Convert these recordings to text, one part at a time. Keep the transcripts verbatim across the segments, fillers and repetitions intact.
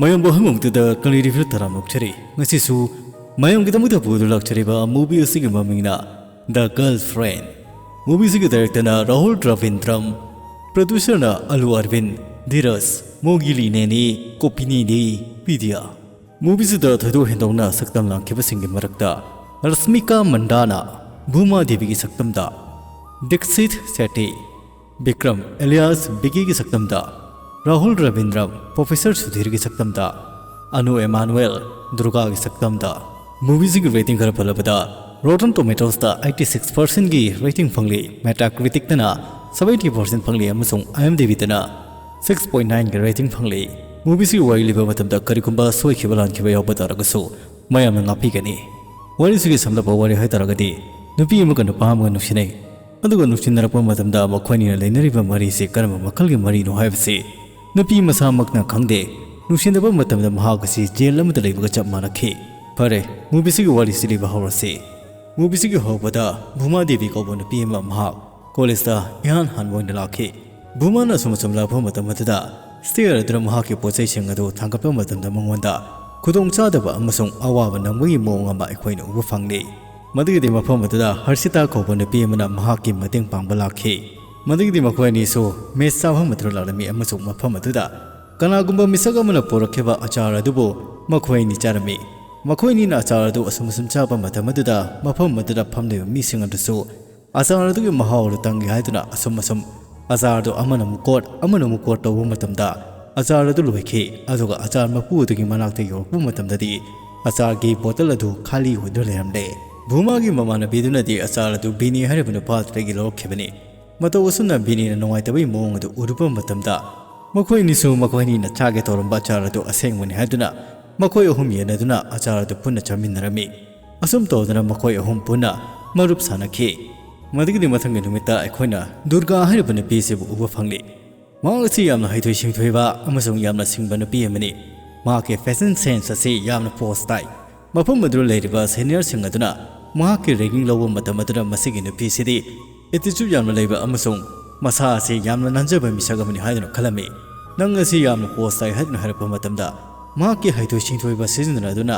ꯃꯌꯥꯝꯕꯨ ꯍꯪꯕꯃꯛꯇꯗ ꯀꯪꯂꯩ ꯔꯤꯚꯤꯌꯨ ꯇꯔꯥꯝꯅ ꯑꯣꯛꯆꯔꯤ꯫ ꯉꯁꯤꯁꯨ ꯃꯌꯥꯝꯒꯤꯗꯃꯛꯇ ꯄꯨꯗꯨꯅ ꯂꯥꯛꯆꯔꯤꯕ movie ꯑꯁꯤꯒꯤ ꯃꯃꯤꯡꯅ The Girlfriend꯫ Movie ꯑꯁꯤꯒꯤ directorꯅ ꯔꯥꯍꯨꯜ ꯗ꯭ꯔꯕꯤꯟꯗ꯭ꯔꯝ, producerꯅ ꯑꯂꯨ ꯑꯔꯕꯤꯟ, ꯙꯤꯔꯖ, ꯃꯣꯒꯤꯂꯤ ꯅꯦꯅꯤ, ꯀꯣꯄꯤꯅꯤ ꯗꯦ, ꯕꯤꯗ꯭ꯌꯥ꯫ Movie ꯑꯁꯤꯗ ꯊꯣꯏꯗꯣꯛ ꯍꯦꯟꯗꯣꯛꯅ ꯁꯛꯇꯝ ꯂꯥꯡꯈꯤꯕꯁꯤꯡꯒꯤ ꯃꯔꯛꯇ ꯔꯁꯃꯤꯀꯥ ꯃꯟꯗꯥꯅ ꯚꯨꯃꯥ ꯗꯦꯕꯤꯒꯤ ꯁꯛꯇꯝꯗ, ꯗꯤꯛꯁꯤꯠ ꯁꯦꯇꯤ, Bikram alias ꯕꯤꯀꯤꯒꯤ ꯁꯛꯇꯝꯗ, Rahul ꯔꯕꯤꯟꯗ꯭ꯔꯝ, Professor ꯁꯨꯙꯤꯔꯒꯤ ꯁꯛꯇꯝꯗ, Anu ꯑꯦꯃꯥꯅꯨꯑꯦꯜ, ꯗꯨꯔꯒꯥꯒꯤ ꯁꯛꯇꯝꯗ꯫ Movie ꯑꯁꯤꯒꯤ rating ꯈꯔ ꯄꯜꯂꯕꯗ, Rotten Tomatoesꯇ eighty six percentꯒꯤ rating ꯐꯪꯂꯤ, Metacriticꯇꯅ seventy percent ꯐꯪꯂꯤ ꯑꯃꯁꯨꯡ IMDbꯗꯅ six point nineꯒꯤ rating ꯐꯪꯂꯤ꯫ Movie ꯑꯁꯤꯒꯤ ꯋꯥꯔꯤ ꯂꯤꯕ ꯃꯇꯝꯗ ꯀꯔꯤꯒꯨꯝꯕ ꯁꯣꯏꯈꯤꯕ ꯂꯥꯟꯈꯤꯕ ꯌꯥꯎꯕ ꯇꯥꯔꯒꯁꯨ ꯃꯌꯥꯝꯅ ꯉꯥꯛꯄꯤꯒꯅꯤ꯫ ꯋꯥꯔꯤꯁꯤꯒꯤ ꯁꯝꯂꯞꯄ ꯋꯥꯔꯤ ꯍꯥꯏꯇꯥꯔꯒꯗꯤ, ꯅꯨꯄꯤ ꯑꯃꯒ ꯅꯨꯄꯥ ꯑꯃꯒ ꯅꯨꯡꯁꯤꯅꯩ꯫ ꯑꯗꯨꯒ ꯅꯨꯡꯁꯤꯅꯔꯛꯄ ꯃꯇꯝꯗ ꯃꯈꯣꯏꯅꯤꯅ ꯂꯩꯅꯔꯤꯕ ꯃꯔꯤꯁꯤ ꯀꯔꯝꯕ ꯃꯈꯜꯒꯤ ꯃꯔꯤꯅꯣ ꯍꯥꯏꯕꯁꯤ ꯅꯨꯄꯤ ꯃꯁꯥꯃꯛꯅ ꯈꯪꯗꯦ꯫ ꯅꯨꯡꯁꯤꯅꯕ ꯃꯇꯝꯗ ꯃꯍꯥꯛ ꯑꯁꯤ ꯖꯦꯜ ꯑꯃꯗ ꯂꯩꯕꯒ ꯆꯞ ꯃꯥꯟꯅꯈꯤ꯫ ꯐꯔꯦ, movieꯁꯤꯒꯤ ꯋꯥꯔꯤꯁꯤ ꯂꯤꯕ ꯍꯧꯔꯁꯤ꯫ Movieꯁꯤꯒꯤ ꯍꯧꯕꯗ ꯚꯨꯃꯥ ꯗꯦꯕꯤ ꯀꯧꯕ ꯅꯨꯄꯤ ꯑꯃ ꯃꯍꯥꯛ ꯀꯣꯂꯦꯖꯇ ꯏꯍꯥꯟ ꯍꯥꯟꯕ ꯑꯣꯏꯅ ꯂꯥꯛꯈꯤ꯫ ꯚꯨꯃꯥꯅ ꯑꯁꯨꯝ ꯑꯁꯨꯝ ꯂꯥꯛꯄ ꯃꯇꯝ ꯑꯗꯨꯗ, stair ꯑꯗꯨꯗ ꯃꯍꯥꯛꯀꯤ ꯄꯣꯠꯆꯩꯁꯤꯡ ꯑꯗꯨ ꯊꯥꯡꯒꯠꯄ ꯃꯇꯝꯗ ꯃꯉꯣꯟꯗ ꯈꯨꯗꯣꯡꯆꯥꯗꯕ ꯑꯃꯁꯨꯡ ꯑꯋꯥꯕ ꯅꯪꯕꯒꯤ ꯃꯑꯣꯡ ꯑꯃ ꯑꯩꯈꯣꯏꯅ ꯎꯕ ꯐꯪꯂꯤ꯫ ꯃꯗꯨꯒꯤꯗꯤ ꯃꯐꯝ ꯑꯗꯨꯗ ꯍꯔꯁꯤꯇꯥ ꯀꯧꯕ ꯅꯨꯄꯤ ꯑꯃꯅ ꯃꯍꯥꯛꯀꯤ ꯃꯇꯦꯡ ꯄꯥꯡꯕ ꯂꯥꯛꯈꯤ꯫ ꯃꯗꯨꯒꯤꯗꯤ ꯃꯈꯣꯏ ꯑꯅꯤꯁꯨ mess ꯆꯥꯐꯝ ꯑꯗꯨꯗ ꯂꯥꯛꯂꯝꯃꯤ ꯑꯃꯁꯨꯡ ꯃꯐꯝ ꯑꯗꯨꯗ ꯀꯅꯥꯒꯨꯝꯕ ꯃꯤꯁꯛ ꯑꯃꯅ ꯄꯨꯔꯛꯈꯤꯕ ꯑꯆꯥꯔ ꯑꯗꯨꯕꯨ ꯃꯈꯣꯏ ꯑꯅꯤ ꯆꯥꯔꯝꯃꯤ꯫ ꯃꯈꯣꯏ ꯑꯅꯤꯅ ꯑꯆꯥꯔ ꯑꯗꯨ ꯑꯁꯨꯝ ꯑꯁꯨꯝ ꯆꯥꯕ ꯃꯇꯝ ꯑꯗꯨꯗ ꯃꯐꯝ ꯑꯗꯨꯗ ꯐꯝꯂꯤꯕ ꯃꯤꯁꯤꯡ ꯑꯗꯨꯁꯨ ꯑꯆꯥꯔ ꯑꯗꯨꯒꯤ ꯃꯍꯥꯎ ꯑꯗꯨ ꯇꯪꯒꯦ ꯍꯥꯏꯗꯨꯅ ꯑꯁꯨꯝ ꯑꯁꯨꯝ ꯑꯆꯥꯔ ꯑꯗꯨ ꯑꯃꯅ ꯑꯃꯨꯛ ꯀꯣꯠ, ꯑꯃꯅ ꯑꯃꯨꯛ ꯀꯣꯠ ꯇꯧꯕ ꯃꯇꯝꯗ ꯑꯆꯥꯔ ꯑꯗꯨ ꯂꯣꯏꯈꯤ꯫ ꯑꯗꯨꯒ ꯑꯆꯥꯔ ꯃꯄꯨ ꯑꯗꯨꯒꯤ ꯃꯅꯥꯛꯇ ꯌꯧꯔꯛꯄ ꯃꯇꯝꯗꯗꯤ ꯑꯆꯥꯔꯒꯤ bottle ꯑꯗꯨ ꯈꯥꯂꯤ ꯑꯣꯏꯗꯨꯅ ꯂꯩꯔꯝꯂꯦ꯫ ꯚꯨꯃꯥꯒꯤ ꯃꯃꯥꯟꯅꯕꯤꯗꯨꯅꯗꯤ ꯑꯆꯥꯔ ꯑꯗꯨ ꯕꯤꯅꯤ ꯍꯥꯏꯔꯤꯕ ꯅꯨꯄꯥ ꯑꯗꯨꯗꯒꯤ ꯂꯧꯔꯛꯈꯤꯕꯅꯤ꯫ ꯃꯇꯧ ꯑꯁꯨꯝꯅ ꯕꯤꯅꯤꯅ ꯅꯨꯡꯉꯥꯏꯇꯕꯒꯤ ꯃꯑꯣꯡ ꯑꯗꯨ ꯎꯔꯨꯕ ꯃꯇꯝꯗ, ꯃꯈꯣꯏ ꯑꯅꯤꯁꯨ ꯃꯈꯣꯏ ꯑꯅꯤꯅ ꯆꯥꯒꯦ ꯇꯧꯔꯝꯕ ꯑꯆꯥꯔ ꯑꯗꯨ ꯑꯁꯦꯡꯕꯅꯤ ꯍꯥꯏꯗꯨꯅ ꯃꯈꯣꯏ ꯑꯍꯨꯝ ꯌꯦꯟꯅꯗꯨꯅ ꯑꯆꯥꯔ ꯑꯗꯨ ꯄꯨꯟꯅ ꯆꯥꯃꯤꯟꯅꯔꯝꯃꯤ꯫ ꯑꯁꯨꯝ ꯇꯧꯗꯨꯅ ꯃꯈꯣꯏ ꯑꯍꯨꯝ ꯄꯨꯟꯅ ꯃꯔꯨꯞ ꯁꯥꯟꯅꯈꯤ꯫ ꯃꯗꯨꯒꯤꯗꯤ ꯃꯊꯪꯒꯤ ꯅꯨꯃꯤꯠꯇ ꯑꯩꯈꯣꯏꯅ ꯗꯨꯔꯒꯥ ꯍꯥꯏꯔꯤꯕ ꯅꯨꯄꯤ ꯑꯁꯤꯕꯨ ꯎꯕ ꯐꯪꯂꯤ꯫ ꯃꯍꯥꯛ ꯑꯁꯤ ꯌꯥꯝꯅ ꯍꯩꯊꯣꯏ ꯁꯤꯡꯊꯣꯏꯕ ꯑꯃꯁꯨꯡ ꯌꯥꯝꯅ ꯁꯤꯡꯕ ꯅꯨꯄꯤ ꯑꯃꯅꯤ꯫ ꯃꯍꯥꯛꯀꯤ fashion sense ꯑꯁꯤ ꯌꯥꯝꯅ posh ꯇꯥꯏ꯫ ꯃꯐꯝ ꯑꯗꯨꯗ ꯂꯩꯔꯤꯕ seniorꯁꯤꯡ ꯑꯗꯨꯅ ꯃꯍꯥꯛꯀꯤ ragging ꯂꯧꯕ ꯃꯇꯝ ꯑꯗꯨꯗ ꯃꯁꯤꯒꯤ ꯅꯨꯄꯤꯁꯤꯗꯤ attitude ꯌꯥꯝꯅ ꯂꯩꯕ ꯑꯃꯁꯨꯡ ꯃꯁꯥ ꯑꯁꯤ ꯌꯥꯝꯅ ꯅꯥꯟꯖꯕ ꯃꯤꯁꯛ ꯑꯃꯅꯤ ꯍꯥꯏꯗꯨꯅ ꯈꯜꯂꯝꯃꯤ꯫ "ꯅꯪ ꯑꯁꯤ ꯌꯥꯝꯅ ꯄꯣꯁ ꯇꯥꯏ" ꯍꯥꯏꯗꯨꯅ ꯍꯥꯏꯔꯛꯄ ꯃꯇꯝꯗ, ꯃꯍꯥꯛꯀꯤ ꯍꯩꯊꯣꯏ ꯁꯤꯡꯊꯣꯏꯕ ꯁꯤꯖꯤꯟꯅꯗꯨꯅ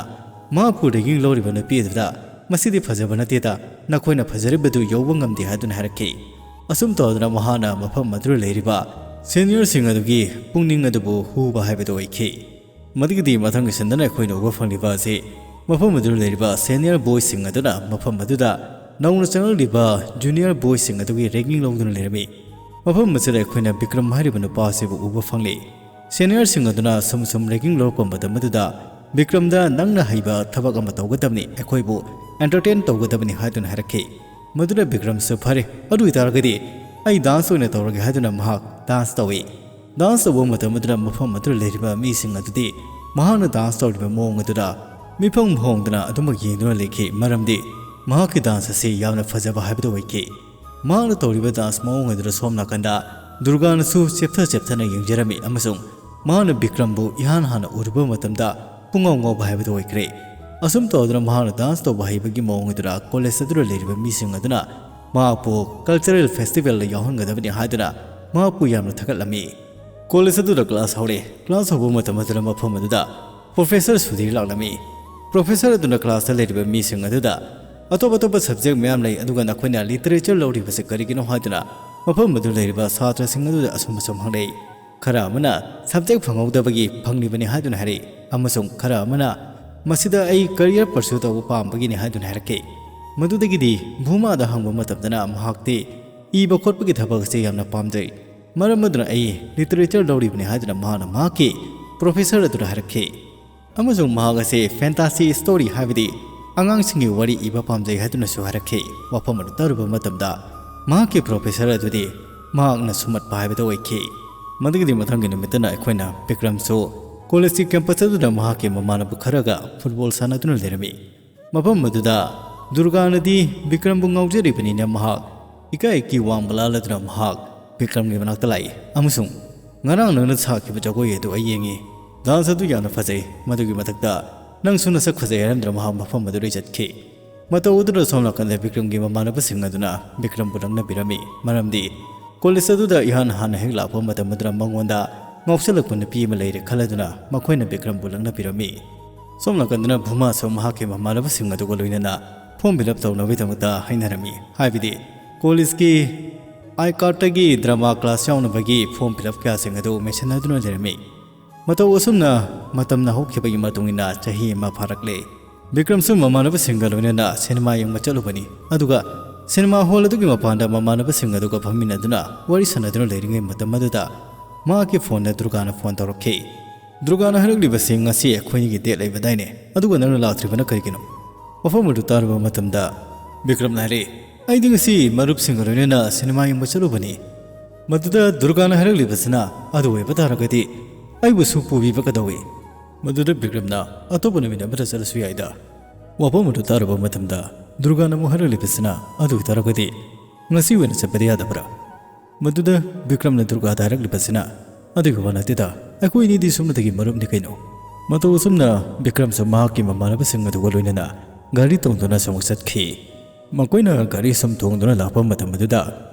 ꯃꯍꯥꯛꯄꯨ ꯔꯦꯒꯤꯡ ꯂꯧꯔꯤꯕ ꯅꯨꯄꯤ ꯑꯗꯨꯗ, "ꯃꯁꯤꯗꯤ ꯐꯖꯕ ꯅꯠꯇꯦꯗ, ꯅꯈꯣꯏꯅ ꯐꯖꯔꯤꯕꯗꯨ ꯌꯧꯕ ꯉꯝꯗꯦ" ꯍꯥꯏꯗꯨꯅ ꯍꯥꯏꯔꯛꯈꯤ꯫ ꯑꯁꯨꯝ ꯇꯧꯗꯨꯅ ꯃꯍꯥꯛꯅ ꯃꯐꯝ ꯑꯗꯨꯗ ꯂꯩꯔꯤꯕ ꯁꯦꯅꯤꯌꯔꯁꯤꯡ ꯑꯗꯨꯒꯤ ꯄꯨꯛꯅꯤꯡ ꯑꯗꯨꯕꯨ ꯍꯨꯕ ꯍꯥꯏꯕꯗꯨ ꯑꯣꯏꯈꯤ꯫ ꯃꯗꯨꯒꯤꯗꯤ ꯃꯊꯪꯒꯤ ꯁꯤꯟꯗꯅ ꯑꯩꯈꯣꯏꯅ ꯎꯕ ꯐꯪꯂꯤꯕ ꯑꯁꯤ, ꯃꯐꯝ ꯑꯗꯨꯗ ꯂꯩꯔꯤꯕ ꯁꯦꯅꯤꯌꯔ ꯕꯣꯏꯁꯤꯡ ꯑꯗꯨꯅ ꯃꯐꯝ ꯑꯗꯨꯗ ꯅꯧꯅ ꯆꯪꯂꯛꯂꯤꯕ ꯖꯨꯅꯤꯌꯔ ꯕꯣꯏꯁꯤꯡ ꯑꯗꯨꯒꯤ ꯔꯦꯒꯤꯡ ꯂꯧꯗꯨꯅ ꯂꯩꯔꯝꯃꯤ꯫ ꯃꯐꯝ ꯑꯁꯤꯗ ꯑꯩꯈꯣꯏꯅ ꯕꯤꯀ꯭ꯔꯝ ꯍꯥꯏꯔꯤꯕ ꯅꯨꯄꯥ ꯑꯁꯤꯕꯨ ꯎꯕ ꯐꯪꯂꯤ꯫ ꯁꯦꯅꯤꯌꯔꯁꯤꯡ ꯑꯗꯨꯅ ꯁꯨꯝ ꯁꯨꯝ ꯔꯦꯒꯤꯡ ꯂꯧꯔꯛꯄ ꯃꯇꯝ ꯑꯗꯨꯗ ꯕꯤꯀ꯭ꯔꯝꯗ, "ꯅꯪꯅ ꯍꯩꯕ ꯊꯕꯛ ꯑꯃ ꯇꯧꯒꯗꯕꯅꯤ, ꯑꯩꯈꯣꯏꯕꯨ ꯑꯦꯟꯇꯔꯇꯦꯟ ꯇꯧꯒꯗꯕꯅꯤ" ꯍꯥꯏꯗꯨꯅ ꯍꯥꯏꯔꯛꯈꯤ꯫ ꯃꯗꯨꯗ ꯕꯤꯀ꯭ꯔꯝꯁꯨ, "ꯐꯔꯦ, ꯑꯗꯨ ꯑꯣꯏꯇꯥꯔꯒꯗꯤ ꯑꯩ ꯗꯥꯟꯁ ꯑꯣꯏꯅ ꯇꯧꯔꯒꯦ" ꯍꯥꯏꯗꯨꯅ ꯃꯍꯥꯛ ꯗꯥꯟꯁ ꯇꯧꯏ꯫ ꯗꯥꯟꯁ ꯇꯧꯕ ꯃꯇꯝ ꯑꯗꯨꯗ ꯃꯐꯝ ꯑꯗꯨꯗ ꯂꯩꯔꯤꯕ ꯃꯤꯁꯤꯡ ꯑꯗꯨꯗꯤ ꯃꯍꯥꯛꯅ ꯗꯥꯟꯁ ꯇꯧꯔꯤꯕ ꯃꯑꯣꯡ ꯑꯗꯨꯗ ꯃꯤꯐꯝ ꯍꯣꯡꯗꯅ ꯑꯗꯨꯃꯛ ꯌꯦꯡꯗꯨꯅ ꯂꯩꯈꯤ, ꯃꯔꯝꯗꯤ ꯃꯍꯥꯛꯀꯤ ꯗꯥꯟꯁ ꯑꯁꯤ ꯌꯥꯝꯅ ꯐꯖꯕ ꯍꯥꯏꯕꯗꯨ ꯑꯣꯏꯈꯤ꯫ ꯃꯍꯥꯛꯅ ꯇꯧꯔꯤꯕ ꯗꯥꯟꯁ ꯃꯑꯣꯡ ꯑꯗꯨꯗ ꯁꯣꯝ ꯅꯥꯀꯟꯗ ꯗꯨꯔꯒꯥꯅꯁꯨ ꯆꯦꯞꯊ ꯆꯦꯞꯊꯅ ꯌꯦꯡꯖꯔꯝꯃꯤ ꯑꯃꯁꯨꯡ ꯃꯍꯥꯛꯅ ꯕꯤꯀ꯭ꯔꯝꯕꯨ ꯏꯍꯥꯟ ꯍꯥꯟꯅ ꯎꯔꯨꯕ ꯃꯇꯝꯗ ꯄꯨꯡꯉꯥꯎ ꯉꯥꯎꯕ ꯍꯥꯏꯕꯗꯨ ꯑꯣꯏꯈ꯭ꯔꯦ꯫ ꯑꯁꯨꯝ ꯇꯧꯗꯨꯅ ꯃꯍꯥꯛꯅ ꯗꯥꯟꯁ ꯇꯧꯕ ꯍꯩꯕꯒꯤ ꯃꯑꯣꯡ ꯑꯗꯨꯗ ꯀꯣꯂꯦꯖ ꯑꯗꯨꯗ ꯂꯩꯔꯤꯕ ꯃꯤꯁꯤꯡ ꯑꯗꯨꯅ ꯃꯍꯥꯛꯄꯨ ꯀꯜꯆꯔꯦꯜ ꯐꯦꯁꯇꯤꯚꯦꯜꯗ ꯌꯥꯎꯍꯟꯒꯗꯕꯅꯤ ꯍꯥꯏꯗꯨꯅ ꯃꯍꯥꯛꯄꯨ ꯌꯥꯝꯅ ꯊꯥꯒꯠꯂꯝꯃꯤ꯫ ꯀꯣꯂꯦꯖ ꯑꯗꯨꯗ ꯀ꯭ꯂꯥꯁ ꯍꯧꯔꯦ꯫ ꯀ꯭ꯂꯥꯁ ꯍꯧꯕ ꯃꯇꯝ ꯑꯗꯨꯗ ꯃꯐꯝ ꯑꯗꯨꯗ ꯄ꯭ꯔꯣꯐꯦꯁꯔ ꯁꯨꯙꯤꯔ ꯂꯥꯛꯂꯝꯃꯤ꯫ ꯄ꯭ꯔꯣꯐꯦꯁꯔ ꯑꯗꯨꯅ ꯀ꯭ꯂꯥꯁꯇ ꯂꯩꯔꯤꯕ ꯃꯤꯁꯤꯡ ꯑꯗꯨꯗ, "ꯑꯇꯣꯞ ꯑꯇꯣꯞꯄ ꯁꯕꯖꯦꯛ ꯃꯌꯥꯝ ꯂꯩ, ꯑꯗꯨꯒ ꯅꯈꯣꯏꯅ ꯂꯤꯇꯔꯦꯆꯔ ꯂꯧꯔꯤꯕꯁꯤ ꯀꯔꯤꯒꯤꯅꯣ?" ꯍꯥꯏꯗꯨꯅ ꯃꯐꯝ ꯑꯗꯨꯗ ꯂꯩꯔꯤꯕ ꯁꯥꯇ꯭ꯔꯁꯤꯡ ꯑꯗꯨꯗ ꯑꯁꯨꯝ ꯑꯁꯨꯝ ꯍꯪꯂꯛꯏ꯫ ꯈꯔ ꯑꯃꯅ ꯁꯕꯖꯦꯛ ꯐꯪꯍꯧꯗꯕꯒꯤ ꯐꯪꯂꯤꯕꯅꯤ ꯍꯥꯏꯗꯨꯅ ꯍꯥꯏꯔꯛꯏ, ꯑꯃꯁꯨꯡ ꯈꯔ ꯑꯃꯅ ꯃꯁꯤꯗ ꯑꯩ ꯀꯔꯤꯌꯔ ꯄꯔꯁ꯭ꯌꯨ ꯇꯧꯕ ꯄꯥꯝꯕꯒꯤꯅꯤ ꯍꯥꯏꯗꯨꯅ ꯍꯥꯏꯔꯛꯈꯤ꯫ ꯃꯗꯨꯗꯒꯤꯗꯤ ꯚꯨꯃꯥꯗ ꯍꯪꯕ ꯃꯇꯝꯗꯅ ꯃꯍꯥꯛꯇꯤ ꯏꯕ ꯈꯣꯠꯄꯒꯤ ꯊꯕꯛ ꯑꯁꯤ ꯌꯥꯝꯅ ꯄꯥꯝꯖꯩ, ꯃꯔꯝ ꯑꯗꯨꯅ ꯑꯩ ꯂꯤꯇꯔꯦꯆꯔ ꯂꯧꯔꯤꯕꯅꯤ ꯍꯥꯏꯗꯨꯅ ꯃꯍꯥꯛꯅ ꯃꯍꯥꯛꯀꯤ ꯄ꯭ꯔꯣꯐꯦꯁꯔ ꯑꯗꯨꯗ ꯍꯥꯏꯔꯛꯈꯤ꯫ ꯑꯃꯁꯨꯡ ꯃꯍꯥꯛ ꯑꯁꯤ ꯐꯦꯟꯇꯥꯁꯤ ꯁ꯭ꯇꯣꯔꯤ, ꯍꯥꯏꯕꯗꯤ ꯑꯉꯥꯡꯁꯤꯡꯒꯤ ꯋꯥꯔꯤ ꯏꯕ ꯄꯥꯝꯖꯩ ꯍꯥꯏꯗꯨꯅꯁꯨ ꯍꯥꯏꯔꯛꯈꯤ꯫ ꯋꯥꯐꯝ ꯑꯗꯨ ꯇꯥꯔꯨꯕ ꯃꯇꯝꯗ ꯃꯍꯥꯛꯀꯤ ꯄ꯭ꯔꯣꯐꯦꯁꯔ ꯑꯗꯨꯗꯤ ꯃꯍꯥꯛꯅ ꯁꯨꯝꯍꯠꯄ ꯍꯥꯏꯕꯗꯨ ꯑꯣꯏꯈꯤ꯫ ꯃꯗꯨꯒꯤꯗꯤ ꯃꯊꯪꯒꯤ ꯅꯨꯃꯤꯠꯇꯅ ꯑꯩꯈꯣꯏꯅ ꯕꯤꯀ꯭ꯔꯝꯁꯨ ꯀꯣꯂꯦꯖꯀꯤ ꯀꯦꯝꯄꯁ ꯑꯗꯨꯗ ꯃꯍꯥꯛꯀꯤ ꯃꯃꯥꯟꯅꯕ ꯈꯔꯒ ꯐꯨꯠꯕꯣꯜ ꯁꯥꯟꯅꯗꯨꯅ ꯂꯩꯔꯝꯃꯤ꯫ ꯃꯐꯝ ꯑꯗꯨꯗ ꯗꯨꯔꯒꯥꯅꯗꯤ ꯕꯤꯀ꯭ꯔꯝꯕꯨ ꯉꯥꯎꯖꯔꯤꯕꯅꯤꯅ ꯃꯍꯥꯛ ꯏꯀꯥꯏ ꯏꯀꯤ ꯋꯥꯡꯕ ꯂꯥꯜꯂꯗꯨꯅ ꯃꯍꯥꯛ ꯕꯤꯀ꯭ꯔꯝꯒꯤ ꯃꯅꯥꯛꯇ ꯂꯥꯛꯏ ꯑꯃꯁꯨꯡ, "ꯉꯔꯥꯡ ꯅꯪꯅ ꯁꯥꯈꯤꯕ ꯖꯒꯣꯏ ꯑꯗꯨ ꯑꯩ ꯌꯦꯡꯉꯤ꯫ ꯗꯥꯟꯁ ꯑꯗꯨ ꯌꯥꯝꯅ ꯐꯖꯩ꯫ ꯃꯗꯨꯒꯤ ꯃꯊꯛꯇ ꯅꯪꯁꯨ ꯅꯁꯛ ꯐꯖꯩ" ꯍꯥꯏꯔꯝꯗꯨꯅ ꯃꯍꯥꯛ ꯃꯐꯝ ꯑꯗꯨꯗꯒꯤ ꯆꯠꯈꯤ꯫ ꯃꯇꯧ ꯑꯗꯨꯅ ꯁꯣꯝ ꯅꯥꯀꯟꯗ ꯕꯤꯀ꯭ꯔꯝꯒꯤ ꯃꯃꯥꯟꯅꯕꯁꯤꯡ ꯑꯗꯨꯅ ꯕꯤꯀ꯭ꯔꯝꯕꯨ ꯂꯛꯅꯕꯤꯔꯝꯃꯤ, ꯃꯔꯝꯗꯤ ꯀꯣꯂꯦꯖ ꯑꯗꯨꯗ ꯏꯍꯥꯟ ꯍꯥꯟꯅ ꯍꯦꯛ ꯂꯥꯛꯄ ꯃꯇꯝ ꯑꯗꯨꯗ ꯃꯉꯣꯟꯗ ꯉꯥꯎꯁꯜꯂꯛꯄ ꯅꯨꯄꯤ ꯑꯃ ꯂꯩꯔꯦ ꯈꯜꯂꯗꯨꯅ ꯃꯈꯣꯏꯅ ꯕꯤꯀ꯭ꯔꯝꯕꯨ ꯂꯛꯅꯕꯤꯔꯝꯃꯤ꯫ ꯁꯣꯝ ꯅꯥꯀꯟꯗꯅ ꯚꯨꯃꯥꯁꯨ ꯃꯍꯥꯛꯀꯤ ꯃꯃꯥꯟꯅꯕꯁꯤꯡ ꯑꯗꯨꯒ ꯂꯣꯏꯅꯅ ꯐꯣꯔꯝ ꯐꯤꯜ ꯑꯞ ꯇꯧꯅꯕꯒꯤꯗꯃꯛꯇ ꯍꯥꯏꯅꯔꯝꯃꯤ꯫ ꯍꯥꯏꯕꯗꯤ ꯀꯣꯂꯦꯖꯀꯤ ꯑꯥꯏ ꯀꯥꯔꯠꯇꯒꯤ ꯗ꯭ꯔꯃꯥ ꯀ꯭ꯂꯥꯁ ꯌꯥꯎꯅꯕꯒꯤ ꯐꯣꯔꯝ ꯐꯤꯜ ꯑꯞ ꯀꯌꯥꯁꯤꯡ ꯑꯗꯨ ꯃꯦꯟꯁꯤꯟꯅꯗꯨꯅ ꯂꯩꯔꯝꯃꯤ꯫ ꯃꯇꯧ ꯑꯁꯨꯝꯅ ꯃꯇꯝꯅ ꯍꯧꯈꯤꯕꯒꯤ ꯃꯇꯨꯡ ꯏꯟꯅ ꯆꯍꯤ ꯑꯃ ꯐꯥꯔꯛꯂꯦ꯫ ꯕꯤꯀ꯭ꯔꯝꯁꯨ ꯃꯃꯥꯟꯅꯕꯁꯤꯡꯒ ꯂꯣꯏꯅꯅ ꯁꯤꯅꯦꯃꯥ ꯌꯦꯡꯕ ꯆꯠꯂꯨꯕꯅꯤ꯫ ꯑꯗꯨꯒ ꯁꯤꯅꯦꯃꯥ ꯍꯣꯜ ꯑꯗꯨꯒꯤ ꯃꯄꯥꯟꯗ ꯃꯃꯥꯟꯅꯕꯁꯤꯡ ꯑꯗꯨꯒ ꯐꯝꯃꯤꯟꯅꯗꯨꯅ ꯋꯥꯔꯤ ꯁꯥꯟꯅꯗꯨꯅ ꯂꯩꯔꯤꯉꯩ ꯃꯇꯝ ꯑꯗꯨꯗ ꯃꯍꯥꯛꯀꯤ ꯐꯣꯟꯗ ꯗꯨꯔꯒꯥꯅ ꯐꯣꯟ ꯇꯧꯔꯛꯈꯤ꯫ ꯗꯨꯔꯒꯥꯅ ꯍꯥꯏꯔꯛꯂꯤꯕꯁꯤ, "ꯉꯁꯤ ꯑꯩꯈꯣꯏꯅꯤꯒꯤ ꯗꯦꯠ ꯂꯩꯕꯗꯥꯏꯅꯦ, ꯑꯗꯨꯒ ꯅꯪꯅ ꯂꯥꯛꯇ꯭ꯔꯤꯕꯅ ꯀꯔꯤꯒꯤꯅꯣ?" ꯋꯥꯐꯝ ꯑꯗꯨ ꯇꯥꯔꯨꯕ ꯃꯇꯝꯗ ꯕꯤꯀ꯭ꯔꯝꯅ ꯍꯥꯏꯔꯛꯏ, "ꯑꯩꯗꯤ ꯉꯁꯤ ꯃꯔꯨꯞꯁꯤꯡꯒ ꯂꯣꯏꯅꯅ ꯁꯤꯅꯦꯃꯥ ꯌꯦꯡꯕ ꯆꯠꯂꯨꯕꯅꯤ꯫ ꯃꯗꯨꯗ ꯗꯨꯔꯒꯥꯅ ꯍꯥꯏꯔꯛꯂꯤꯕꯁꯤꯅ ꯑꯗꯨ ꯑꯣꯏꯕ ꯇꯥꯔꯒꯗꯤ ꯑꯩꯕꯨꯁꯨ ꯄꯨꯕꯤꯕ ꯀꯩꯗꯧꯏ? ꯃꯗꯨꯗ ꯕꯤꯀ꯭ꯔꯝꯅ ꯑꯇꯣꯞꯄ ꯅꯨꯃꯤꯠ ꯑꯃꯗ ꯆꯠꯂꯁꯨ ꯌꯥꯏꯗ꯫" ꯋꯥꯐꯝ ꯑꯗꯨ ꯇꯥꯔꯨꯕ ꯃꯇꯝꯗ ꯗꯨꯔꯒꯥꯅ ꯑꯃꯨꯛ ꯍꯥꯏꯔꯛꯂꯤꯕꯁꯤꯅ, "ꯑꯗꯨ ꯑꯣꯏꯇꯥꯔꯒꯗꯤ ꯉꯁꯤ ꯑꯣꯏꯅ ꯆꯠꯄꯗꯤ ꯌꯥꯗꯕ꯭ꯔꯥ?" ꯃꯗꯨꯗ ꯕꯤꯀ꯭ꯔꯝꯅ ꯗꯨꯔꯒꯥꯗ ꯍꯥꯏꯔꯛꯂꯤꯕꯁꯤꯅ, "ꯑꯗꯨꯒꯤ ꯋꯥ ꯅꯠꯇꯦꯗ, ꯑꯩꯈꯣꯏ ꯑꯅꯤꯗꯤ ꯁꯨꯞꯅꯇꯒꯤ ꯃꯔꯨꯞꯅꯤ ꯀꯩꯅꯣ?" ꯃꯇꯧ ꯑꯁꯨꯝꯅ ꯕꯤꯀ꯭ꯔꯝꯁꯨ ꯃꯍꯥꯛꯀꯤ ꯃꯃꯥꯟꯅꯕꯁꯤꯡ ꯑꯗꯨꯒ ꯂꯣꯏꯅꯅ ꯒꯥꯔꯤ ꯇꯣꯡꯗꯨꯅ ꯁꯨꯝ ꯆꯠꯈꯤ꯫ ꯃꯈꯣꯏꯅ ꯒꯥꯔꯤ ꯁꯨꯝ ꯊꯣꯡꯗꯨꯅ ꯂꯥꯛꯄ ꯃꯇꯝ ꯑꯗꯨꯗ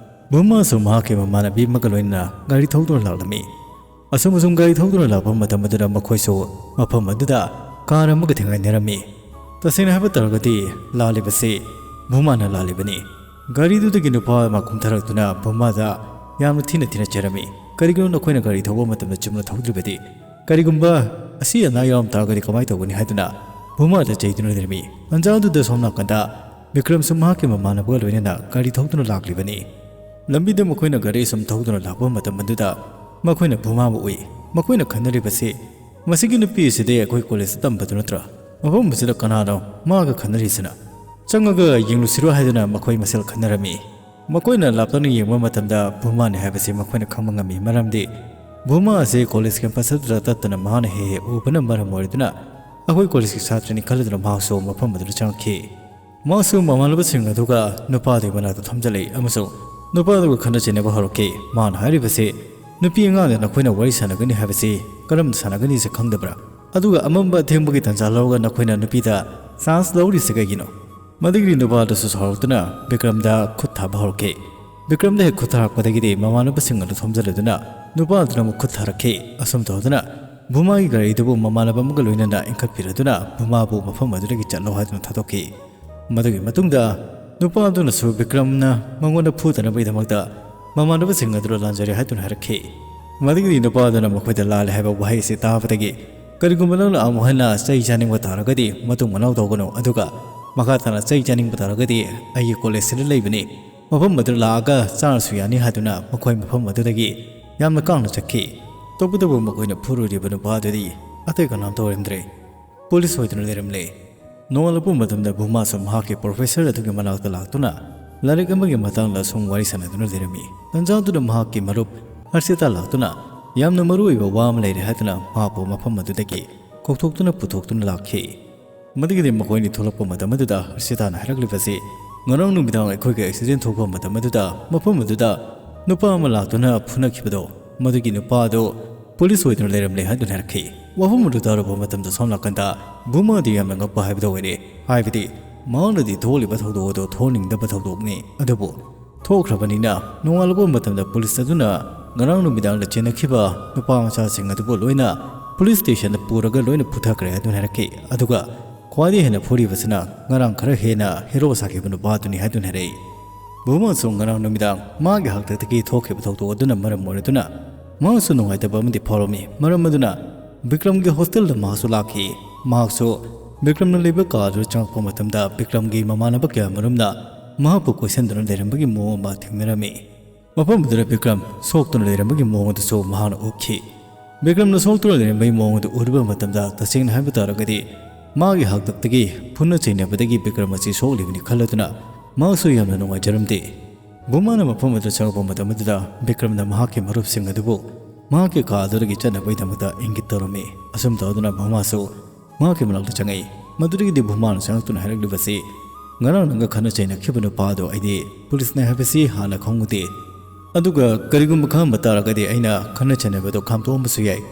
ꯚꯨꯃꯥꯁꯨ ꯃꯍꯥꯛꯀꯤ ꯃꯃꯥꯟꯅꯕꯤ ꯑꯃꯒ ꯂꯣꯏꯅꯅ ꯒꯥꯔꯤ ꯊꯧꯗꯨꯅ ꯂꯥꯛꯂꯝꯃꯤ꯫ ꯑꯁꯨꯝ ꯑꯁꯨꯝ ꯒꯥꯔꯤ ꯊꯧꯗꯨꯅ ꯂꯥꯛꯄ ꯃꯇꯝ ꯑꯗꯨꯗ ꯃꯈꯣꯏꯁꯨ ꯃꯐꯝ ꯑꯗꯨꯗ ꯀꯥꯔ ꯑꯃꯒ ꯊꯦꯡꯒꯥꯏꯅꯔꯝꯃꯤ꯫ ꯇꯁꯦꯡꯅ ꯍꯥꯏꯕ ꯇꯥꯔꯒꯗꯤ ꯂꯥꯜꯂꯤꯕꯁꯤ ꯚꯨꯃꯥꯅ ꯂꯥꯜꯂꯤꯕꯅꯤ꯫ ꯒꯥꯔꯤꯗꯨꯗꯒꯤ ꯅꯨꯄꯥ ꯑꯃ ꯀꯨꯝꯊꯔꯛꯇꯨꯅ ꯚꯨꯃꯥꯗ ꯌꯥꯝꯅ ꯊꯤꯅ ꯊꯤꯅ ꯆꯩꯔꯝꯃꯤ꯫ "ꯀꯔꯤꯒꯤꯅꯣ ꯅꯈꯣꯏꯅ ꯒꯥꯔꯤ ꯊꯧꯕ ꯃꯇꯝꯗ ꯆꯨꯝꯅ ꯊꯧꯗ꯭ꯔꯤꯕꯗꯤ? ꯀꯔꯤꯒꯨꯝꯕ ꯑꯁꯤ ꯑꯅꯥ ꯌꯥꯎꯔꯝ ꯇꯥꯔꯒꯗꯤ ꯀꯃꯥꯏꯅ ꯇꯧꯒꯅꯤ?" ꯍꯥꯏꯗꯨꯅ ꯚꯨꯃꯥꯗ ꯆꯩꯗꯨꯅ ꯂꯩꯔꯝꯃꯤ꯫ ꯇꯟꯖꯥ ꯑꯗꯨꯗ ꯁꯣꯝ ꯅꯥꯀꯟꯗ ꯕꯤꯀ꯭ꯔꯝꯁꯨ ꯃꯍꯥꯛꯀꯤ ꯃꯃꯥꯟꯅꯕꯒ ꯂꯣꯏꯅꯅ ꯒꯥꯔꯤ ꯊꯧꯗꯨꯅ ꯂꯥꯛꯂꯤꯕꯅꯤ꯫ ꯂꯝꯕꯤꯗ ꯃꯈꯣꯏꯅ ꯒꯥꯔꯤ ꯁꯨꯝ ꯊꯧꯗꯨꯅ ꯂꯥꯛꯄ ꯃꯇꯝ ꯑꯗꯨꯗ ꯃꯈꯣꯏꯅ ꯚꯨꯃꯥꯕꯨ ꯎꯏ꯫ ꯃꯈꯣꯏꯅ ꯈꯟꯅꯔꯤꯕꯁꯤ, "ꯃꯁꯤꯒꯤ ꯅꯨꯄꯤ ꯑꯁꯤꯗꯤ ꯑꯩꯈꯣꯏ ꯀꯣꯂꯦꯖꯇ ꯇꯝꯕꯗꯨ ꯅꯠꯇ꯭ꯔꯥ? ꯃꯐꯝ ꯑꯁꯤꯗ ꯀꯅꯥꯅꯣ ꯃꯥꯒ ꯈꯟꯅꯔꯤꯁꯤꯅ? ꯆꯪꯉꯒ ꯌꯦꯡꯂꯨꯁꯤꯔꯣ?" ꯍꯥꯏꯗꯨꯅ ꯃꯈꯣꯏ ꯃꯁꯦꯜ ꯈꯟꯅꯔꯝꯃꯤ꯫ ꯃꯈꯣꯏꯅ ꯂꯥꯞꯇꯛꯅ ꯌꯦꯡꯕ ꯃꯇꯝꯗ ꯚꯨꯃꯥꯅꯤ ꯍꯥꯏꯕꯁꯤ ꯃꯈꯣꯏꯅ ꯈꯪꯕ ꯉꯝꯃꯤ, ꯃꯔꯝꯗꯤ ꯚꯨꯃꯥ ꯑꯁꯤ ꯀꯣꯂꯦꯖ ꯀꯦꯝꯄꯁ ꯑꯗꯨꯗ ꯇꯠꯇꯅ ꯃꯍꯥꯛꯅ ꯍꯦꯛ ꯍꯦꯛ ꯎꯕꯅ ꯃꯔꯝ ꯑꯣꯏꯗꯨꯅ ꯑꯩꯈꯣꯏ ꯀꯣꯂꯦꯖꯀꯤ ꯁꯥꯇ꯭ꯔꯅꯤ ꯈꯜꯂꯗꯨꯅ ꯃꯍꯥꯛꯁꯨ ꯃꯐꯝ ꯑꯗꯨꯗ ꯆꯪꯉꯛꯈꯤ꯫ ꯃꯍꯥꯛꯁꯨ ꯃꯃꯥꯟꯅꯕꯁꯤꯡ ꯑꯗꯨꯒ ꯅꯨꯄꯥꯗꯨꯒꯤ ꯃꯅꯥꯛꯇ ꯊꯣꯝꯖꯤꯜꯂꯛꯏ ꯑꯃꯁꯨꯡ ꯅꯨꯄꯥꯗꯨꯒ ꯈꯠꯅ ꯆꯩꯅꯕ ꯍꯧꯔꯛꯈꯤ꯫ ꯃꯥꯅ ꯍꯥꯏꯔꯤꯕꯁꯤ, "ꯅꯨꯄꯤ ꯑꯉꯥꯡꯗ ꯅꯈꯣꯏꯅ ꯋꯥꯔꯤ ꯁꯥꯟꯅꯒꯅꯤ ꯍꯥꯏꯕꯁꯤ ꯀꯔꯝꯅ ꯁꯥꯟꯅꯒꯅꯤꯁꯦ ꯈꯪꯗꯕ꯭ꯔꯥ? ꯑꯗꯨꯒ ꯑꯃꯝꯕ ꯑꯊꯦꯡꯕꯒꯤ ꯇꯥꯟꯖꯥ ꯂꯧꯔꯒ ꯅꯈꯣꯏꯅ ꯅꯨꯄꯤꯗ ꯆꯥꯟꯁ ꯂꯧꯔꯤꯁꯦ ꯀꯩꯒꯤꯅꯣ?" ꯃꯗꯨꯒꯤ ꯅꯨꯄꯥꯗꯨꯁꯨ ꯁꯥꯎꯔꯛꯇꯨꯅ ꯕꯤꯀ꯭ꯔꯝꯗ ꯈꯨꯠ ꯊꯥꯕ ꯍꯧꯔꯛꯈꯤ꯫ ꯕꯤꯀ꯭ꯔꯝꯗ ꯍꯦꯛ ꯈꯨꯠ ꯊꯥꯔꯛꯄꯗꯒꯤꯗꯤ ꯃꯃꯥꯟꯅꯕꯁꯤꯡ ꯑꯗꯨ ꯊꯣꯝꯖꯤꯜꯂꯗꯨꯅ ꯅꯨꯄꯥ ꯑꯗꯨꯅ ꯃꯈꯨꯠ ꯊꯥꯔꯛꯈꯤ꯫ ꯑꯁꯨꯝ ꯇꯧꯗꯨꯅ ꯚꯨꯃꯥꯒꯤ ꯒꯥꯔꯤꯗꯨꯕꯨ ꯃꯃꯥꯟꯅꯕ ꯑꯃꯒ ꯂꯣꯏꯅꯅ ꯏꯟꯈꯠꯄꯤꯔꯗꯨꯅ ꯚꯨꯃꯥꯕꯨ ꯃꯐꯝ ꯑꯗꯨꯗꯒꯤ ꯆꯠꯂꯣ ꯍꯥꯏꯗꯨꯅ ꯊꯥꯗꯣꯛꯈꯤ꯫ ꯃꯗꯨꯒꯤ ꯃꯇꯨꯡꯗ ꯅꯨꯄꯥ ꯑꯗꯨꯅꯁꯨ ꯕꯤꯀ꯭ꯔꯝꯅ ꯃꯉꯣꯟꯗ ꯐꯨꯗꯅꯕꯒꯤꯗꯃꯛꯇ ꯃꯃꯥꯟꯅꯕꯁꯤꯡ ꯑꯗꯨꯗ ꯂꯥꯟꯖꯔꯦ ꯍꯥꯏꯗꯨꯅ ꯍꯥꯏꯔꯛꯈꯤ꯫ ꯃꯗꯨꯒꯤꯗꯤ ꯅꯨꯄꯥ ꯑꯗꯨꯅ ꯃꯈꯣꯏꯗ ꯂꯥꯜꯂꯦ ꯍꯥꯏꯕ ꯋꯥꯍꯩ ꯑꯁꯤ ꯇꯥꯕꯗꯒꯤ, "ꯀꯔꯤꯒꯨꯝꯕ ꯅꯪꯅ ꯑꯃꯨꯛ ꯍꯟꯅ ꯆꯩ ꯆꯥꯅꯤꯡꯕ ꯇꯥꯔꯒꯗꯤ ꯃꯇꯨꯡ ꯃꯅꯥꯎ ꯇꯧꯒꯅꯨ, ꯑꯗꯨꯒ ꯃꯈꯥ ꯇꯥꯅ ꯆꯩ ꯆꯥꯅꯤꯡꯕ ꯇꯥꯔꯒꯗꯤ ꯑꯩꯒꯤ ꯀꯣꯂꯦꯖꯁꯤꯗ ꯂꯩꯕꯅꯤ, ꯃꯐꯝ ꯑꯗꯨꯗ ꯂꯥꯛꯑꯒ ꯆꯥꯔꯁꯨ ꯌꯥꯅꯤ" ꯍꯥꯏꯗꯨꯅ ꯃꯈꯣꯏ ꯃꯐꯝ ꯑꯗꯨꯗꯒꯤ ꯌꯥꯝꯅ ꯀꯥꯡꯅ ꯆꯠꯈꯤ꯫ ꯇꯧꯕꯇꯕꯨ ꯃꯈꯣꯏꯅ ꯐꯨꯔꯨꯔꯤꯕ ꯅꯨꯄꯥ ꯑꯗꯨꯗꯤ ꯑꯇꯩ ꯀꯅꯥꯝꯇ ꯑꯣꯏꯔꯝꯗ꯭ꯔꯦ, ꯄꯨꯂꯤꯁ ꯑꯣꯏꯗꯨꯅ ꯂꯩꯔꯝꯂꯦ꯫ ꯅꯣꯡꯉꯥꯜꯂꯛꯄ ꯃꯇꯝꯗ ꯚꯨꯃꯥꯁꯨ ꯃꯍꯥꯛꯀꯤ ꯄ꯭ꯔꯣꯐꯦꯁꯔ ꯑꯗꯨꯒꯤ ꯃꯅꯥꯛꯇ ꯂꯥꯛꯇꯨꯅ ꯂꯥꯏꯔꯤꯛ ꯑꯃꯒꯤ ꯃꯇꯥꯡꯗ ꯁꯨꯝ ꯋꯥꯔꯤ ꯁꯥꯟꯅꯗꯨꯅ ꯂꯩꯔꯝꯃꯤ꯫ ꯇꯟꯖꯥꯗꯨꯗ ꯃꯍꯥꯛꯀꯤ ꯃꯔꯨꯞ ꯍꯔꯁꯤꯇꯥ ꯂꯥꯛꯇꯨꯅ ꯌꯥꯝꯅ ꯃꯔꯨ ꯑꯣꯏꯕ ꯋꯥ ꯑꯃ ꯂꯩꯔꯦ ꯍꯥꯏꯗꯨꯅ ꯃꯍꯥꯛꯄꯨ ꯃꯐꯝ ꯑꯗꯨꯗꯒꯤ ꯀꯧꯊꯣꯛꯇꯨꯅ ꯄꯨꯊꯣꯛꯇꯨꯅ ꯂꯥꯛꯈꯤ꯫ ꯃꯗꯨꯒꯤꯗꯤ ꯃꯈꯣꯏꯅꯤ ꯊꯣꯛꯂꯛꯄ ꯃꯇꯝ ꯑꯗꯨꯗ ꯍꯔꯁꯤꯇꯥꯅ ꯍꯥꯏꯔꯛꯂꯤꯕꯁꯤ, "ꯉꯔꯥꯡ ꯅꯨꯃꯤꯗꯥꯡ ꯑꯩꯈꯣꯏꯒꯤ ꯑꯦꯛꯁꯤꯗꯦꯟ ꯊꯣꯛꯄ ꯃꯇꯝ ꯑꯗꯨꯗ ꯃꯐꯝ ꯑꯗꯨꯗ ꯅꯨꯄꯥ ꯑꯃ ꯂꯥꯛꯇꯨꯅ ꯐꯨꯅꯈꯤꯕꯗꯣ, ꯃꯗꯨꯒꯤ ꯅꯨꯄꯥ ꯑꯗꯨ ꯄꯨꯂꯤꯁ ꯑꯣꯏꯗꯨꯅ ꯂꯩꯔꯝꯂꯦ" ꯍꯥꯏꯗꯨꯅ ꯍꯥꯏꯔꯛꯈꯤ꯫ ꯋꯥꯐꯝ ꯑꯗꯨ ꯇꯥꯔꯨꯕ ꯃꯇꯝꯗ ꯁꯣꯝ ꯅꯥꯀꯟꯗ ꯚꯨꯃꯥꯗꯤ ꯌꯥꯝꯅ ꯉꯛꯄ ꯍꯥꯏꯕꯗꯨ ꯑꯣꯏꯔꯦ꯫ ꯍꯥꯏꯕꯗꯤ ꯃꯍꯥꯛꯅꯗꯤ ꯊꯣꯛꯂꯤꯕ ꯊꯧꯗꯣꯛ ꯑꯗꯨ ꯊꯣꯛꯍꯟꯅꯤꯡꯗꯕ ꯊꯧꯗꯣꯛꯅꯤ, ꯑꯗꯨꯕꯨ ꯊꯣꯛꯈ꯭ꯔꯕꯅꯤꯅ ꯅꯣꯡꯉꯥꯜꯂꯛꯄ ꯃꯇꯝꯗ ꯄꯨꯂꯤꯁ ꯑꯗꯨꯅ ꯉꯔꯥꯡ ꯅꯨꯃꯤꯗꯥꯡꯗ ꯆꯦꯟꯅꯈꯤꯕ ꯅꯨꯄꯥ ꯃꯆꯥꯁꯤꯡ ꯑꯗꯨꯕꯨ ꯂꯣꯏꯅ ꯄꯨꯂꯤꯁ ꯁ꯭ꯇꯦꯁꯟꯗ ꯄꯨꯔꯒ ꯂꯣꯏꯅ ꯐꯨꯊꯈ꯭ꯔꯦ ꯍꯥꯏꯗꯨꯅ ꯍꯥꯏꯔꯛꯈꯤ꯫ ꯑꯗꯨꯒ ꯈ꯭ꯋꯥꯏꯗꯒꯤ ꯍꯦꯟꯅ ꯐꯨꯔꯤꯕꯁꯤꯅ ꯉꯔꯥꯡ ꯈꯔ ꯍꯦꯟꯅ ꯍꯦꯔꯣ ꯁꯥꯈꯤꯕ ꯅꯨꯄꯥ ꯑꯗꯨꯅꯤ ꯍꯥꯏꯗꯨꯅ ꯍꯥꯏꯔꯛꯏ꯫ ꯚꯨꯃꯥꯁꯨ ꯉꯔꯥꯡ ꯅꯨꯃꯤꯗꯥꯡ ꯃꯥꯒꯤ ꯍꯥꯛꯇꯛꯇꯒꯤ ꯊꯣꯛꯈꯤꯕ ꯊꯧꯗꯣꯛ ꯑꯗꯨꯅ ꯃꯔꯝ ꯑꯣꯏꯔꯗꯨꯅ ꯃꯍꯥꯛꯁꯨ ꯅꯨꯡꯉꯥꯏꯇꯕ ꯑꯃꯗꯤ ꯐꯥꯎꯔꯝꯃꯤ꯫ ꯃꯔꯝ ꯑꯗꯨꯅ ꯕꯤꯀ꯭ꯔꯝꯒꯤ ꯍꯣꯁꯇꯦꯜꯗ ꯃꯍꯥꯛꯁꯨ ꯂꯥꯛꯈꯤ꯫ ꯃꯍꯥꯛꯁꯨ ꯕꯤꯀ꯭ꯔꯝꯅ ꯂꯩꯕ ꯀꯥ ꯑꯗꯨꯗ ꯆꯪꯂꯛꯄ ꯃꯇꯝꯗ ꯕꯤꯀ꯭ꯔꯝꯒꯤ ꯃꯃꯥꯟꯅꯕ ꯀꯌꯥ ꯃꯔꯨꯝꯅ ꯃꯍꯥꯛꯄꯨ ꯀꯣꯏꯁꯟꯗꯨꯅ ꯂꯩꯔꯝꯕꯒꯤ ꯃꯑꯣꯡ ꯑꯃ ꯊꯦꯡꯅꯔꯝꯃꯤ꯫ ꯃꯐꯝ ꯑꯗꯨꯗ ꯕꯤꯀ꯭ꯔꯝ ꯁꯣꯛꯇꯨꯅ ꯂꯩꯔꯝꯕꯒꯤ ꯃꯑꯣꯡ ꯑꯗꯨꯁꯨ ꯃꯍꯥꯛꯅ ꯎꯈꯤ꯫ ꯕꯤꯀ꯭ꯔꯝꯅ ꯁꯣꯛꯇꯨꯅ ꯂꯩꯔꯝꯕꯒꯤ ꯃꯑꯣꯡ ꯑꯗꯨ ꯎꯔꯨꯕ ꯃꯇꯝꯗ, ꯇꯁꯦꯡꯅ ꯍꯥꯏꯕ ꯇꯥꯔꯒꯗꯤ, ꯃꯥꯒꯤ ꯍꯥꯛꯇꯛꯇꯒꯤ ꯐꯨꯅ ꯆꯩꯅꯕꯗꯒꯤ ꯕꯤꯀ꯭ꯔꯝ ꯑꯁꯤ ꯁꯣꯛꯂꯤꯕꯅꯤ ꯈꯜꯂꯗꯨꯅ ꯃꯍꯥꯛꯁꯨ ꯌꯥꯝꯅ ꯅꯨꯡꯉꯥꯏꯖꯔꯝꯗꯦ꯫ ꯚꯨꯃꯥꯅ ꯃꯐꯝ ꯑꯗꯨ ꯆꯪꯂꯛꯄ ꯃꯇꯝ ꯑꯗꯨꯗ ꯕꯤꯀ꯭ꯔꯝꯅ ꯃꯍꯥꯛꯀꯤ ꯃꯔꯨꯞꯁꯤꯡ ꯑꯗꯨꯕꯨ ꯃꯍꯥꯛꯀꯤ ꯀꯥ ꯑꯗꯨꯗꯒꯤ ꯆꯠꯅꯕꯒꯤꯗꯃꯛꯇ ꯏꯪꯒꯤꯠ ꯇꯧꯔꯝꯃꯤ꯫ ꯑꯁꯨꯝ ꯇꯧꯗꯨꯅ ꯚꯨꯃꯥꯁꯨ ꯃꯍꯥꯛꯀꯤ ꯃꯅꯥꯛꯇ ꯆꯪꯉꯛꯏ꯫ ꯃꯗꯨꯗꯒꯤꯗꯤ ꯚꯨꯃꯥꯅ ꯆꯪꯂꯛꯇꯨꯅ ꯍꯥꯏꯔꯛꯂꯤꯕꯁꯤ, "ꯉꯔꯥꯡ ꯅꯪꯒ ꯈꯠꯅ ꯆꯩꯅꯈꯤꯕ ꯅꯨꯄꯥ ꯑꯗꯨ ꯑꯩꯗꯤ ꯄꯨꯂꯤꯁꯅꯤ ꯍꯥꯏꯕꯁꯤ ꯍꯥꯟꯅ ꯈꯪꯉꯨꯗꯦ꯫ ꯑꯗꯨꯒ ꯀꯔꯤꯒꯨꯝꯕ ꯈꯪꯂꯝꯕ ꯇꯥꯔꯒꯗꯤ ꯑꯩꯅ ꯈꯠꯅ ꯆꯩꯅꯕꯗꯨ ꯈꯥꯝꯗꯣꯛꯂꯝꯕꯁꯨ ꯌꯥꯏ꯫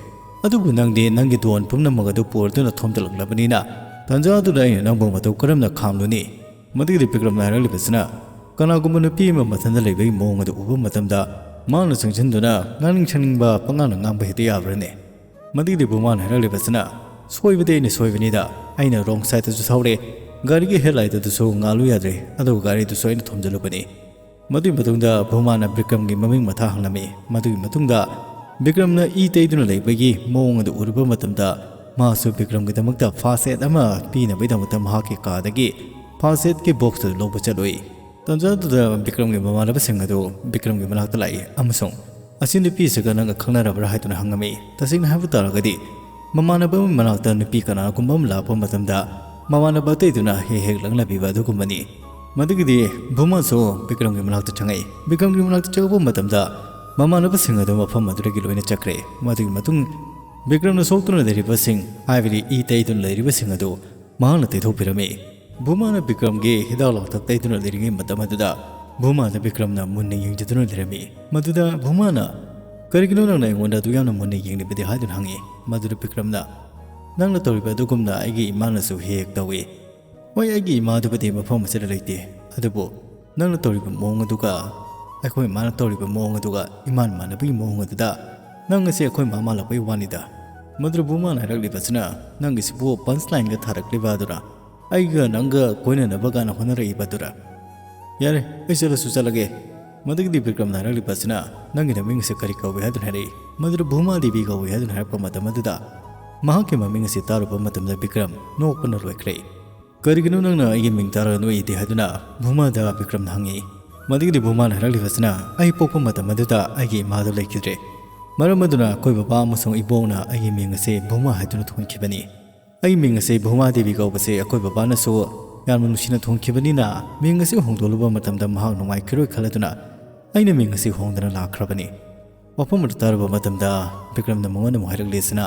ꯑꯗꯨꯕꯨ ꯅꯪꯗꯤ ꯅꯪꯒꯤ ꯗꯣꯟ ꯄꯨꯝꯅꯃꯛ ꯑꯗꯨ ꯄꯨꯔꯗꯨꯅ ꯊꯣꯝꯖꯤꯜꯂꯛꯂꯕꯅꯤꯅ ꯇꯥꯟꯖꯥꯗꯨꯗ ꯑꯩꯅ ꯅꯪꯕꯨ ꯃꯇꯧ ꯀꯔꯝꯅ ꯈꯥꯝꯂꯨꯅꯤ?" ꯃꯗꯨꯒꯤꯗꯤ ꯕꯤꯀ꯭ꯔꯝꯅ ꯍꯥꯏꯔꯛꯂꯤꯕꯁꯤꯅ, ꯀꯅꯥꯒꯨꯝꯕ ꯅꯨꯄꯤ ꯑꯃ ꯃꯊꯟꯇ ꯂꯩꯕꯒꯤ ꯃꯑꯣꯡ ꯑꯗꯨ ꯎꯕ ꯃꯇꯝꯗ ꯃꯥꯅ ꯆꯪꯁꯤꯟꯗꯨꯅ ꯉꯥꯡꯅꯤꯡ ꯁꯛꯅꯤꯡꯕ ꯄꯉꯥꯡꯅ ꯉꯥꯡꯕ ꯍꯦꯛꯇ ꯌꯥꯕ꯭ꯔꯅꯦ? ꯃꯗꯨꯒꯤꯗꯤ ꯕꯨꯃꯥꯅ ꯍꯥꯏꯔꯛꯂꯤꯕꯁꯤꯅ, "ꯁꯣꯏꯕꯗꯤ ꯑꯩꯅ ꯁꯣꯏꯕꯅꯤꯗ, ꯑꯩꯅ ꯔꯣꯡ ꯁꯥꯏꯗꯇꯁꯨ ꯊꯧꯔꯦ, ꯒꯥꯔꯤꯒꯤ ꯍꯦꯗꯂꯥꯏꯠ ꯑꯗꯨꯁꯨ ꯉꯥꯜꯂꯨ ꯌꯥꯗ꯭ꯔꯦ, ꯑꯗꯨꯒ ꯒꯥꯔꯤꯗꯨꯁꯨ ꯑꯩꯅ ꯊꯣꯝꯖꯤꯜꯂꯨꯕꯅꯤ"꯫ ꯃꯗꯨꯒꯤ ꯃꯇꯨꯡꯗ ꯕꯨꯃꯥꯅ ꯕꯤꯀ꯭ꯔꯝꯒꯤ ꯃꯃꯤꯡ ꯃꯊꯥ ꯍꯪꯂꯝꯃꯤ꯫ ꯃꯗꯨꯒꯤ ꯃꯇꯨꯡꯗ ꯕꯤꯀ꯭ꯔꯝꯅ ꯏ ꯇꯩꯗꯨꯅ ꯂꯩꯕꯒꯤ ꯃꯑꯣꯡ ꯑꯗꯨ ꯎꯔꯨꯕ ꯃꯇꯝꯗ, ꯃꯍꯥꯛꯁꯨ ꯕꯤꯀ꯭ꯔꯝꯒꯤꯗꯃꯛꯇ ꯐꯥꯔꯁ ꯑꯦꯗ ꯑꯃ ꯄꯤꯅꯕꯒꯤꯗꯃꯛꯇ ꯃꯍꯥꯛꯀꯤ ꯀꯥꯗꯒꯤ ꯐꯥꯔꯁ ꯑꯦꯗꯀꯤ ꯕꯣꯛꯁ ꯑꯗꯨ ꯂꯧꯕ ꯆꯠꯂꯨꯏ꯫ ꯇꯟꯖꯥ ꯑꯗꯨꯗ ꯕꯤꯀ꯭ꯔꯝꯒꯤ ꯃꯃꯥꯟꯅꯕꯁꯤꯡ ꯑꯗꯨ ꯕꯤꯀ꯭ꯔꯝꯒꯤ ꯃꯅꯥꯛꯇ ꯂꯥꯛꯏ ꯑꯃꯁꯨꯡ, "ꯑꯁꯤ ꯅꯨꯄꯤꯁꯤꯒ ꯅꯪꯒ ꯈꯪꯅꯔꯕ꯭ꯔꯥ?" ꯍꯥꯏꯗꯨꯅ ꯍꯪꯉꯝꯃꯤ꯫ ꯇꯁꯦꯡꯅ ꯍꯥꯏꯕ ꯇꯥꯔꯒꯗꯤ, ꯃꯃꯥꯟꯅꯕ ꯑꯃꯒꯤ ꯃꯅꯥꯛꯇ ꯅꯨꯄꯤ ꯀꯅꯥꯒꯨꯝꯕ ꯑꯃ ꯂꯥꯛꯄ ꯃꯇꯝꯗ, ꯃꯃꯥꯟꯅꯕ ꯑꯇꯩꯗꯨꯅ ꯍꯦꯛ ꯍꯦꯛ ꯂꯛꯅꯕꯤꯕ ꯑꯗꯨꯒꯨꯝꯕꯅꯤ꯫ ꯃꯗꯨꯒꯤꯗꯤ ꯚꯨꯃꯥꯁꯨ ꯕꯤꯀ꯭ꯔꯝꯒꯤ ꯃꯅꯥꯛꯇ ꯆꯪꯉꯛꯏ꯫ ꯕꯤꯀ꯭ꯔꯝꯒꯤ ꯃꯅꯥꯛꯇ ꯆꯪꯉꯛꯄ ꯃꯇꯝꯗ, ꯃꯃꯥꯟꯅꯕꯁꯤꯡ ꯑꯗꯨ ꯃꯐꯝ ꯑꯗꯨꯗꯒꯤ ꯂꯣꯏꯅ ꯆꯠꯈ꯭ꯔꯦ꯫ ꯃꯗꯨꯒꯤ ꯃꯇꯨꯡ, ꯕꯤꯀ꯭ꯔꯝꯅ ꯁꯣꯛꯇꯨꯅ ꯂꯩꯔꯤꯕꯁꯤꯡ, ꯍꯥꯏꯕꯗꯤ ꯏ ꯇꯩꯗꯨꯅ ꯂꯩꯔꯤꯕꯁꯤꯡ ꯑꯗꯨ ꯃꯍꯥꯛꯅ ꯇꯩꯊꯣꯛꯄꯤꯔꯝꯃꯤ꯫ ꯚꯨꯃꯥꯅ ꯕꯤꯀ꯭ꯔꯝꯒꯤ ꯍꯤꯗꯥꯛ ꯂꯥꯡꯊꯛ ꯇꯩꯗꯨꯅ ꯂꯩꯔꯤꯉꯩ ꯃꯇꯝ ꯑꯗꯨꯗ, ꯚꯨꯃꯥꯗ ꯕꯤꯀ꯭ꯔꯝꯅ ꯃꯨꯟꯅ ꯌꯦꯡꯖꯗꯨꯅ ꯂꯩꯔꯝꯃꯤ꯫ ꯃꯗꯨꯗ ꯚꯨꯃꯥꯅ, "ꯀꯔꯤꯒꯤꯅꯣ ꯅꯪꯅ ꯑꯩꯉꯣꯟꯗ ꯑꯗꯨ ꯌꯥꯝꯅ ꯃꯨꯟꯅ ꯌꯦꯡꯂꯤꯕꯗꯤ?" ꯍꯥꯏꯗꯨꯅ ꯍꯪꯉꯤ꯫ ꯃꯗꯨꯗ ꯕꯤꯀ꯭ꯔꯝꯅ, "ꯅꯪꯅ ꯇꯧꯔꯤꯕ ꯑꯗꯨꯒꯨꯝꯅ ꯑꯩꯒꯤ ꯏꯃꯥꯅꯁꯨ ꯍꯦꯛ ꯍꯦꯛ ꯇꯧꯏ꯫ ꯍꯣꯏ, ꯑꯩꯒꯤ ꯏꯃꯥꯗꯨꯕꯨꯗꯤ ꯃꯐꯝ ꯑꯁꯤꯗ ꯂꯩꯇꯦ, ꯑꯗꯨꯕꯨ ꯅꯪꯅ ꯇꯧꯔꯤꯕ ꯃꯑꯣꯡ ꯑꯗꯨꯒ, ꯑꯩꯈꯣꯏ ꯏꯃꯥꯅ ꯇꯧꯔꯤꯕ ꯃꯑꯣꯡ ꯑꯗꯨꯒ ꯏꯃꯥꯟ ꯃꯥꯟꯅꯕꯒꯤ ꯃꯑꯣꯡ ꯑꯗꯨꯗ, ꯅꯪ ꯑꯁꯤ ꯑꯩꯈꯣꯏ ꯃꯥ ꯃꯥꯜꯂꯛꯄꯒꯤ ꯋꯥꯅꯤꯗ"꯫ ꯃꯗꯨꯗ ꯚꯨꯃꯥꯅ ꯍꯥꯏꯔꯛꯂꯤꯕꯁꯤꯅ, "ꯅꯪꯒꯤꯁꯤꯕꯨ ꯄꯟꯆ ꯂꯥꯏꯟꯒ ꯊꯥꯔꯛꯂꯤꯕ ꯑꯗꯨꯔ? ꯑꯩꯒ ꯅꯪꯒ ꯀꯣꯏꯅꯅꯕ ꯀꯥꯏꯅ ꯍꯣꯠꯅꯔꯛꯏꯕ ꯑꯗꯨꯔ? ꯌꯥꯔꯦ, ꯑꯩ ꯆꯠꯂꯁꯨ ꯆꯠꯂꯒꯦ"꯫ ꯃꯗꯨꯒꯤꯗꯤ ꯕꯤꯀ꯭ꯔꯝꯅ ꯍꯥꯏꯔꯛꯂꯤꯕꯁꯤꯅ, "ꯅꯪꯒꯤ ꯅꯃꯤꯡ ꯑꯁꯤ ꯀꯔꯤ ꯀꯧꯏ?" ꯍꯥꯏꯗꯨꯅ ꯍꯥꯏꯔꯛꯏ꯫ ꯃꯗꯨꯗ ꯚꯨꯃꯥ ꯗꯦꯕꯤ ꯀꯧꯏ ꯍꯥꯏꯗꯨꯅ ꯍꯥꯏꯔꯛꯄ ꯃꯇꯝ ꯑꯗꯨꯗ, ꯃꯍꯥꯛꯀꯤ ꯃꯃꯤꯡ ꯑꯁꯤ ꯇꯥꯔꯨꯕ ꯃꯇꯝꯗ ꯕꯤꯀ꯭ꯔꯝ ꯅꯣꯛꯄꯅ ꯂꯣꯏꯈ꯭ꯔꯦ꯫ "ꯀꯔꯤꯒꯤꯅꯣ ꯅꯪꯅ ꯑꯩꯒꯤ ꯃꯤꯡ ꯇꯥꯔꯒ ꯅꯣꯛꯏꯗꯦ?" ꯍꯥꯏꯗꯨꯅ ꯚꯨꯃꯥꯗ ꯕꯤꯀ꯭ꯔꯝꯅ ꯍꯪꯉꯤ꯫ ꯃꯗꯨꯒꯤꯗꯤ ꯚꯨꯃꯥꯅ ꯍꯥꯏꯔꯛꯂꯤꯕꯁꯤꯅ, "ꯑꯩ ꯄꯣꯛꯄ ꯃꯇꯝ ꯑꯗꯨꯗ ꯑꯩꯒꯤ ꯏꯃꯥꯗꯨ ꯂꯩꯈꯤꯗ꯭ꯔꯦ꯫ ꯃꯔꯝ ꯑꯗꯨꯅ ꯑꯩꯈꯣꯏ ꯕꯕꯥ ꯑꯃꯁꯨꯡ ꯏꯕꯣꯛꯅ ꯑꯩꯒꯤ ꯃꯤꯡ ꯑꯁꯤ ꯚꯨꯃꯥ ꯍꯥꯏꯗꯨꯅ ꯊꯣꯟꯈꯤꯕꯅꯤ꯫ ꯑꯩ ꯃꯤꯡ ꯑꯁꯤ ꯚꯨꯃꯥ ꯗꯦꯕꯤ ꯀꯧꯕꯁꯦ ꯑꯩꯈꯣꯏ ꯕꯕꯥꯅꯁꯨ ꯌꯥꯝꯅ ꯅꯨꯡꯁꯤꯅ ꯊꯣꯟꯈꯤꯕꯅꯤꯅ, ꯃꯤꯡ ꯑꯁꯤ ꯍꯣꯡꯗꯣꯛꯂꯨꯕ ꯃꯇꯝꯗ ꯃꯍꯥꯛ ꯅꯨꯡꯉꯥꯏꯈꯤꯔꯣꯏ ꯈꯜꯂꯗꯨꯅ ꯑꯩꯅ ꯃꯤꯡ ꯑꯁꯤ ꯍꯣꯡꯗꯅ ꯂꯥꯛꯈ꯭ꯔꯕꯅꯤ"꯫ ꯋꯥꯐꯝ ꯑꯗꯨ ꯇꯥꯔꯨꯕ ꯃꯇꯝꯗ ꯕꯤꯀ꯭ꯔꯝꯅ ꯃꯉꯣꯟꯗ ꯑꯃꯨꯛ ꯍꯥꯏꯔꯛꯂꯤꯁꯤꯅ,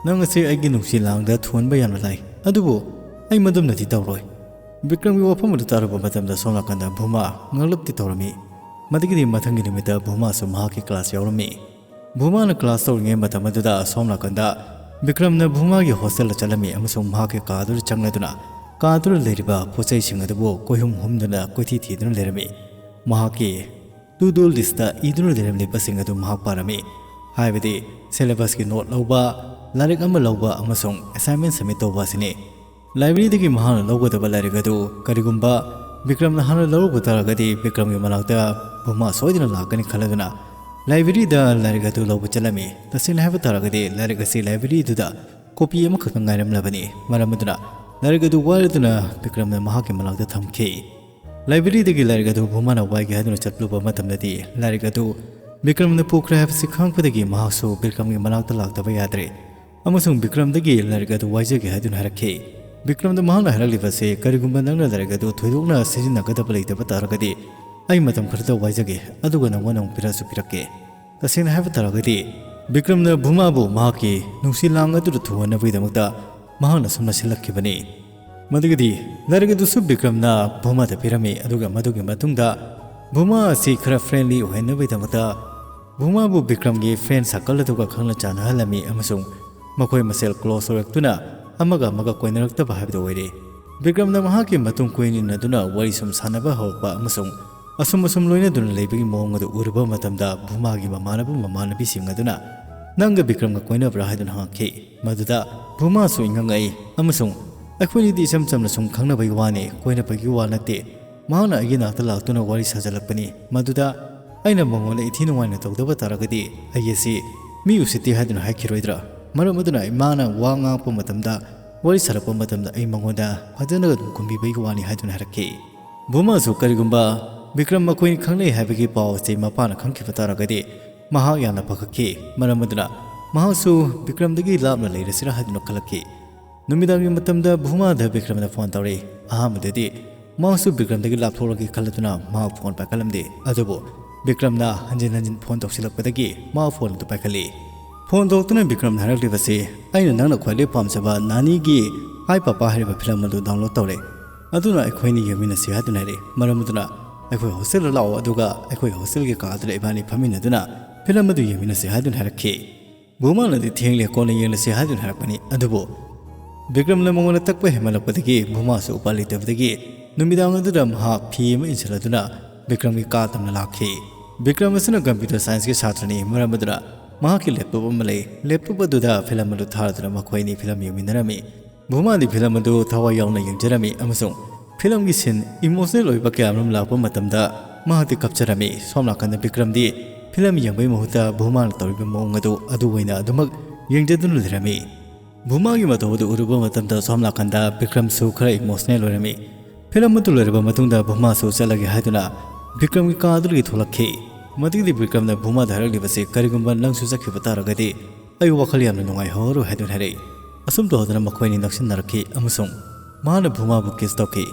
"ꯅꯪ ꯑꯁꯤ ꯑꯩꯒꯤ ꯅꯨꯡꯁꯤ ꯂꯥꯡꯗ ꯊꯣꯟꯕ ꯌꯥꯝꯅ ꯂꯥꯏ, ꯑꯗꯨꯕꯨ ꯑꯩ ꯃꯗꯨꯝꯅꯗꯤ ꯇꯧꯔꯣꯏ"꯫ ꯕꯤꯀ꯭ꯔꯝꯒꯤ ꯋꯥꯐꯝ ꯑꯗꯨ ꯇꯥꯔꯨꯕ ꯃꯇꯝꯗ ꯁꯣꯝ ꯅꯥꯀꯟꯗ ꯚꯨꯃꯥ ꯉꯛꯂꯞꯇꯤ ꯇꯧꯔꯝꯃꯤ꯫ ꯃꯗꯨꯒꯤꯗꯤ ꯃꯊꯪꯒꯤ ꯅꯨꯃꯤꯠꯇ ꯚꯨꯃꯥꯁꯨ ꯃꯍꯥꯛꯀꯤ ꯀ꯭ꯂꯥꯁ ꯌꯥꯎꯔꯝꯃꯤ꯫ ꯚꯨꯃꯥꯅ ꯀ꯭ꯂꯥꯁ ꯇꯧꯔꯤꯉꯩ ꯃꯇꯝ ꯑꯗꯨꯗ ꯁꯣꯝ ꯅꯥꯀꯟꯗ ꯕꯤꯀ꯭ꯔꯝꯅ ꯚꯨꯃꯥꯒꯤ ꯍꯣꯁꯇꯦꯜꯗ ꯆꯠꯂꯝꯃꯤ ꯑꯃꯁꯨꯡ ꯃꯍꯥꯛꯀꯤ ꯀꯥ ꯑꯗꯨꯗ ꯆꯪꯂꯗꯨꯅ ꯀꯥ ꯑꯗꯨꯗ ꯂꯩꯔꯤꯕ ꯄꯣꯠ ꯆꯩꯁꯤꯡ ꯑꯗꯨꯕꯨ ꯀꯣꯏꯍꯨꯝ ꯍꯨꯝꯗꯨꯅ ꯀꯣꯏꯊꯤ ꯊꯤꯗꯨꯅ ꯂꯩꯔꯝꯃꯤ꯫ ꯃꯍꯥꯛꯀꯤ to do list ꯏꯗꯨꯅ ꯂꯩꯔꯝꯂꯤꯕꯁꯤꯡ ꯑꯗꯨ ꯃꯍꯥꯛ ꯄꯥꯔꯝꯃꯤ꯫ ꯍꯥꯏꯕꯗꯤ syllabus ꯀꯤ note ꯂꯧꯕ, ꯂꯥꯏꯔꯤꯛ ꯑꯃ ꯂꯧꯕ ꯑꯃꯁꯨꯡ assignment submit ꯇꯧꯕ ꯑꯁꯤꯅꯤ꯫ Library ꯗꯒꯤ ꯃꯍꯥꯛꯅ ꯂꯧꯒꯗꯕ ꯂꯥꯏꯔꯤꯛ ꯑꯗꯨ ꯀꯔꯤꯒꯨꯝꯕ ꯕꯤꯀ꯭ꯔꯝꯅ ꯍꯥꯟꯅ ꯂꯧꯔꯨꯕ ꯇꯥꯔꯒꯗꯤ ꯕꯤꯀ꯭ꯔꯝꯒꯤ ꯃꯅꯥꯛꯇ ꯚꯨꯃꯥ ꯁꯣꯏꯗꯅ ꯂꯥꯛꯀꯅꯤ ꯈꯜꯂꯗꯨꯅ library ꯗ ꯂꯥꯏꯔꯤꯛ ꯑꯗꯨ ꯂꯧꯕ ꯆꯠꯂꯝꯃꯤ꯫ ꯇꯁꯦꯡꯅ ꯍꯥꯏꯕ ꯇꯥꯔꯒꯗꯤ ꯂꯥꯏꯔꯤꯛ ꯑꯁꯤ library ꯗꯨꯗ copy ꯑꯃꯈꯛꯇ ꯉꯥꯏꯔꯝꯂꯕꯅꯤ꯫ ꯃꯔꯝ ꯑꯗꯨꯅ ꯂꯥꯏꯔꯤꯛ ꯑꯗꯨ ꯋꯥꯏꯔꯗꯨꯅ ꯕꯤꯀ꯭ꯔꯝꯅ ꯃꯍꯥꯛꯀꯤ ꯃꯅꯥꯛꯇ ꯊꯝꯈꯤ꯫ Library ꯗꯒꯤ ꯂꯥꯏꯔꯤꯛ ꯑꯗꯨ ꯚꯨꯃꯥꯅ ꯋꯥꯏꯒꯦ ꯍꯥꯏꯗꯨꯅ ꯆꯠꯂꯨꯕ ꯃꯇꯝꯗꯗꯤ ꯂꯥꯏꯔꯤꯛ ꯑꯗꯨ ꯕꯤꯀ꯭ꯔꯝꯅ ꯄꯨꯈ꯭ꯔꯦ ꯍꯥꯏꯕꯁꯤ ꯈꯪꯂꯛꯄꯗꯒꯤ ꯃꯍꯥꯛꯁꯨ ꯕꯤꯀ꯭ꯔꯝꯒꯤ ꯃꯅꯥꯛꯇ ꯂꯥꯛꯇꯕ ꯌꯥꯗ꯭ꯔꯦ ꯑꯃꯁꯨꯡ ꯕꯤꯀ꯭ꯔꯝꯗꯒꯤ ꯂꯥꯏꯔꯤꯛ ꯑꯗꯨ ꯋꯥꯏꯖꯒꯦ ꯍꯥꯏꯗꯨꯅ ꯍꯥꯏꯔꯛꯈꯤ꯫ ꯕꯤꯀ꯭ꯔꯝꯗ ꯃꯍꯥꯛꯅ ꯍꯥꯏꯔꯛꯂꯤꯕꯁꯤ, "ꯀꯔꯤꯒꯨꯝꯕ ꯅꯪꯅ ꯂꯥꯏꯔꯤꯛ ꯑꯗꯨ ꯊꯣꯏꯗꯣꯛꯅ ꯁꯤꯖꯤꯟꯅꯒꯗꯕ ꯂꯩꯇꯕ ꯇꯥꯔꯒꯗꯤ ꯑꯩ ꯃꯇꯝ ꯈꯔꯗ ꯋꯥꯏꯖꯒꯦ, ꯑꯗꯨꯒ ꯅꯪꯉꯣꯟꯗ ꯑꯃꯨꯛ ꯄꯤꯔꯛꯑꯁꯨ ꯄꯤꯔꯛꯀꯦ"꯫ ꯇꯁꯦꯡꯅ ꯍꯥꯏꯕ ꯇꯥꯔꯒꯗꯤ ꯕꯤꯀ꯭ꯔꯝꯅ ꯚꯨꯃꯥꯕꯨ ꯃꯍꯥꯛꯀꯤ ꯅꯨꯡꯁꯤ ꯂꯥꯡ ꯑꯗꯨꯗ ꯊꯨꯡꯍꯟꯅꯕꯒꯤꯗꯃꯛꯇ ꯃꯍꯥꯛꯅ ꯁꯨꯝꯅ ꯁꯤꯜꯂꯛꯈꯤꯕꯅꯤ꯫ ꯃꯗꯨꯒꯗꯤ ꯂꯥꯏꯔꯤꯛ ꯑꯗꯨꯁꯨ ꯕꯤꯀ꯭ꯔꯝꯅ ꯚꯨꯃꯥꯗ ꯄꯤꯔꯝꯃꯤ, ꯑꯗꯨꯒ ꯃꯗꯨꯒꯤ ꯃꯇꯨꯡꯗ ꯚꯨꯃꯥ ꯑꯁꯤ ꯈꯔ friendly ꯑꯣꯏꯍꯟꯅꯕꯒꯤꯗꯃꯛꯇ ꯚꯨꯃꯥꯕꯨ ꯕꯤꯀ꯭ꯔꯝꯒꯤ friend circle ꯑꯗꯨꯒ ꯈꯪꯅ ꯆꯥꯟꯅꯍꯜꯂꯝꯃꯤ ꯑꯃꯁꯨꯡ ꯃꯈꯣꯏ ꯃꯁꯦꯜ close ꯑꯣꯏꯔꯛꯇꯨꯅ ꯑꯃꯒ ꯑꯃꯒ ꯀꯣꯏꯅꯔꯛꯇꯕ ꯍꯥꯏꯕꯗꯨ ꯑꯣꯏꯔꯦ꯫ ꯕꯤꯀ꯭ꯔꯝꯅ ꯃꯍꯥꯛꯀꯤ ꯃꯇꯨꯡ ꯀꯣꯏꯅ ꯏꯟꯅꯗꯨꯅ ꯋꯥꯔꯤ ꯁꯨꯝ ꯁꯥꯟꯅꯕ ꯍꯧꯔꯛꯄ ꯑꯃꯁꯨꯡ ꯑꯁꯨꯝ ꯑꯁꯨꯝ ꯂꯣꯏꯅꯗꯨꯅ ꯂꯩꯕꯒꯤ ꯃꯑꯣꯡ ꯑꯗꯨ ꯎꯔꯨꯕ ꯃꯇꯝꯗ ꯚꯨꯃꯥꯒꯤ ꯃꯃꯥꯟꯅꯕ ꯃꯃꯥꯟꯅꯕꯤꯁꯤꯡ ꯑꯗꯨꯅ "ꯅꯪꯒ ꯕꯤꯀ꯭ꯔꯝꯒ ꯀꯣꯏꯅꯕ꯭ꯔꯥ?" ꯍꯥꯏꯗꯨꯅ ꯍꯪꯉꯛꯈꯤ꯫ ꯃꯗꯨꯗ ꯚꯨꯃꯥꯁꯨ ꯏꯪꯉꯪꯉꯛꯏ ꯑꯃꯁꯨꯡ "ꯑꯩꯈꯣꯏꯅꯤꯗꯤ ꯏꯆꯝ ꯆꯝꯅ ꯁꯨꯝ ꯈꯪꯅꯕꯒꯤ ꯋꯥꯅꯤ, ꯀꯣꯏꯅꯕꯒꯤ ꯋꯥ ꯅꯠꯇꯦ꯫ ꯃꯍꯥꯛꯅ ꯑꯩꯒꯤ ꯅꯥꯛꯇ ꯂꯥꯛꯇꯨꯅ ꯋꯥꯔꯤ ꯁꯥꯖꯜꯂꯛꯄꯅꯤ꯫ ꯃꯗꯨꯗ ꯑꯩꯅ ꯃꯉꯣꯟꯗ ꯏꯊꯤ ꯅꯨꯡꯉꯥꯏꯅ ꯇꯧꯗꯕ ꯇꯥꯔꯒꯗꯤ ꯑꯩ ꯑꯁꯤ ꯃꯤ ꯎꯁꯤꯠꯇꯦ ꯍꯥꯏꯗꯨꯅ ꯍꯥꯏꯈꯤꯔꯣꯏꯗ꯭ꯔꯥ? ꯃꯔꯝ ꯑꯗꯨꯅ ꯃꯥꯅ ꯋꯥ ꯉꯥꯡꯉꯛꯄ ꯃꯇꯝꯗ, ꯋꯥꯔꯤ ꯁꯥꯔꯛꯄ ꯃꯇꯝꯗ ꯑꯩ ꯃꯉꯣꯟꯗ ꯐꯖꯅ ꯑꯗꯨꯝ ꯈꯨꯝꯕꯤꯕꯒꯤ ꯋꯥꯅꯤ" ꯍꯥꯏꯗꯨꯅ ꯍꯥꯏꯔꯛꯈꯤ꯫ ꯚꯨꯃꯥꯁꯨ ꯀꯔꯤꯒꯨꯝꯕ ꯕꯤꯀ꯭ꯔꯝ ꯃꯈꯣꯏꯅꯤ ꯈꯪꯅꯩ ꯍꯥꯏꯕꯒꯤ ꯄꯥꯎ ꯑꯁꯤ ꯃꯄꯥꯅ ꯈꯪꯈꯤꯕ ꯇꯥꯔꯒꯗꯤ ꯃꯍꯥꯛ ꯌꯥꯝꯅ ꯄꯥꯈꯠꯈꯤ꯫ ꯃꯔꯝ ꯑꯗꯨꯅ ꯃꯍꯥꯛꯁꯨ ꯕꯤꯀ꯭ꯔꯝꯗꯒꯤ ꯂꯥꯞꯅ ꯂꯩꯔꯁꯤꯔꯥ ꯍꯥꯏꯗꯨꯅ ꯈꯜꯂꯛꯈꯤ꯫ ꯅꯨꯃꯤꯗꯥꯡꯒꯤ ꯃꯇꯝꯗ ꯚꯨꯃꯥꯗ ꯕꯤꯀ꯭ꯔꯝꯅ phone ꯇꯧꯔꯛꯏ꯫ ꯑꯍꯥꯟꯕꯗꯗꯤ ꯃꯍꯥꯛꯁꯨ ꯕꯤꯀ꯭ꯔꯝꯗꯒꯤ ꯂꯥꯞꯊꯣꯛꯂꯒꯦ ꯈꯜꯂꯗꯨꯅ ꯃꯍꯥꯛ phone ꯄꯥꯏꯈꯠꯂꯝꯗꯦ꯫ ꯑꯗꯨꯕꯨ ꯕꯤꯀ꯭ꯔꯝꯅ ꯍꯟꯖꯤꯟ ꯍꯟꯖꯤꯟ phone ꯇꯧꯁꯤꯜꯂꯛꯄꯗꯒꯤ ꯃꯍꯥꯛ phone ꯑꯗꯨ ꯄꯥꯏꯈꯠꯂꯤ꯫ Phone ꯇꯧꯔꯛꯇꯨꯅ ꯕꯤꯀ꯭ꯔꯝꯅ ꯍꯥꯏꯔꯛꯂꯤꯕꯁꯤ, "ꯑꯩꯅ ꯅꯪꯅ ꯈ꯭ꯋꯥꯏꯗꯒꯤ ꯄꯥꯝꯖꯕ ꯅꯥꯅꯤꯒꯤ ꯍꯥꯏ ꯄꯥꯄꯥ ꯍꯥꯏꯔꯤꯕ film ꯑꯗꯨ download ꯇꯧꯔꯦ꯫ ꯑꯗꯨꯅ ꯑꯩꯈꯣꯏꯅꯤ ꯌꯦꯡꯃꯤꯟꯅꯁꯤ" ꯍꯥꯏꯗꯨꯅ ꯍꯥꯏꯔꯛꯏ꯫ ꯃꯔꯝ ꯑꯗꯨꯅ "ꯑꯩꯈꯣꯏ hostel ꯗ ꯂꯥꯛꯑꯣ, ꯑꯗꯨꯒ ꯑꯩꯈꯣꯏ hostel ꯒꯤ ꯀꯥ ꯑꯗꯨꯗ ꯏꯕꯥꯅꯤ ꯐꯝꯃꯤꯟꯅꯗꯨꯅ film ꯑꯗꯨ ꯌꯦꯡꯃꯤꯟꯅꯁꯤ" ꯍꯥꯏꯗꯨꯅ ꯍꯥꯏꯔꯛꯈꯤ꯫ ꯚꯨꯃꯥꯅꯗꯤ "ꯊꯦꯡꯂꯦ, ꯀꯣꯟꯅ ꯌꯦꯡꯂꯁꯤ" ꯍꯥꯏꯗꯨꯅ ꯍꯥꯏꯔꯛꯄꯅꯤ꯫ ꯑꯗꯨꯕꯨ ꯕꯤꯀ꯭ꯔꯝꯅ ꯃꯉꯣꯟꯗ ꯇꯛꯄ ꯍꯦꯟꯃꯜꯂꯛꯄꯗꯒꯤ ꯚꯨꯃꯥꯁꯨ ꯎꯄꯥꯏ ꯂꯩꯇꯕꯗꯒꯤ ꯅꯨꯃꯤꯗꯥꯡ ꯑꯗꯨꯗ ꯃꯍꯥꯛ ꯐꯤ ꯑꯃ ꯏꯟꯁꯤꯜꯂꯗꯨꯅ ꯕꯤꯀ꯭ꯔꯝꯒꯤ ꯀꯥ ꯇꯝꯅ ꯂꯥꯛꯈꯤ꯫ ꯕꯤꯀ꯭ꯔꯝ ꯑꯁꯤꯅ ꯀꯝꯄ꯭ꯌꯨꯇꯔ ꯁꯥꯏꯟꯁꯀꯤ ꯁꯥꯇ꯭ꯔꯅꯤ, ꯃꯔꯝ ꯑꯗꯨꯅ ꯃꯍꯥꯛꯀꯤ ꯂꯦꯞꯇꯣꯞ ꯑꯃ ꯂꯩ꯫ ꯂꯦꯞꯇꯣꯞ ꯑꯗꯨꯗ ꯐꯤꯂꯝ ꯑꯗꯨ ꯊꯥꯔꯗꯨꯅ ꯃꯈꯣꯏ ꯑꯅꯤ ꯐꯤꯂꯝ ꯌꯦꯡꯃꯤꯟꯅꯔꯝꯃꯤ꯫ ꯚꯨꯃꯥꯗꯤ ꯐꯤꯂꯝ ꯑꯗꯨ ꯊꯋꯥꯏ ꯌꯥꯎꯅ ꯌꯦꯡꯖꯔꯝꯃꯤ ꯑꯃꯁꯨꯡ ꯐꯤꯂꯝꯒꯤ ꯁꯤꯟ ꯏꯃꯣꯁꯅꯦꯜ ꯑꯣꯏꯕ ꯀꯌꯥ ꯑꯃꯔꯣꯝ ꯂꯥꯛꯄ ꯃꯇꯝꯗ ꯃꯍꯥꯛꯇꯤ ꯀꯞꯆꯔꯝꯃꯤ꯫ ꯁꯣꯝ ꯅꯥꯀꯟꯗ ꯕꯤꯀ꯭ꯔꯝꯗꯤ ꯐꯤꯂꯝ ꯌꯦꯡꯕꯒꯤ ꯃꯍꯨꯠꯇ ꯚꯨꯃꯥꯅ ꯇꯧꯔꯤꯕ ꯃꯑꯣꯡ ꯑꯗꯨ ꯑꯗꯨ ꯑꯣꯏꯅ ꯑꯗꯨꯃꯛ ꯌꯦꯡꯖꯗꯨꯅ ꯂꯩꯔꯝꯃꯤ꯫ ꯚꯨꯃꯥꯒꯤ ꯃꯇꯧ ꯑꯗꯨ ꯎꯔꯨꯕ ꯃꯇꯝꯗ ꯁꯣꯝ ꯅꯥꯀꯟꯗ ꯕꯤꯀ꯭ꯔꯝꯁꯨ ꯈꯔ ꯏꯃꯣꯁꯅꯦꯜ ꯑꯣꯏꯔꯝꯃꯤ꯫ ꯐꯤꯂꯝ ꯑꯗꯨ ꯂꯣꯏꯔꯕ ꯃꯇꯨꯡꯗ ꯚꯨꯃꯥꯁꯨ ꯆꯠꯂꯒꯦ ꯍꯥꯏꯗꯨꯅ ꯕꯤꯀ꯭ꯔꯝꯒꯤ ꯀꯥ ꯑꯗꯨꯗꯒꯤ ꯊꯣꯛꯂꯛꯈꯤ꯫ ꯃꯗꯨꯒꯤꯗꯤ ꯕꯤꯀ꯭ꯔꯝꯅ ꯚꯨꯃꯥꯗ ꯍꯥꯏꯔꯛꯂꯤꯕꯁꯤ, "ꯀꯔꯤꯒꯨꯝꯕ ꯅꯪꯁꯨ ꯆꯠꯈꯤꯕ ꯇꯥꯔꯒꯗꯤ ꯑꯩ ꯋꯥꯈꯜ ꯌꯥꯝꯅ ꯅꯨꯡꯉꯥꯏꯍꯧꯔꯔꯣꯏ" ꯍꯥꯏꯗꯨꯅ ꯍꯥꯏꯔꯛꯏ꯫ ꯑꯁꯨꯝ ꯇꯧꯗꯅ ꯃꯈꯣꯏ ꯑꯅꯤ ꯅꯛꯁꯤꯟꯅꯔꯛꯈꯤ ꯑꯃꯁꯨꯡ ꯃꯍꯥꯛꯅ ꯚꯨꯃꯥꯕꯨ ꯀꯤꯁ ꯇꯧꯈꯤ꯫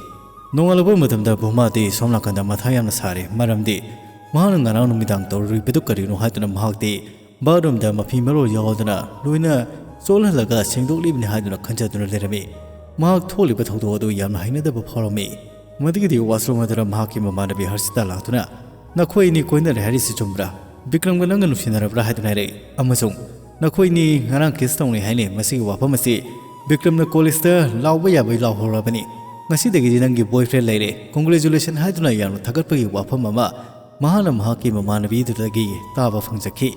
ꯅꯣꯡꯉꯥꯜꯂꯛꯄ ꯃꯇꯝꯗ ꯚꯨꯃꯥꯗꯤ ꯁꯣꯝ ꯅꯥꯀꯟꯗ ꯃꯊꯥ ꯌꯥꯝꯅ ꯁꯥꯔꯦ, ꯃꯔꯝꯗꯤ ꯃꯍꯥꯛꯅ ꯉꯔꯥꯡ ꯅꯨꯃꯤꯗꯥꯡ ꯇꯧꯔꯨꯔꯤꯕꯗꯨ ꯀꯔꯤꯅꯣ ꯍꯥꯏꯗꯨꯅ ꯃꯍꯥꯛꯇꯤ ꯕꯥꯠꯔꯨꯝꯗ ꯃꯐꯤ ꯃꯔꯣꯜ ꯌꯥꯎꯗꯅ ꯂꯣꯏꯅ ꯆꯣꯠꯍꯜꯂꯒ ꯁꯦꯡꯗꯣꯛꯂꯤꯕꯅꯤ ꯍꯥꯏꯗꯨꯅ ꯈꯟꯖꯗꯨꯅ ꯂꯩꯔꯝꯃꯤ꯫ ꯃꯍꯥꯛ ꯊꯣꯛꯂꯤꯕ ꯊꯧꯗꯣꯛ ꯑꯗꯨ ꯌꯥꯝꯅ ꯍꯩꯅꯗꯕ ꯐꯥꯎꯔꯝꯃꯤ꯫ ꯃꯗꯨꯒꯤꯗꯤ ꯋꯥꯁꯔꯨꯝ ꯑꯗꯨꯗ ꯃꯍꯥꯛꯀꯤ ꯃꯃꯥꯟꯅꯕꯤ ꯍꯔꯁꯤꯇꯥ ꯂꯥꯛꯇꯨꯅ, "ꯅꯈꯣꯏ ꯑꯅꯤ ꯀꯣꯏꯅꯔꯦ ꯍꯥꯏꯔꯤꯁꯤ ꯆꯨꯝꯕ꯭ꯔꯥ? ꯕꯤꯀ꯭ꯔꯝꯒ ꯅꯪꯒ ꯅꯨꯡꯁꯤꯅꯔꯕ꯭ꯔꯥ?" ꯍꯥꯏꯗꯨꯅ ꯍꯥꯏꯔꯛꯏ꯫ ꯑꯃꯁꯨꯡ, "ꯅꯈꯣꯏ ꯑꯅꯤ ꯉꯔꯥꯡ ꯀꯤꯁ ꯇꯧꯅꯩ ꯍꯥꯏꯅꯩ, ꯃꯁꯤꯒꯤ ꯋꯥꯐꯝ ꯑꯁꯤ ꯕꯤꯀ꯭ꯔꯝꯅ ꯀꯣꯂꯦꯖꯇ ꯂꯥꯎꯕ ꯌꯥꯕꯩ ꯂꯥꯎꯍꯧꯔꯕꯅꯤ꯫ ꯉꯁꯤꯗꯒꯤꯗꯤ ꯅꯪꯒꯤ ꯕꯣꯏꯐ꯭ꯔꯦꯟ ꯂꯩꯔꯦ, ꯀꯣꯡꯒ꯭ꯔꯦꯆꯨꯂꯦꯁꯟ" ꯍꯥꯏꯗꯨꯅ ꯌꯥꯝꯅ ꯊꯥꯒꯠꯄꯒꯤ ꯋꯥꯐꯝ ꯑꯃ ꯃꯍꯥꯛꯅ ꯃꯍꯥꯛꯀꯤ ꯃꯃꯥꯟꯅꯕꯤꯗꯨꯗꯒꯤ ꯇꯥꯕ ꯐꯪꯖꯈꯤ꯫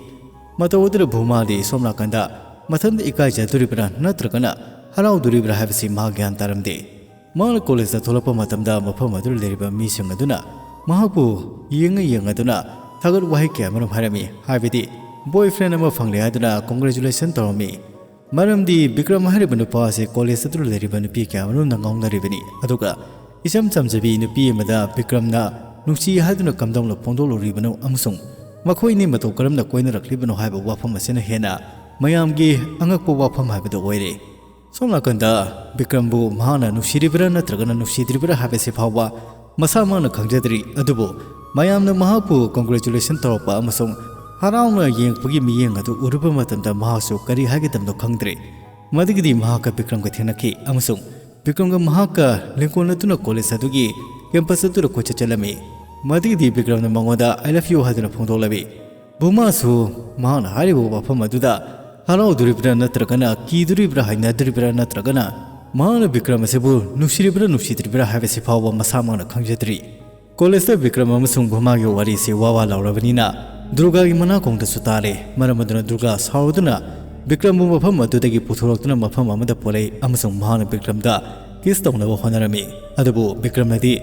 ꯃꯇꯧ ꯑꯗꯨꯗ ꯚꯨꯃꯥꯗꯤ ꯁꯣꯝ ꯅꯥꯀꯟꯗ ꯃꯊꯟꯇ ꯏꯀꯥꯏꯖꯗꯣꯔꯤꯕ꯭ꯔꯥ ꯅꯠꯇ꯭ꯔꯒꯅ ꯍꯔꯥꯎꯗꯣꯔꯤꯕ꯭ꯔꯥ ꯍꯥꯏꯕꯁꯤ ꯃꯍꯥꯛ ꯒ꯭ꯌꯥꯟ ꯇꯥꯔꯝꯗꯦ꯫ ꯃꯍꯥꯛꯅ ꯀꯣꯂꯦꯖꯇ ꯊꯣꯛꯂꯛꯄ ꯃꯇꯝꯗ ꯃꯐꯝ ꯑꯗꯨꯗ ꯂꯩꯔꯤꯕ ꯃꯤꯁꯤꯡ ꯑꯗꯨꯅ ꯃꯍꯥꯛꯄꯨ ꯌꯦꯡꯉ ꯌꯦꯡꯉꯗꯨꯅ ꯊꯥꯒꯠ ꯋꯥꯍꯩ ꯀꯌꯥ ꯑꯃꯔꯣꯝ ꯍꯥꯏꯔꯝꯃꯤ, ꯍꯥꯏꯕꯗꯤ ꯕꯣꯏ ꯐ꯭ꯔꯦꯟ ꯑꯃ ꯐꯪꯂꯦ ꯍꯥꯏꯗꯨꯅ ꯀꯣꯡꯒ꯭ꯔꯦꯆꯨꯂꯦꯁꯟ ꯇꯧꯔꯝꯃꯤ꯫ ꯃꯔꯝꯗꯤ ꯕꯤꯀ꯭ꯔꯝ ꯍꯥꯏꯔꯤꯕ ꯅꯨꯄꯥ ꯑꯁꯤ ꯀꯣꯂꯦꯖ ꯑꯗꯨꯗ ꯂꯩꯔꯤꯕ ꯅꯨꯄꯤ ꯀꯌꯥ ꯑꯃꯔꯣꯝꯅ ꯉꯥꯎꯅꯔꯤꯕꯅꯤ, ꯑꯗꯨꯒ ꯏꯆꯝ ꯆꯝꯖꯕꯤ ꯅꯨꯄꯤ ꯑꯃꯗ ꯕꯤꯀ꯭ꯔꯝꯅ ꯅꯨꯡꯁꯤ ꯍꯥꯏꯗꯨꯅ ꯀꯝꯗꯧꯅ ꯐꯣꯡꯗꯣꯛꯂꯨꯔꯤꯕꯅꯣ ꯑꯃꯁꯨꯡ ꯃꯈꯣꯏ ꯑꯅꯤ ꯃꯇꯧ ꯀꯔꯝꯅ ꯀꯣꯏꯅꯔꯛꯂꯤꯕꯅꯣ ꯍꯥꯏꯕ ꯋꯥꯐꯝ ꯑꯁꯤꯅ ꯍꯦꯟꯅ ꯃꯌꯥꯝꯒꯤ ꯑꯉꯛꯄ ꯋꯥꯐꯝ ꯍꯥꯏꯕꯗꯨ ꯑꯣꯏꯔꯦ꯫ ꯁꯣꯝ ꯅꯥꯀꯟꯗ ꯕꯤꯀ꯭ꯔꯝꯕꯨ ꯃꯍꯥꯛꯅ ꯅꯨꯡꯁꯤꯔꯤꯕ꯭ꯔꯥ ꯅꯠꯇ꯭ꯔꯒꯅ ꯅꯨꯡꯁꯤꯗ꯭ꯔꯤꯕ꯭ꯔꯥ ꯍꯥꯏꯕꯁꯤ ꯐꯥꯎꯕ ꯃꯁꯥꯃꯛꯅ ꯈꯪꯖꯗ꯭ꯔꯤ, ꯑꯗꯨꯕꯨ ꯃꯌꯥꯝꯅ ꯃꯍꯥꯛꯄꯨ ꯀꯣꯡꯒ꯭ꯔꯦꯆꯨꯂꯦꯁꯟ ꯇꯧꯔꯛꯄ ꯑꯃꯁꯨꯡ ꯍꯔꯥꯎꯅ ꯌꯦꯡꯉꯛꯄꯒꯤ ꯃꯤꯠꯌꯦꯡ ꯑꯗꯨ ꯎꯔꯨꯕ ꯃꯇꯝꯗ ꯃꯍꯥꯛꯁꯨ ꯀꯔꯤ ꯍꯥꯏꯒꯗꯕꯅꯣ ꯈꯪꯗ꯭ꯔꯦ꯫ ꯃꯗꯨꯒꯤꯗꯤ ꯃꯍꯥꯛꯀ ꯕꯤꯀ꯭ꯔꯝꯒ ꯊꯦꯡꯅꯈꯤ ꯑꯃꯁꯨꯡ ꯕꯤꯀ꯭ꯔꯝꯒ ꯃꯍꯥꯛꯀ ꯂꯤꯡꯀꯣꯜ ꯅꯠꯇꯨꯅ ꯀꯣꯂꯦꯖ ꯑꯗꯨꯒꯤ ꯀꯦꯝꯄꯁ ꯑꯗꯨꯗ ꯀꯣꯏꯆꯠ ꯆꯠꯂꯝꯃꯤ꯫ ꯃꯗꯨꯒꯤꯗꯤ ꯕꯤꯀ꯭ꯔꯝꯅ ꯃꯉꯣꯟꯗ "I love you" ꯍꯥꯏꯗꯨꯅ ꯐꯣꯡꯗꯣꯛꯂꯝꯃꯤ꯫ ꯚꯨꯃꯥꯁꯨ ꯃꯍꯥꯛꯅ ꯍꯥꯏꯔꯤꯕ ꯋꯥꯐꯝ ꯑꯗꯨꯗ ꯍꯔꯥꯎꯗꯣꯔꯤꯕ꯭ꯔꯥ ꯅꯠꯇ꯭ꯔꯒꯅ ꯀꯤꯗꯣꯔꯤꯕ꯭ꯔꯥ, ꯍꯩꯅꯗꯣꯔꯤꯕ꯭ꯔꯥ ꯅꯠꯇ꯭ꯔꯒꯅ ꯃꯍꯥꯛꯅ ꯕꯤꯀ꯭ꯔꯝ ꯑꯁꯤꯕꯨ ꯅꯨꯡꯁꯤꯔꯤꯕ꯭ꯔꯥ ꯅꯨꯡꯁꯤꯗ꯭ꯔꯤꯕ꯭ꯔꯥ ꯍꯥꯏꯕꯁꯤ ꯐꯥꯎꯕ ꯃꯁꯥꯃꯛꯅ ꯈꯪꯖꯗ꯭ꯔꯤ꯫ ꯀꯣꯂꯦꯖꯇ ꯕꯤꯀ꯭ꯔꯝ ꯑꯃꯁꯨꯡ ꯚꯨꯃꯥꯒꯤ ꯋꯥꯔꯤꯁꯤ ꯋꯥ ꯋꯥ ꯂꯥꯎꯔꯕꯅꯤꯅ ꯗꯨꯔꯒꯥꯒꯤ ꯃꯅꯥꯀꯣꯡꯗꯁꯨ ꯇꯥꯔꯦ꯫ ꯃꯔꯝ ꯑꯗꯨꯅ ꯗꯨꯔꯒꯥ ꯁꯥꯎꯗꯨꯅ ꯕꯤꯀ꯭ꯔꯝꯕꯨ ꯃꯐꯝ ꯑꯗꯨꯗꯒꯤ ꯄꯨꯊꯣꯔꯛꯇꯨꯅ ꯃꯐꯝ ꯑꯃꯗ ꯄꯨꯔꯛꯏ ꯑꯃꯁꯨꯡ ꯃꯍꯥꯛꯅ ꯕꯤꯀ꯭ꯔꯝꯗ ꯀꯤꯁ ꯇꯧꯅꯕ ꯍꯣꯠꯅꯔꯝꯃꯤ꯫ ꯑꯗꯨꯕꯨ ꯕꯤꯀ꯭ꯔꯝꯅꯗꯤ,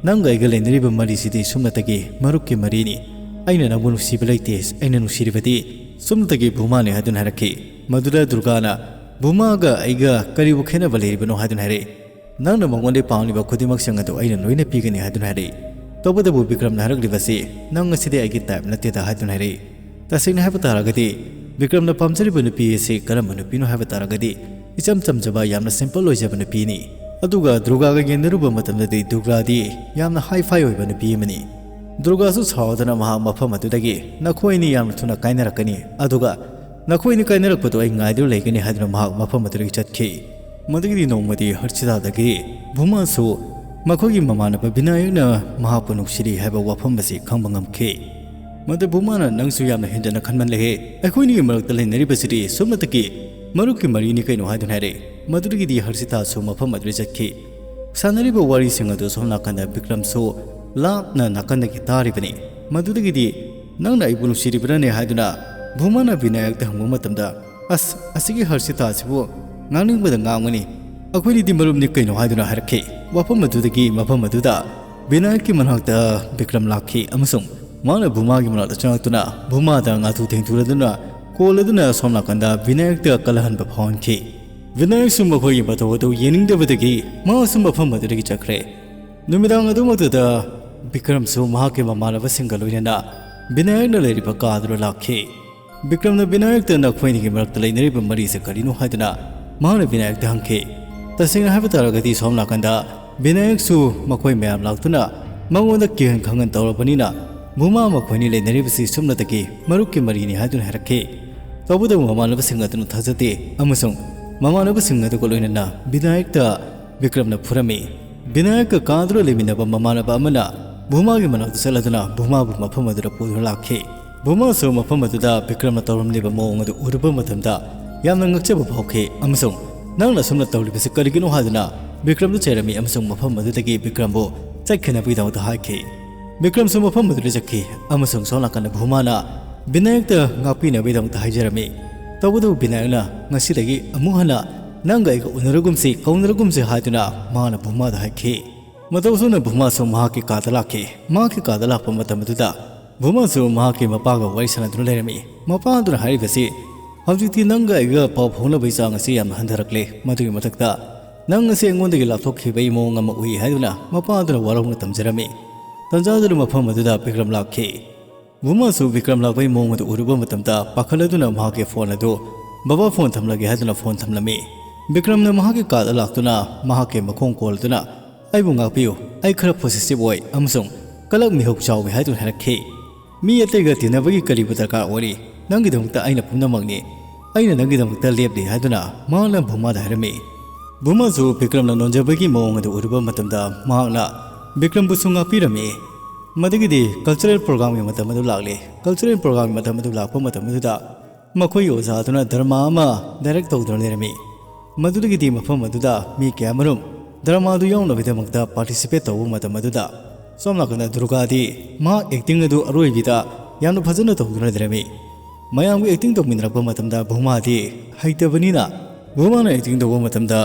"ꯅꯪꯒ ꯑꯩꯒ ꯂꯩꯅꯔꯤꯕ ꯃꯔꯤꯁꯤꯗꯤ ꯁꯨꯞꯅꯇꯒꯤ ꯃꯔꯨꯞꯀꯤ ꯃꯔꯤꯅꯤ꯫ ꯑꯩꯅ ꯅꯪꯕꯨ ꯅꯨꯡꯁꯤꯕ ꯂꯩꯇꯦ꯫ ꯑꯩꯅ ꯅꯨꯡꯁꯤꯔꯤꯕꯗꯤ ꯁꯨꯞꯅꯇꯒꯤ ꯚꯨꯃꯥꯅꯤ" ꯍꯥꯏꯗꯨꯅ ꯍꯥꯏꯔꯛꯈꯤ꯫ ꯃꯗꯨꯗ ꯗꯨꯔꯒꯥꯅ, "ꯚꯨꯃꯥꯒ ꯑꯩꯒ ꯀꯔꯤꯕꯨ ꯈꯦꯠꯅꯕ ꯂꯩꯔꯤꯕꯅꯣ?" ꯍꯥꯏꯗꯨꯅ ꯍꯥꯏꯔꯛꯏ꯫ "ꯅꯪꯅ ꯃꯉꯣꯟꯗ ꯄꯥꯝꯂꯤꯕ ꯈꯨꯗꯤꯡꯃꯛꯁꯤꯡ ꯑꯗꯨ ꯑꯩꯅ ꯂꯣꯏꯅ ꯄꯤꯒꯅꯤ" ꯍꯥꯏꯗꯨꯅ ꯍꯥꯏꯔꯛꯏ꯫ ꯇꯧꯕꯇꯕꯨ ꯕꯤꯀ꯭ꯔꯝꯅ ꯍꯥꯏꯔꯛꯂꯤꯕꯁꯤ, "ꯅꯪ ꯑꯁꯤꯗꯤ ꯑꯩꯒꯤ ꯇꯥꯏꯞ ꯅꯠꯇꯦꯗ" ꯍꯥꯏꯗꯨꯅ ꯍꯥꯏꯔꯛꯏ꯫ ꯇꯁꯦꯡꯅ ꯍꯥꯏꯕ ꯇꯥꯔꯒꯗꯤ, ꯕꯤꯀ꯭ꯔꯝꯅ ꯄꯥꯝꯖꯔꯤꯕ ꯅꯨꯄꯤ ꯑꯁꯤ ꯀꯔꯝꯕ ꯅꯨꯄꯤꯅꯣ ꯍꯥꯏꯕ ꯇꯥꯔꯒꯗꯤ, ꯏꯆꯝ ꯆꯝꯖꯕ, ꯌꯥꯝꯅ ꯁꯤꯝꯄꯜ ꯑꯣꯏꯖꯕ ꯅꯨꯄꯤꯅꯤ꯫ ꯑꯗꯨꯒ ꯗꯨꯔꯒꯥꯒ ꯌꯦꯡꯅꯔꯨꯕ ꯃꯇꯝꯗꯗꯤ ꯗꯨꯔꯒꯥꯗꯤ ꯌꯥꯝꯅ ꯍꯥꯏ ꯐꯥꯏ ꯑꯣꯏꯕ ꯅꯨꯄꯤ ꯑꯃꯅꯤ꯫ ꯗꯨꯔꯒꯥꯁꯨ ꯁꯥꯎꯗꯅ ꯃꯍꯥꯛ ꯃꯐꯝ ꯑꯗꯨꯗꯒꯤ, "ꯅꯈꯣꯏ ꯑꯅꯤ ꯌꯥꯝꯅ ꯊꯨꯅ ꯀꯥꯏꯅꯔꯛꯀꯅꯤ, ꯑꯗꯨꯒ ꯅꯈꯣꯏ ꯑꯅꯤ ꯀꯥꯏꯅꯔꯛꯄꯗꯨ ꯑꯩ ꯉꯥꯏꯗꯨꯅ ꯂꯩꯒꯅꯤ" ꯍꯥꯏꯗꯨꯅ ꯃꯍꯥꯛ ꯃꯐꯝ ꯑꯗꯨꯗꯒꯤ ꯆꯠꯈꯤ꯫ ꯃꯗꯨꯒꯤꯗꯤ ꯅꯣꯡꯃꯗꯤ ꯍꯔꯁꯤꯇꯥꯗꯒꯤ ꯚꯨꯃꯥꯁꯨ ꯃꯈꯣꯏꯒꯤ ꯃꯃꯥꯟꯅꯕ ꯕꯤꯅꯥꯌꯛꯅ ꯃꯍꯥꯛꯄꯨ ꯅꯨꯡꯁꯤꯔꯤ ꯍꯥꯏꯕ ꯋꯥꯐꯝ ꯑꯁꯤ ꯈꯪꯕ ꯉꯝꯈꯤ꯫ ꯃꯗꯨ ꯚꯨꯃꯥꯅ, "ꯅꯪꯁꯨ ꯌꯥꯝꯅ ꯍꯦꯟꯖꯟꯅ ꯈꯟꯃꯜꯂꯦꯍꯦ, ꯑꯩꯈꯣꯏꯅꯤꯒꯤ ꯃꯔꯛꯇ ꯂꯩꯅꯔꯤꯕꯁꯤꯗꯤ ꯁꯨꯞꯅꯇꯒꯤ ꯃꯔꯨꯞꯀꯤ ꯃꯔꯤꯅꯤ ꯀꯩꯅꯣ" ꯍꯥꯏꯗꯨꯅ ꯍꯥꯏꯔꯛꯏ꯫ ꯃꯗꯨꯗꯒꯤꯗꯤ ꯍꯔꯁꯤꯇꯥꯁꯨ ꯃꯐꯝ ꯑꯗꯨꯗ ꯆꯠꯈꯤ꯫ ꯁꯥꯟꯅꯔꯤꯕ ꯋꯥꯔꯤꯁꯤꯡ ꯑꯗꯨ ꯁꯣꯝ ꯅꯥꯀꯟꯗ ꯕꯤꯀ꯭ꯔꯝꯁꯨ ꯂꯥꯞꯅ ꯅꯥꯀꯟꯗꯒꯤ ꯇꯥꯔꯤꯕꯅꯤ꯫ ꯃꯗꯨꯗꯒꯤꯗꯤ, "ꯅꯪꯅ ꯑꯩꯕꯨ ꯅꯨꯡꯁꯤꯔꯤꯕ꯭ꯔꯥꯅꯦ?" ꯍꯥꯏꯗꯨꯅ ꯚꯨꯃꯥꯅ ꯕꯤꯅꯥꯌꯛꯇ ꯍꯪꯕ ꯃꯇꯝꯗ, "ꯑꯁ, ꯑꯁꯤꯒꯤ ꯍꯔꯁꯤꯇꯥ ꯑꯁꯤꯕꯨ ꯉꯥꯡꯅꯤꯡꯕꯗ ꯉꯥꯡꯒꯅꯤ꯫ ꯑꯩꯈꯣꯏꯅꯤꯗꯤ ꯃꯔꯨꯞꯅꯤ ꯀꯩꯅꯣ" ꯍꯥꯏꯗꯨꯅ ꯍꯥꯏꯔꯛꯈꯤ꯫ ꯋꯥꯐꯝ ꯑꯗꯨꯗꯒꯤ ꯃꯐꯝ ꯑꯗꯨꯗ ꯕꯤꯅꯥꯌꯛꯀꯤ ꯃꯅꯥꯛꯇ ꯕꯤꯀ꯭ꯔꯝ ꯂꯥꯛꯈꯤ ꯑꯃꯁꯨꯡ ꯃꯍꯥꯛꯅ ꯚꯨꯃꯥꯒꯤ ꯃꯅꯥꯛꯇ ꯆꯪꯂꯛꯇꯨꯅ ꯚꯨꯃꯥꯗ ꯉꯥꯊꯨ ꯊꯦꯡꯊꯨꯔꯗꯨꯅ ꯀꯣꯜꯂꯗꯨꯅ ꯁꯣꯝ ꯅꯥꯀꯟꯗ ꯕꯤꯅꯥꯌꯛꯇ ꯀꯜꯂꯍꯟꯕ ꯐꯥꯎꯍꯟꯈꯤ꯫ ꯕꯤꯅꯥꯌꯛꯁꯨ ꯃꯈꯣꯏꯒꯤ ꯃꯇꯧ ꯑꯗꯨ ꯌꯦꯡꯅꯤꯡꯗꯕꯗꯒꯤ ꯃꯍꯥꯛꯁꯨ ꯃꯐꯝ ꯑꯗꯨꯗꯒꯤ ꯆꯠꯈ꯭ꯔꯦ꯫ ꯅꯨꯃꯤꯗꯥꯡ ꯑꯗꯨꯃꯛꯇꯗ ꯕꯤꯀ꯭ꯔꯝꯁꯨ ꯃꯍꯥꯛꯀꯤ ꯃꯃꯥꯟꯅꯕꯁꯤꯡꯒ ꯂꯣꯏꯅꯅ ꯕꯤꯅꯥꯌꯛꯅ ꯂꯩꯔꯤꯕ ꯀꯥ ꯑꯗꯨꯗ ꯂꯥꯛꯈꯤ꯫ ꯕꯤꯀ꯭ꯔꯝꯅ ꯕꯤꯅꯥꯌꯛꯇ, "ꯅꯈꯣꯏ ꯑꯅꯤꯒꯤ ꯃꯔꯛꯇ ꯂꯩꯅꯔꯤꯕ ꯃꯔꯤꯁꯦ ꯀꯔꯤꯅꯣ?" ꯍꯥꯏꯗꯨꯅ ꯃꯍꯥꯛꯅ ꯕꯤꯅꯥꯌꯛꯇ ꯍꯪꯈꯤ꯫ ꯇꯁꯦꯡꯅ ꯍꯥꯏꯕ ꯇꯥꯔꯒꯗꯤ, ꯁꯣꯝ ꯅꯥꯀꯟꯗ ꯕꯤꯅꯥꯌꯛꯁꯨ ꯃꯈꯣꯏ ꯃꯌꯥꯝ ꯂꯥꯛꯇꯨꯅ ꯃꯉꯣꯟꯗ ꯀꯤꯍꯟ ꯈꯪꯍꯟ ꯇꯧꯔꯕꯅꯤꯅ, ꯚꯨꯃꯥ ꯃꯈꯣꯏꯅꯤ ꯂꯩꯅꯔꯤꯕꯁꯤ ꯁꯨꯞꯅꯇꯒꯤ ꯃꯔꯨꯞꯀꯤ ꯃꯔꯤꯅꯤ ꯍꯥꯏꯗꯨꯅ ꯍꯥꯏꯔꯛꯈꯤ꯫ ꯇꯧꯕꯇꯕꯨ ꯃꯃꯥꯟꯅꯕꯁꯤꯡ ꯑꯗꯨꯅ ꯊꯥꯖꯗꯦ ꯑꯃꯁꯨꯡ ꯃꯃꯥꯟꯅꯕꯁꯤꯡ ꯑꯗꯨꯒ ꯂꯣꯏꯅꯅ ꯕꯤꯅꯥꯌꯛꯇ ꯕꯤꯀ꯭ꯔꯝꯅ ꯐꯨꯔꯝꯃꯤ꯫ ꯕꯤꯅꯥꯌꯛꯀ ꯀꯥꯗꯨꯅ ꯂꯩꯃꯤꯟꯅꯕ ꯃꯃꯥꯟꯅꯕ ꯑꯃꯅ ꯚꯨꯃꯥꯒꯤ ꯃꯅꯥꯛꯇ ꯆꯠꯂꯗꯨꯅ ꯚꯨꯃꯥꯕꯨ ꯃꯐꯝ ꯑꯗꯨꯗ ꯄꯨꯗꯨꯅ ꯂꯥꯛꯈꯤ꯫ ꯚꯨꯃꯥꯁꯨ ꯃꯐꯝ ꯑꯗꯨꯗ ꯕꯤꯀ꯭ꯔꯝꯅ ꯇꯧꯔꯝꯂꯤꯕ ꯃꯑꯣꯡ ꯑꯗꯨ ꯎꯔꯨꯕ ꯃꯇꯝꯗ ꯌꯥꯝꯅ ꯉꯛꯆꯕ ꯐꯥꯎꯈꯤ ꯑꯃꯁꯨꯡ, "ꯅꯪꯅ ꯑꯁꯨꯝꯅ ꯇꯧꯔꯤꯕꯁꯤ ꯀꯔꯤꯒꯤꯅꯣ?" ꯍꯥꯏꯗꯨꯅ ꯕꯤꯀ꯭ꯔꯝꯗ ꯆꯩꯔꯝꯃꯤ ꯑꯃꯁꯨꯡ ꯃꯐꯝ ꯑꯗꯨꯗꯒꯤ ꯕꯤꯀ꯭ꯔꯝꯕꯨ ꯆꯠꯈꯤꯅꯕꯒꯤꯗꯃꯛꯇ ꯍꯥꯏꯈꯤ꯫ ꯕꯤꯀ꯭ꯔꯝꯁꯨ ꯃꯐꯝ ꯑꯗꯨꯗ ꯆꯠꯈꯤ ꯑꯃꯁꯨꯡ ꯁꯣꯝ ꯅꯥꯀꯟꯗ ꯚꯨꯃꯥꯅ ꯕꯤꯅꯥꯌꯛꯇ ꯉꯥꯛꯄꯤꯅꯕꯒꯤꯗꯃꯛꯇ ꯍꯥꯏꯖꯔꯝꯃꯤ꯫ ꯇꯧꯕꯇꯕꯨ ꯕꯤꯅꯥꯌꯛꯅ ꯉꯁꯤꯗꯒꯤ ꯑꯃꯨꯛ ꯍꯟꯅ ꯅꯪꯒ ꯑꯩꯒ ꯎꯅꯔꯒꯨꯝꯁꯤ, ꯀꯧꯅꯔꯒꯨꯝꯁꯤ ꯍꯥꯏꯗꯨꯅ ꯃꯍꯥꯛꯅ ꯚꯨꯃꯥꯗ ꯍꯥꯏꯈꯤ꯫ ꯃꯇꯧ ꯑꯁꯨꯝꯅ ꯚꯨꯃꯥꯁꯨ ꯃꯍꯥꯛꯀꯤ ꯀꯥꯗ ꯂꯥꯛꯈꯤ꯫ ꯃꯍꯥꯛꯀꯤ ꯀꯥꯗ ꯂꯥꯛꯄ ꯃꯇꯝ ꯑꯗꯨꯗ ꯚꯨꯃꯥꯁꯨ ꯃꯍꯥꯛꯀꯤ ꯃꯄꯥꯒ ꯋꯥꯔꯤ ꯁꯥꯟꯅꯗꯨꯅ ꯂꯩꯔꯝꯃꯤ꯫ ꯃꯄꯥ ꯑꯗꯨꯅ ꯍꯥꯏꯔꯤꯕꯁꯤ, "ꯍꯧꯖꯤꯛꯇꯤ ꯅꯪꯒ ꯑꯩꯒ ꯄꯥꯎ ꯐꯥꯎꯅꯕꯒꯤ ꯆꯥꯡ ꯑꯁꯤ ꯌꯥꯝꯅ ꯍꯟꯊꯔꯛꯂꯦ꯫ ꯃꯗꯨꯒꯤ ꯃꯊꯛꯇ ꯅꯪ ꯑꯁꯤ ꯑꯩꯉꯣꯟꯗꯒꯤ ꯂꯥꯞꯊꯣꯛꯈꯤꯕꯒꯤ ꯃꯑꯣꯡ ꯑꯃ ꯎꯏ" ꯍꯥꯏꯗꯨꯅ ꯃꯄꯥ ꯑꯗꯨꯅ ꯋꯥꯔꯧꯅ ꯇꯝꯖꯔꯝꯃꯤ꯫ ꯇꯟꯖꯥ ꯑꯗꯨꯗ ꯃꯐꯝ ꯑꯗꯨꯗ ꯕꯤꯀ꯭ꯔꯝ ꯂꯥꯛꯈꯤ꯫ ꯚꯨꯃꯥꯁꯨ ꯕꯤꯀ꯭ꯔꯝ ꯂꯥꯛꯄꯒꯤ ꯃꯑꯣꯡ ꯑꯗꯨ ꯎꯔꯨꯕ ꯃꯇꯝꯗ ꯄꯥꯈꯠꯂꯗꯨꯅ ꯃꯍꯥꯛꯀꯤ ꯐꯣꯟ ꯑꯗꯨ, "ꯕꯕꯥ, ꯐꯣꯟ ꯊꯝꯂꯒꯦ" ꯍꯥꯏꯗꯨꯅ ꯐꯣꯟ ꯊꯝꯂꯝꯃꯤ꯫ ꯕꯤꯀ꯭ꯔꯝꯅ ꯃꯍꯥꯛꯀꯤ ꯀꯥꯗ ꯂꯥꯛꯇꯨꯅ ꯃꯍꯥꯛꯀꯤ ꯃꯈꯣꯡ ꯀꯣꯜꯗꯨꯅ, "ꯑꯩꯕꯨ ꯉꯥꯛꯄꯤꯌꯨ, ꯑꯩ ꯈꯔ ꯄꯣꯁꯦꯁꯤꯚ ꯑꯣꯏ ꯑꯃꯁꯨꯡ ꯀꯂꯛ ꯃꯤꯍꯧ ꯆꯥꯎꯏ" ꯍꯥꯏꯗꯨꯅ ꯍꯥꯏꯔꯛꯈꯤ꯫ "ꯃꯤ ꯑꯇꯩꯒ ꯇꯤꯟꯅꯕꯒꯤ ꯀꯔꯤꯕꯨ ꯗꯔꯀꯥꯔ ꯑꯣꯏꯔꯤ? ꯅꯪꯒꯤꯗꯃꯛꯇ ꯑꯩꯅ ꯄꯨꯝꯅꯃꯛꯅꯤ꯫ ꯑꯩꯅ ꯅꯪꯒꯤꯗꯃꯛꯇ ꯂꯦꯞꯂꯤ" ꯍꯥꯏꯗꯨꯅ ꯃꯍꯥꯛꯅ ꯚꯨꯃꯥꯗ ꯍꯥꯏꯔꯝꯃꯤ꯫ ꯚꯨꯃꯥꯁꯨ ꯕꯤꯀ꯭ꯔꯝꯅ ꯅꯣꯟꯖꯕꯒꯤ ꯃꯑꯣꯡ ꯑꯗꯨ ꯎꯔꯨꯕ ꯃꯇꯝꯗ ꯃꯍꯥꯛꯅ ꯕꯤꯀ꯭ꯔꯝꯕꯨꯁꯨ ꯉꯥꯛꯄꯤꯔꯝꯃꯤ꯫ ꯃꯗꯨꯒꯤꯗꯤ ꯀꯜꯆꯔꯦꯜ ꯄ꯭ꯔꯣꯒ꯭ꯔꯥꯝꯒꯤ ꯃꯇꯝ ꯑꯗꯨ ꯂꯥꯛꯂꯤ꯫ ꯀꯜꯆꯔꯦꯜ ꯄ꯭ꯔꯣꯒ꯭ꯔꯥꯝꯒꯤ ꯃꯇꯝ ꯑꯗꯨ ꯂꯥꯛꯄ ꯃꯇꯝ ꯑꯗꯨꯗ ꯃꯈꯣꯏꯒꯤ ꯑꯣꯖꯥ ꯑꯗꯨꯅ ꯗ꯭ꯔꯃꯥ ꯑꯃ ꯗꯥꯏꯔꯦꯛ ꯇꯧꯗꯨꯅ ꯂꯩꯔꯝꯃꯤ꯫ ꯃꯗꯨꯗꯒꯤꯗꯤ ꯃꯐꯝ ꯑꯗꯨꯗ ꯃꯤ ꯀꯌꯥꯃꯔꯨꯝ ꯗ꯭ꯔꯃꯥ ꯑꯗꯨ ꯌꯥꯎꯅꯕꯒꯤꯗꯃꯛꯇ ꯄꯥꯔꯇꯤꯁꯤꯄꯦꯠ ꯇꯧꯕ ꯃꯇꯝ ꯑꯗꯨꯗ ꯁꯣꯝ ꯅꯥꯀꯟꯗ ꯗꯨꯔꯒꯥꯗꯤ ꯃꯍꯥꯛ ꯑꯦꯛꯇꯤꯡ ꯑꯗꯨ ꯑꯔꯣꯏꯕꯤꯗ ꯌꯥꯝꯅ ꯐꯖꯅ ꯇꯧꯗꯨꯅ ꯂꯩꯔꯝꯃꯤ꯫ ꯃꯌꯥꯝꯒ ꯑꯦꯛꯇꯤꯡ ꯇꯧꯃꯤꯟꯅꯔꯛꯄ ꯃꯇꯝꯗ ꯚꯨꯃꯥꯗꯤ ꯍꯩꯇꯕꯅꯤꯅ ꯚꯨꯃꯥꯅ ꯑꯦꯛꯇꯤꯡ ꯇꯧꯕ ꯃꯇꯝꯗ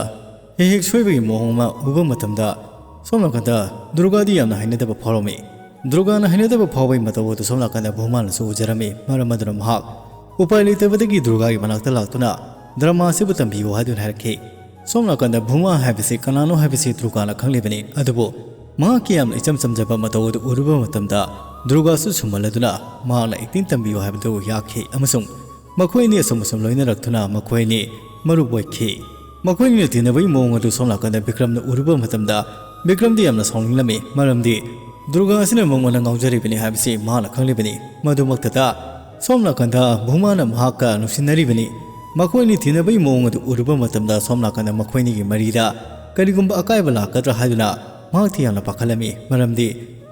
ꯍꯦꯛ ꯍꯦꯛ ꯁꯣꯏꯕꯒꯤ ꯃꯑꯣꯡ ꯑꯃ ꯎꯕ ꯃꯇꯝꯗ ꯁꯣꯝ ꯅꯥꯀꯟꯗ ꯗꯨꯔꯒꯥꯗꯤ ꯌꯥꯝꯅ ꯍꯩꯅꯗꯕ ꯐꯥꯎꯔꯝꯃꯤ꯫ ꯗꯨꯔꯒꯥꯅ ꯍꯩꯅꯗꯕ ꯐꯥꯎꯕꯒꯤ ꯃꯇꯧ ꯑꯗꯨ ꯁꯣꯝ ꯅꯥꯀꯟꯗ ꯚꯨꯃꯥꯅꯁꯨ ꯎꯖꯔꯝꯃꯤ꯫ ꯃꯔꯝ ꯑꯗꯨꯅ ꯃꯍꯥꯛ ꯎꯄꯥꯏ ꯂꯩꯇꯕꯗꯒꯤ ꯗꯨꯔꯒꯥꯒꯤ ꯃꯅꯥꯛꯇ ꯂꯥꯛꯇꯨꯅ ꯗ꯭ꯔꯃꯥ ꯑꯁꯤꯕꯨ ꯇꯝꯕꯤꯌꯨ ꯍꯥꯏꯗꯨꯅ ꯍꯥꯏꯔꯛꯈꯤ꯫ ꯁꯣꯝ ꯅꯥꯀꯟꯗ ꯚꯨꯃꯥ ꯍꯥꯏꯕꯁꯤ ꯀꯅꯥꯅꯣ ꯍꯥꯏꯕꯁꯤ ꯗꯨꯔꯒꯥꯅ ꯈꯪꯂꯤꯕꯅꯤ꯫ ꯑꯗꯨꯕꯨ ꯃꯍꯥꯛꯀꯤ ꯌꯥꯝꯅ ꯏꯆꯝ ꯆꯝꯖꯕ ꯃꯇꯧ ꯑꯗꯨ ꯎꯔꯨꯕ ꯃꯇꯝꯗ ꯗꯨꯔꯒꯥꯁꯨ ꯁꯨꯝꯍꯜꯂꯗꯨꯅ ꯃꯍꯥꯛꯅ ꯑꯦꯛꯇꯤꯡ ꯇꯝꯕꯤꯌꯨ ꯍꯥꯏꯕꯗꯨ ꯌꯥꯈꯤ ꯑꯃꯁꯨꯡ ꯃꯈꯣꯏ ꯑꯅꯤ ꯑꯁꯨꯝ ꯑꯁꯨꯝ ꯂꯣꯏꯅꯔꯛꯇꯨꯅ ꯃꯈꯣꯏ ꯑꯅꯤ ꯃꯔꯨꯞ ꯑꯣꯏꯈꯤ꯫ ꯃꯈꯣꯏ ꯑꯅꯤꯅ ꯇꯤꯟꯅꯕꯒꯤ ꯃꯑꯣꯡ ꯑꯗꯨ ꯁꯣꯝ ꯅꯥꯀꯟꯗ ꯕꯤꯀ꯭ꯔꯝꯅ ꯎꯔꯨꯕ ꯃꯇꯝꯗ ꯕꯤꯀ꯭ꯔꯝꯗꯤ ꯌꯥꯝꯅ ꯁꯥꯎꯅꯤꯡꯂꯝꯃꯤ, ꯃꯔꯝꯗꯤ ꯗꯨꯔꯒꯥ ꯑꯁꯤꯅ ꯃꯉꯣꯟꯗ ꯉꯥꯎꯖꯔꯤꯕꯅꯤ ꯍꯥꯏꯕꯁꯤ ꯃꯍꯥꯛꯅ ꯈꯪꯂꯤꯕꯅꯤ꯫ ꯃꯗꯨꯃꯛꯇꯗ ꯁꯣꯝ ꯅꯥꯀꯟꯗ ꯚꯨꯃꯥꯅ ꯃꯍꯥꯛꯀ ꯅꯨꯡꯁꯤꯅꯔꯤꯕꯅꯤ꯫ ꯃꯈꯣꯏ ꯑꯅꯤ ꯇꯤꯟꯅꯕꯒꯤ ꯃꯑꯣꯡ ꯑꯗꯨ ꯎꯔꯨꯕ ꯃꯇꯝꯗ ꯁꯣꯝ ꯅꯥꯀꯟꯗ ꯃꯈꯣꯏ ꯑꯅꯤꯒꯤ ꯃꯔꯤꯗ ꯀꯔꯤꯒꯨꯝꯕ ꯑꯀꯥꯏꯕ ꯂꯥꯛꯀꯗ꯭ꯔꯥ ꯍꯥꯏꯗꯨꯅ ꯃꯍꯥꯛꯇꯤ ꯌꯥꯝꯅ ꯄꯥꯈꯠꯂꯝꯃꯤ, ꯃꯔꯝꯗꯤ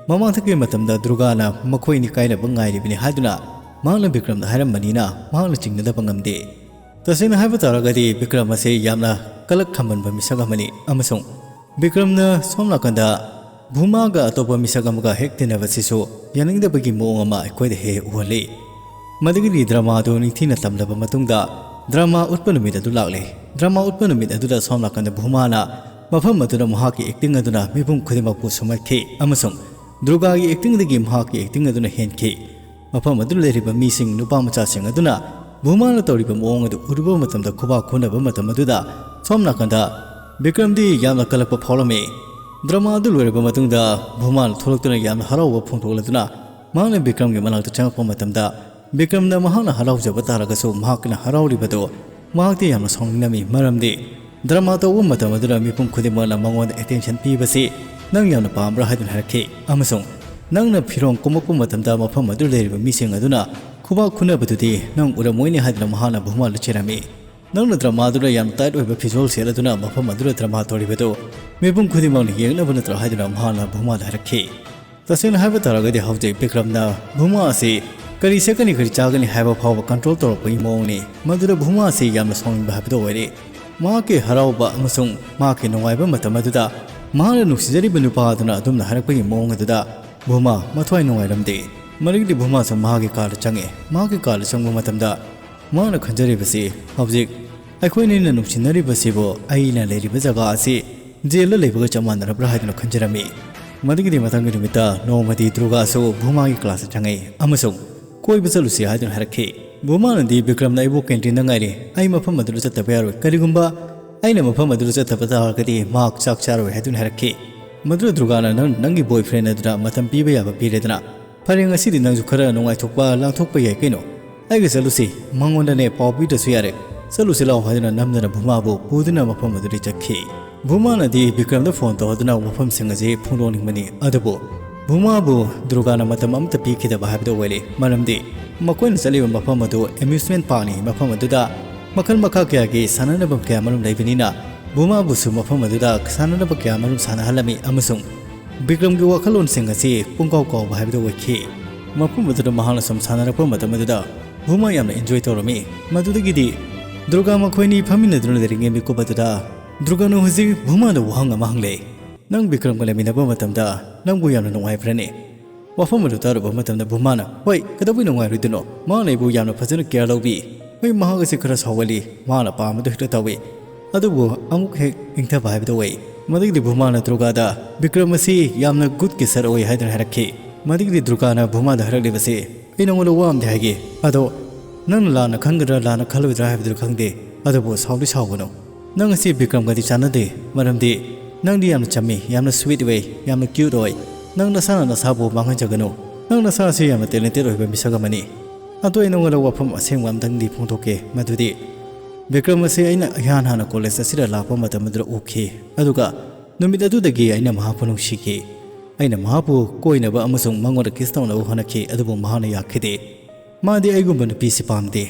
ꯃꯃꯥꯡꯊꯛꯀꯤ ꯃꯇꯝꯗ ꯗꯨꯔꯒꯥꯅ ꯃꯈꯣꯏ ꯑꯅꯤ ꯀꯥꯏꯅꯕ ꯉꯥꯏꯔꯤꯕꯅꯤ ꯍꯥꯏꯗꯨꯅ ꯃꯍꯥꯛꯅ ꯕꯤꯀ꯭ꯔꯝꯗ ꯍꯥꯏꯔꯝꯕꯅꯤꯅ ꯃꯍꯥꯛꯅ ꯆꯤꯡꯅꯗꯕ ꯉꯝꯗꯦ꯫ ꯇꯁꯦꯡꯅ ꯍꯥꯏꯕ ꯇꯥꯔꯒꯗꯤ ꯕꯤꯀ꯭ꯔꯝ ꯑꯁꯤ ꯌꯥꯝꯅ ꯀꯂꯛ ꯈꯝꯕꯟꯕ ꯃꯤꯁꯛ ꯑꯃꯅꯤ ꯑꯃꯁꯨꯡ ꯕꯤꯀ꯭ꯔꯝꯅ ꯁꯣꯝ ꯅꯥꯀꯟꯗ ꯚꯨꯃꯥꯒ ꯑꯇꯣꯞꯄ ꯃꯤꯁꯛ ꯑꯃꯒ ꯍꯦꯛ ꯇꯤꯟꯅꯕꯁꯤꯁꯨ ꯌꯥꯅꯤꯡꯗꯕꯒꯤ ꯃꯑꯣꯡ ꯑꯃ ꯑꯩꯈꯣꯏꯗ ꯍꯦꯛ ꯍꯦꯛ ꯎꯍꯜꯂꯤ꯫ ꯃꯗꯨꯒꯤꯗꯤ ꯗ꯭ꯔꯃꯥ ꯑꯗꯨ ꯅꯤꯡꯊꯤꯅ ꯇꯝꯂꯕ ꯃꯇꯨꯡꯗ ꯗ꯭ꯔꯃꯥ ꯎꯠꯄ ꯅꯨꯃꯤꯠ ꯑꯗꯨ ꯂꯥꯛꯂꯦ꯫ ꯗ꯭ꯔꯃꯥ ꯎꯠꯄ ꯅꯨꯃꯤꯠ ꯑꯗꯨꯗ ꯁꯣꯝ ꯅꯥꯀꯟꯗ ꯚꯨꯃꯥꯅ ꯃꯐꯝ ꯑꯗꯨꯗ ꯃꯍꯥꯛꯀꯤ ꯑꯦꯛꯇꯤꯡ ꯑꯗꯨꯅ ꯃꯤꯄꯨꯝ ꯈꯨꯗꯤꯡꯃꯛꯄꯨ ꯁꯨꯝꯍꯠꯈꯤ ꯑꯃꯁꯨꯡ ꯗꯨꯔꯒꯥꯒꯤ ꯑꯦꯛꯇꯤꯡꯗꯒꯤ ꯃꯍꯥꯛꯀꯤ ꯑꯦꯛꯇꯤꯡ ꯑꯗꯨꯅ ꯍꯦꯟꯈꯤ꯫ ꯃꯐꯝ ꯑꯗꯨ ꯂꯩꯔꯤꯕ ꯃꯤꯁꯤꯡ, ꯅꯨꯄꯥ ꯃꯆꯥꯁꯤꯡ ꯑꯗꯨꯅ ꯚꯨꯃꯥꯅ ꯇꯧꯔꯤꯕ ꯃꯑꯣꯡ ꯑꯗꯨ ꯎꯔꯨꯕ ꯃꯇꯝꯗ ꯈꯨꯕꯥꯛ ꯈꯨꯅꯕ ꯃꯇꯝ ꯑꯗꯨꯗ ꯁꯣꯝ ꯅꯥꯀꯟꯗ ꯕꯤꯀ꯭ꯔꯝꯗꯤ ꯌꯥꯝꯅ ꯀꯜꯂꯛꯄ ꯐꯥꯎꯔꯝꯃꯤ꯫ ꯗ꯭ꯔꯃꯥ ꯑꯗꯨ ꯂꯣꯏꯔꯕ ꯃꯇꯨꯡꯗ ꯚꯨꯃꯥꯅ ꯊꯣꯛꯂꯛꯇꯨꯅ ꯌꯥꯝꯅ ꯍꯔꯥꯎꯕ ꯐꯣꯡꯗꯣꯛꯂꯗꯨꯅ ꯃꯍꯥꯛꯅ ꯕꯤꯀ꯭ꯔꯝꯒꯤ ꯃꯅꯥꯛꯇ ꯆꯪꯂꯛꯄ ꯃꯇꯝꯗ ꯕꯤꯀ꯭ꯔꯝꯅ ꯃꯍꯥꯛꯅ ꯍꯔꯥꯎꯖꯕ ꯇꯥꯔꯒꯁꯨ ꯃꯍꯥꯛꯅ ꯍꯔꯥꯎꯔꯤꯕꯗꯨ ꯃꯍꯥꯛꯇꯤ ꯌꯥꯝꯅ ꯁꯥꯎꯅꯤꯡꯂꯝꯃꯤ꯫ ꯃꯔꯝꯗꯤ ꯗ꯭ꯔꯃꯥ ꯇꯧꯕ ꯃꯇꯝ ꯑꯗꯨꯗ ꯃꯤꯄꯨꯝ ꯈꯨꯗꯤꯡꯃꯛꯅ ꯃꯉꯣꯟꯗ ꯑꯦꯇꯦꯟꯁꯟ ꯄꯤꯕꯁꯤ ꯅꯪ ꯌꯥꯝꯅ ꯄꯥꯝꯕ꯭ꯔꯥ ꯍꯥꯏꯗꯨꯅ ꯍꯥꯏꯔꯛꯈꯤ꯫ ꯑꯃꯁꯨꯡ ꯅꯪꯅ ꯐꯤꯔꯣꯜ ꯀꯨꯝꯃꯛꯄ ꯃꯇꯝꯗ ꯃꯐꯝ ꯑꯗꯨ ꯂꯩꯔꯤꯕ ꯃꯤꯁꯤꯡ ꯑꯗꯨꯅ ꯈꯨꯕꯥꯛ ꯈꯨꯅꯕꯗꯨꯗꯤ ꯅꯪ ꯎꯔꯝꯃꯣꯏꯅꯦ ꯍꯥꯏꯗꯨꯅ ꯃꯍꯥꯛꯅ ꯚꯨꯃꯥꯗ ꯆꯩꯔꯝꯃꯤ꯫ ꯅꯪꯅ ꯗ꯭ꯔꯃꯥꯗꯨꯗ ꯌꯥꯝꯅ ꯇꯥꯏꯠ ꯑꯣꯏꯕ ꯐꯤꯖꯣꯜ ꯁꯦꯠꯂꯗꯨꯅ ꯃꯐꯝ ꯑꯗꯨꯗ ꯗ꯭ꯔꯃꯥ ꯇꯧꯔꯤꯕꯗꯨ ꯃꯤꯄꯨꯝ ꯈꯨꯗꯤꯡꯃꯛꯅ ꯌꯦꯡꯅꯕ ꯅꯠꯇ꯭ꯔꯣ ꯍꯥꯏꯗꯨꯅ ꯃꯍꯥꯛꯅ ꯚꯨꯃꯥꯗ ꯍꯥꯏꯔꯛꯈꯤ꯫ ꯇꯁꯦꯡꯅ ꯍꯥꯏꯕ ꯇꯥꯔꯒꯗꯤ ꯍꯧꯖꯤꯛ ꯕꯤꯀ꯭ꯔꯝꯅ ꯚꯨꯃꯥ ꯑꯁꯤ ꯀꯔꯤ ꯁꯦꯠꯀꯅꯤ ꯀꯔꯤ ꯆꯥꯒꯅꯤ ꯍꯥꯏꯕ ꯐꯥꯎꯕ ꯀꯟꯇ꯭ꯔꯣꯜ ꯇꯧꯔꯛꯄꯒꯤ ꯃꯑꯣꯡꯅꯤ꯫ ꯃꯗꯨꯗ ꯚꯨꯃꯥ ꯑꯁꯤ ꯌꯥꯝꯅ ꯁꯥꯎꯅꯤꯡꯕ ꯍꯥꯏꯕꯗꯨ ꯑꯣꯏꯔꯦ꯫ ꯃꯍꯥꯛꯀꯤ ꯍꯔꯥꯎꯕ ꯑꯃꯁꯨꯡ ꯃꯍꯥꯛꯀꯤ ꯅꯨꯡꯉꯥꯏꯕ ꯃꯇꯝ ꯑꯗꯨꯗ ꯃꯍꯥꯛꯅ ꯅꯨꯡꯁꯤꯖꯔꯤꯕ ꯅꯨꯄꯥ ꯑꯗꯨꯅ ꯑꯗꯨꯝꯅ ꯍꯥꯏꯔꯛꯄꯒꯤ ꯃꯑꯣꯡ ꯑꯗꯨꯗ ꯚꯨꯃꯥ ꯃꯊ꯭ꯋꯥꯏ ꯅꯨꯡꯉꯥꯏꯔꯝꯗꯦ꯫ ꯃꯗꯨꯒꯤꯗꯤ ꯚꯨꯃꯥꯁꯨ ꯃꯍꯥꯛꯀꯤ ꯀꯥꯗ ꯆꯪꯉꯦ꯫ ꯃꯍꯥꯛꯀꯤ ꯀꯥꯗ ꯆꯪꯕ ꯃꯇꯝꯗ ꯃꯍꯥꯛꯅ ꯈꯟꯖꯔꯤꯕꯁꯤ, ꯍꯧꯖꯤꯛ ꯑꯩꯈꯣꯏꯅꯤꯅ ꯅꯨꯡꯁꯤꯅꯔꯤꯕꯁꯤꯕꯨ ꯑꯩꯅ ꯂꯩꯔꯤꯕ ꯖꯒꯥ ꯑꯁꯤ ꯖꯦꯜꯗ ꯂꯩꯕꯒ ꯆꯞ ꯃꯥꯟꯅꯔꯕ꯭ꯔꯥ ꯍꯥꯏꯗꯨꯅ ꯈꯟꯖꯔꯝꯃꯤ꯫ ꯃꯗꯨꯒꯤꯗꯤ ꯃꯊꯪꯒꯤ ꯅꯨꯃꯤꯠꯇ ꯅꯣꯡꯃꯗꯤ ꯗꯨꯔꯒꯥꯁꯨ ꯚꯨꯃꯥꯒꯤ ꯀ꯭ꯂꯥꯁꯇ ꯆꯪꯉꯛꯏ ꯑꯃꯁꯨꯡ ꯀꯣꯏꯕ ꯆꯠꯂꯨꯁꯤ ꯍꯥꯏꯗꯨꯅ ꯍꯥꯏꯔꯛꯈꯤ꯫ ꯚꯨꯃꯥꯅꯗꯤ ꯕꯤꯀ꯭ꯔꯝꯅ ꯑꯩꯕꯨ ꯀꯦꯟꯇꯤꯟꯗ ꯉꯥꯏꯔꯤ, ꯑꯩ ꯃꯐꯝ ꯑꯗꯨꯗ ꯆꯠꯇꯕ ꯌꯥꯔꯣꯏ, ꯀꯔꯤꯒꯨꯝꯕ ꯑꯩꯅ ꯃꯐꯝ ꯑꯗꯨꯗ ꯆꯠꯇꯕ ꯇꯥꯔꯒꯗꯤ ꯃꯍꯥꯛ ꯆꯥꯛ ꯆꯥꯔꯣꯏ ꯍꯥꯏꯗꯨꯅ ꯍꯥꯏꯔꯛꯈꯤ꯫ ꯃꯗꯨꯗ ꯗꯨꯔꯒꯥꯅ ꯅꯪ ꯅꯪꯒꯤ ꯕꯣꯏꯐ꯭ꯔꯦꯟ ꯑꯗꯨꯗ ꯃꯇꯝ ꯄꯤꯕ ꯌꯥꯕ ꯄꯤꯔꯦꯗꯅ, ꯐꯔꯦ, ꯉꯁꯤꯗꯤ ꯅꯪꯁꯨ ꯈꯔ ꯅꯨꯡꯉꯥꯏꯊꯣꯛꯄ ꯂꯥꯡꯊꯣꯛꯄ ꯌꯥꯏ ꯀꯩꯅꯣ꯫ ꯑꯩꯒ ꯆꯠꯂꯨꯁꯤ, ꯃꯉꯣꯟꯗꯅꯦ ꯄꯥꯎ ꯄꯤꯗ꯭ꯔꯁꯨ ꯌꯥꯔꯦ꯫ ꯆꯠꯂꯨꯁꯤ ꯂꯥꯛꯑꯣ ꯍꯥꯏꯗꯨꯅ ꯅꯝꯗꯅ ꯚꯨꯃꯥꯕꯨ ꯄꯨꯗꯨꯅ ꯃꯐꯝ ꯑꯗꯨꯗ ꯆꯠꯈꯤ꯫ ꯚꯨꯃꯥꯅꯗꯤ ꯕꯤꯀ꯭ꯔꯝꯗ ꯐꯣꯟ ꯇꯧꯔꯗꯨꯅ ꯋꯥꯐꯝꯁꯤꯡ ꯑꯁꯤ ꯐꯣꯡꯗꯣꯛꯅꯤꯡꯕꯅꯤ꯫ ꯑꯗꯨꯕꯨ ꯚꯨꯃꯥꯕꯨ ꯗꯨꯔꯒꯥꯅ ꯃꯇꯝ ꯑꯃꯠꯇ ꯄꯤꯈꯤꯗꯕ ꯍꯥꯏꯕꯗꯨ ꯑꯣꯏꯔꯦ꯫ ꯃꯔꯝꯗꯤ ꯃꯈꯣꯏꯅ ꯆꯠꯂꯤꯕ ꯃꯐꯝ ꯑꯗꯨ ꯑꯦꯃ꯭ꯌꯨꯁꯃꯦꯟ ꯄꯥꯔꯛꯅꯤ꯫ ꯃꯐꯝ ꯑꯗꯨꯗ ꯃꯈꯜ ꯃꯈꯥ ꯀꯌꯥꯒꯤ ꯁꯥꯟꯅꯅꯕ ꯀꯌꯥ ꯃꯔꯨꯝ ꯂꯩꯕꯅꯤꯅ ꯚꯨꯃꯥꯕꯨꯁꯨ ꯃꯐꯝ ꯑꯗꯨꯗ ꯁꯥꯟꯅꯅꯕ ꯀꯌꯥ ꯃꯔꯨꯝ ꯁꯥꯟꯅꯍꯜꯂꯝꯃꯤ ꯑꯃꯁꯨꯡ ꯕꯤꯀ꯭ꯔꯝꯒꯤ ꯋꯥꯈꯜꯂꯣꯟꯁꯤꯡ ꯑꯁꯤ ꯄꯨꯡꯀꯥꯎ ꯀꯥꯎꯕ ꯍꯥꯏꯕꯗꯨ ꯑꯣꯏꯈꯤ꯫ ꯃꯐꯝ ꯑꯗꯨꯗ ꯃꯍꯥꯛꯅ ꯁꯨꯝ ꯁꯥꯟꯅꯔꯛꯄ ꯃꯇꯝ ꯑꯗꯨꯗ ꯚꯨꯃꯥ ꯌꯥꯝꯅ ꯏꯟꯖꯣꯏ ꯇꯧꯔꯝꯃꯤ꯫ ꯃꯗꯨꯗꯒꯤꯗꯤ ꯗꯨꯔꯒꯥ ꯃꯈꯣꯏꯅꯤ ꯐꯝꯃꯤꯟꯅꯗꯨꯅ ꯂꯩꯔꯤꯉꯩ ꯃꯤꯀꯨꯞ ꯑꯗꯨꯗ ꯗꯨꯔꯒꯥꯅ ꯍꯧꯖꯤꯛ ꯚꯨꯃꯥꯗ ꯋꯥꯍꯪ ꯑꯃ ꯍꯪꯂꯦ꯫ "ꯅꯪ ꯕꯤꯀ꯭ꯔꯝꯒ ꯂꯩꯃꯤꯟꯅꯕ ꯃꯇꯝꯗ ꯅꯪꯕꯨ ꯌꯥꯝꯅ ꯅꯨꯡꯉꯥꯏꯕ꯭ꯔꯅꯦ?" ꯋꯥꯐꯝ ꯑꯗꯨ ꯇꯥꯔꯨꯕ ꯃꯇꯝꯗ ꯚꯨꯃꯥꯅ, "ꯍꯣꯏ, ꯀꯩꯗꯧꯕꯩ ꯅꯨꯡꯉꯥꯏꯔꯣꯏꯗꯣꯏꯅꯣ? ꯃꯥꯅ ꯑꯩꯕꯨ ꯌꯥꯝꯅ ꯐꯖꯅ care ꯂꯧꯕꯤ꯫ ꯍꯣꯏ, ꯃꯍꯥꯛ ꯑꯁꯤ ꯈꯔ ꯁꯥꯎꯒꯜꯂꯤ, ꯃꯥꯅ ꯄꯥꯝꯕꯗꯨ ꯍꯦꯛꯇ ꯇꯧꯏ, ꯑꯗꯨꯕꯨ ꯑꯃꯨꯛ ꯍꯦꯛ ꯏꯪꯊꯕ ꯍꯥꯏꯕꯗꯨ ꯑꯣꯏ꯫" ꯃꯗꯒꯤꯗꯤ ꯚꯨꯃꯥꯅ ꯗꯨꯔꯒꯥꯗ, "ꯕꯤꯀ꯭ꯔꯝ ꯑꯁꯤ ꯌꯥꯝꯅ good kisser ꯑꯣꯏ" ꯍꯥꯏꯗꯨꯅ ꯍꯥꯏꯔꯛꯈꯤ꯫ ꯃꯗꯒꯤꯗꯤ ꯗꯨꯔꯒꯥꯅ ꯚꯨꯃꯥꯗ ꯍꯥꯏꯔꯛꯂꯤꯕꯁꯤ, "ꯑꯩ ꯅꯉꯣꯟꯗ ꯋꯥ ꯑꯃꯗꯤ ꯍꯥꯏꯒꯦ꯫ ꯑꯗꯣ ꯅꯪꯅ ꯂꯥꯟꯅ ꯈꯟꯒꯗ꯭ꯔꯥ ꯂꯥꯟꯅ ꯈꯜꯂꯣꯏꯗ꯭ꯔꯥ ꯍꯥꯏꯕꯗꯨ ꯈꯪꯗꯦ, ꯑꯗꯨꯕꯨ ꯁꯥꯎꯗꯤ ꯁꯥꯎꯒꯅꯨ꯫ ꯅꯪ ꯑꯁꯤ ꯕꯤꯀ꯭ꯔꯝꯒꯗꯤ ꯆꯥꯟꯅꯗꯦ, ꯃꯔꯝꯗꯤ ꯅꯪꯗꯤ ꯌꯥꯝꯅ ꯆꯝꯃꯤ, ꯌꯥꯝꯅ sweet ꯑꯣꯏ, ꯌꯥꯝꯅ cute ꯑꯣꯏ꯫ ꯅꯪ ꯅꯁꯥꯅ ꯅꯁꯥꯕꯨ ꯃꯥꯡꯍꯟꯖꯒꯅꯨ꯫ ꯅꯪ ꯅꯁꯥ ꯑꯁꯤ ꯌꯥꯝꯅ talented ꯑꯣꯏꯕ ꯃꯤꯁꯛ ꯑꯃꯅꯤ꯫ ꯑꯗꯣ ꯑꯩ ꯅꯉꯣꯟꯗ ꯋꯥꯐꯝ ꯑꯁꯦꯡꯕ ꯑꯃꯇꯪꯗꯤ ꯐꯣꯡꯗꯣꯛꯀꯦ, ꯃꯗꯨꯗꯤ ꯕꯤꯀ꯭ꯔꯝ ꯑꯁꯤ ꯑꯩꯅ ꯏꯍꯥꯟ ꯍꯥꯟꯅ college ꯑꯁꯤꯗ ꯂꯥꯛꯄ ꯃꯇꯝ ꯑꯗꯨꯗ ꯎꯈꯤ, ꯑꯗꯨꯒ ꯅꯨꯃꯤꯠ ꯑꯗꯨꯗꯒꯤ ꯑꯩꯅ ꯃꯍꯥꯛꯄꯨ ꯅꯨꯡꯁꯤꯈꯤ꯫ ꯑꯩꯅ ꯃꯍꯥꯛꯄꯨ ꯀꯣꯏꯅꯕ ꯑꯃꯁꯨꯡ ꯃꯉꯣꯟꯗ kiss ꯇꯧꯅꯕ ꯍꯣꯠꯅꯈꯤ, ꯑꯗꯨꯕꯨ ꯃꯍꯥꯛꯅ ꯌꯥꯈꯤꯗꯦ꯫ ꯃꯥꯗꯤ ꯑꯩꯒꯨꯝꯕ ꯅꯨꯄꯤꯁꯤ ꯄꯥꯝꯗꯦ,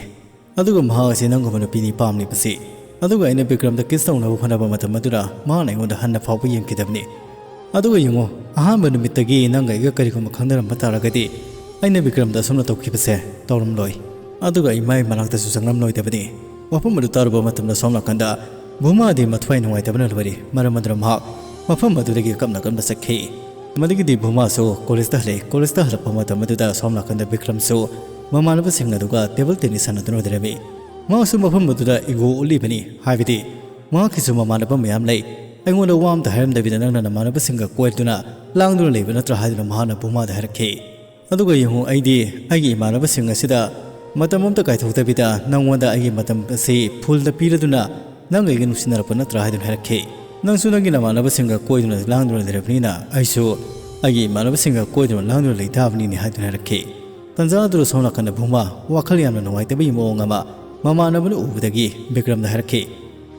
ꯑꯗꯨꯒ ꯃꯍꯥꯛ ꯑꯁꯤ ꯅꯪꯒꯨꯝꯕ ꯅꯨꯄꯤꯅꯤ ꯄꯥꯝꯂꯤꯕꯁꯤ꯫ ꯑꯗꯨꯒ ꯑꯩꯅ ꯕꯤꯀ꯭ꯔꯝꯗ kiss ꯇꯧꯅꯕ ꯍꯣꯠꯅꯕ ꯃꯇꯝ ꯑꯗꯨꯗ ꯃꯍꯥꯛꯅ ꯑꯩꯉꯣꯟꯗ ꯍꯟꯅ ꯐꯥꯎꯕ ꯌꯦꯡꯈꯤꯗꯕꯅꯤ꯫ ꯑꯗꯨꯒ ꯌꯦꯡꯉꯨ, ꯑꯍꯥꯟꯕ ꯅꯨꯃꯤꯠꯇꯒꯤ ꯅꯪꯒ ꯑꯩꯒ ꯀꯔꯤꯒꯨꯝꯕ ꯈꯪꯅꯔꯝꯕ ꯇꯥꯔꯒꯗꯤ, ꯑꯩꯅ ꯕꯤꯀ꯭ꯔꯝꯗ ꯑꯁꯨꯝꯅ ꯇꯧꯈꯤꯕꯁꯦ ꯇꯧꯔꯝꯂꯣꯏ, ꯑꯗꯨꯒ ꯑꯩ ꯃꯥꯏ ꯃꯅꯥꯛꯇꯁꯨ ꯆꯪꯂꯝꯂꯣꯏꯗꯕꯅꯤ꯫" ꯋꯥꯐꯝ ꯑꯗꯨ ꯇꯥꯔꯨꯕ ꯃꯇꯝꯗ ꯁꯣꯝ ꯅꯥꯀꯟꯗ ꯚꯨꯃꯥꯗꯤ ꯃꯊ꯭ꯋꯥꯏ ꯅꯨꯡꯉꯥꯏꯇꯕꯅ ꯂꯣꯏꯔꯤ, ꯃꯔꯝ ꯑꯗꯨꯅ ꯃꯍꯥꯛ ꯃꯐꯝ ꯑꯗꯨꯗꯒꯤ ꯀꯞꯅ ꯀꯞꯅ ꯆꯠꯈꯤ꯫ ꯃꯗꯒꯤꯗꯤ ꯚꯨꯃꯥꯁꯨ college ꯇ ꯍꯜꯂꯛꯏ꯫ College ꯇ ꯍꯜꯂꯛꯄ ꯃꯇꯝ ꯑꯗꯨꯗ ꯁꯣꯝ ꯅꯥꯀꯟꯗ ꯕꯤꯀ꯭ꯔꯝꯁꯨ ꯃꯃꯥꯟꯅꯕꯁꯤꯡ ꯑꯗꯨꯒ table tennis ꯁꯥꯟꯅꯗꯨꯅ ꯂꯩꯔꯝꯃꯤ꯫ ꯃꯍꯥꯛꯁꯨ ꯃꯐꯝ ꯑꯗꯨꯗ ego ꯎꯠꯂꯤꯕꯅꯤ, ꯍꯥꯏꯕꯗꯤ ꯃꯍꯥꯛꯀꯤꯁꯨ ꯃꯃꯥꯟꯅꯕ ꯃꯌꯥꯝ ꯂꯩ꯫ "ꯑꯩꯉꯣꯟꯗ ꯋꯥ ꯑꯝꯇ ꯍꯥꯏꯔꯝꯗꯕꯤꯗ ꯅꯪꯅ ꯅꯃꯥꯟꯅꯕꯁꯤꯡꯒ ꯀꯣꯏꯗꯨꯅ ꯂꯥꯡꯗꯨꯅ ꯂꯩꯕ ꯅꯠꯇ꯭ꯔꯥ?" ꯍꯥꯏꯗꯨꯅ ꯃꯍꯥꯛꯅ ꯚꯨꯃꯥꯗ ꯍꯥꯏꯔꯛꯈꯤ꯫ ꯑꯗꯨꯒ ꯌꯦꯡꯉꯨ, ꯑꯩꯗꯤ ꯑꯩꯒꯤ ꯏꯃꯥꯟꯅꯕꯁꯤꯡ ꯑꯁꯤꯗ ꯃꯇꯝ ꯑꯃꯇ ꯀꯥꯏꯊꯣꯛꯇꯕꯤꯗ ꯅꯪꯉꯣꯟꯗ ꯑꯩꯒꯤ ꯃꯇꯝ ꯑꯁꯤ full ꯗ ꯄꯤꯔꯗꯨꯅ ꯅꯪꯒ ꯑꯩꯒ ꯅꯨꯡꯁꯤꯅꯔꯛꯄ ꯅꯠꯇ꯭ꯔꯥ ꯍꯥꯏꯗꯨꯅ ꯍꯥꯏꯔꯛꯈꯤ꯫ "ꯅꯪꯁꯨ ꯅꯪꯒꯤ ꯅꯃꯥꯟꯅꯕꯁꯤꯡꯒ ꯀꯣꯏꯗꯨꯅ ꯂꯥꯡꯗꯨꯅ ꯂꯩꯔꯕꯅꯤꯅ ꯑꯩꯁꯨ ꯑꯩꯒꯤ ꯏꯃꯥꯟꯅꯕꯁꯤꯡꯒ ꯀꯣꯏꯗꯨꯅ ꯂꯥꯡꯗꯨꯅ ꯂꯩ ꯇꯥꯕꯅꯤꯅꯦ" ꯍꯥꯏꯗꯨꯅ ꯍꯥꯏꯔꯛꯈꯤ꯫ ꯇꯟꯖꯥ ꯑꯗꯨꯗ ꯁꯣꯝ ꯅꯥꯀꯟꯗ ꯚꯨꯃꯥ ꯋꯥꯈꯜ ꯌꯥꯝꯅ ꯅꯨꯡꯉꯥꯏꯇꯕꯒꯤ ꯃꯑꯣꯡ ꯑꯃ ꯃꯃꯥꯟꯅꯕꯅ ꯎꯕꯗꯒꯤ ꯕꯤꯀ꯭ꯔꯝꯗ ꯍꯥꯏꯔꯛꯈꯤ꯫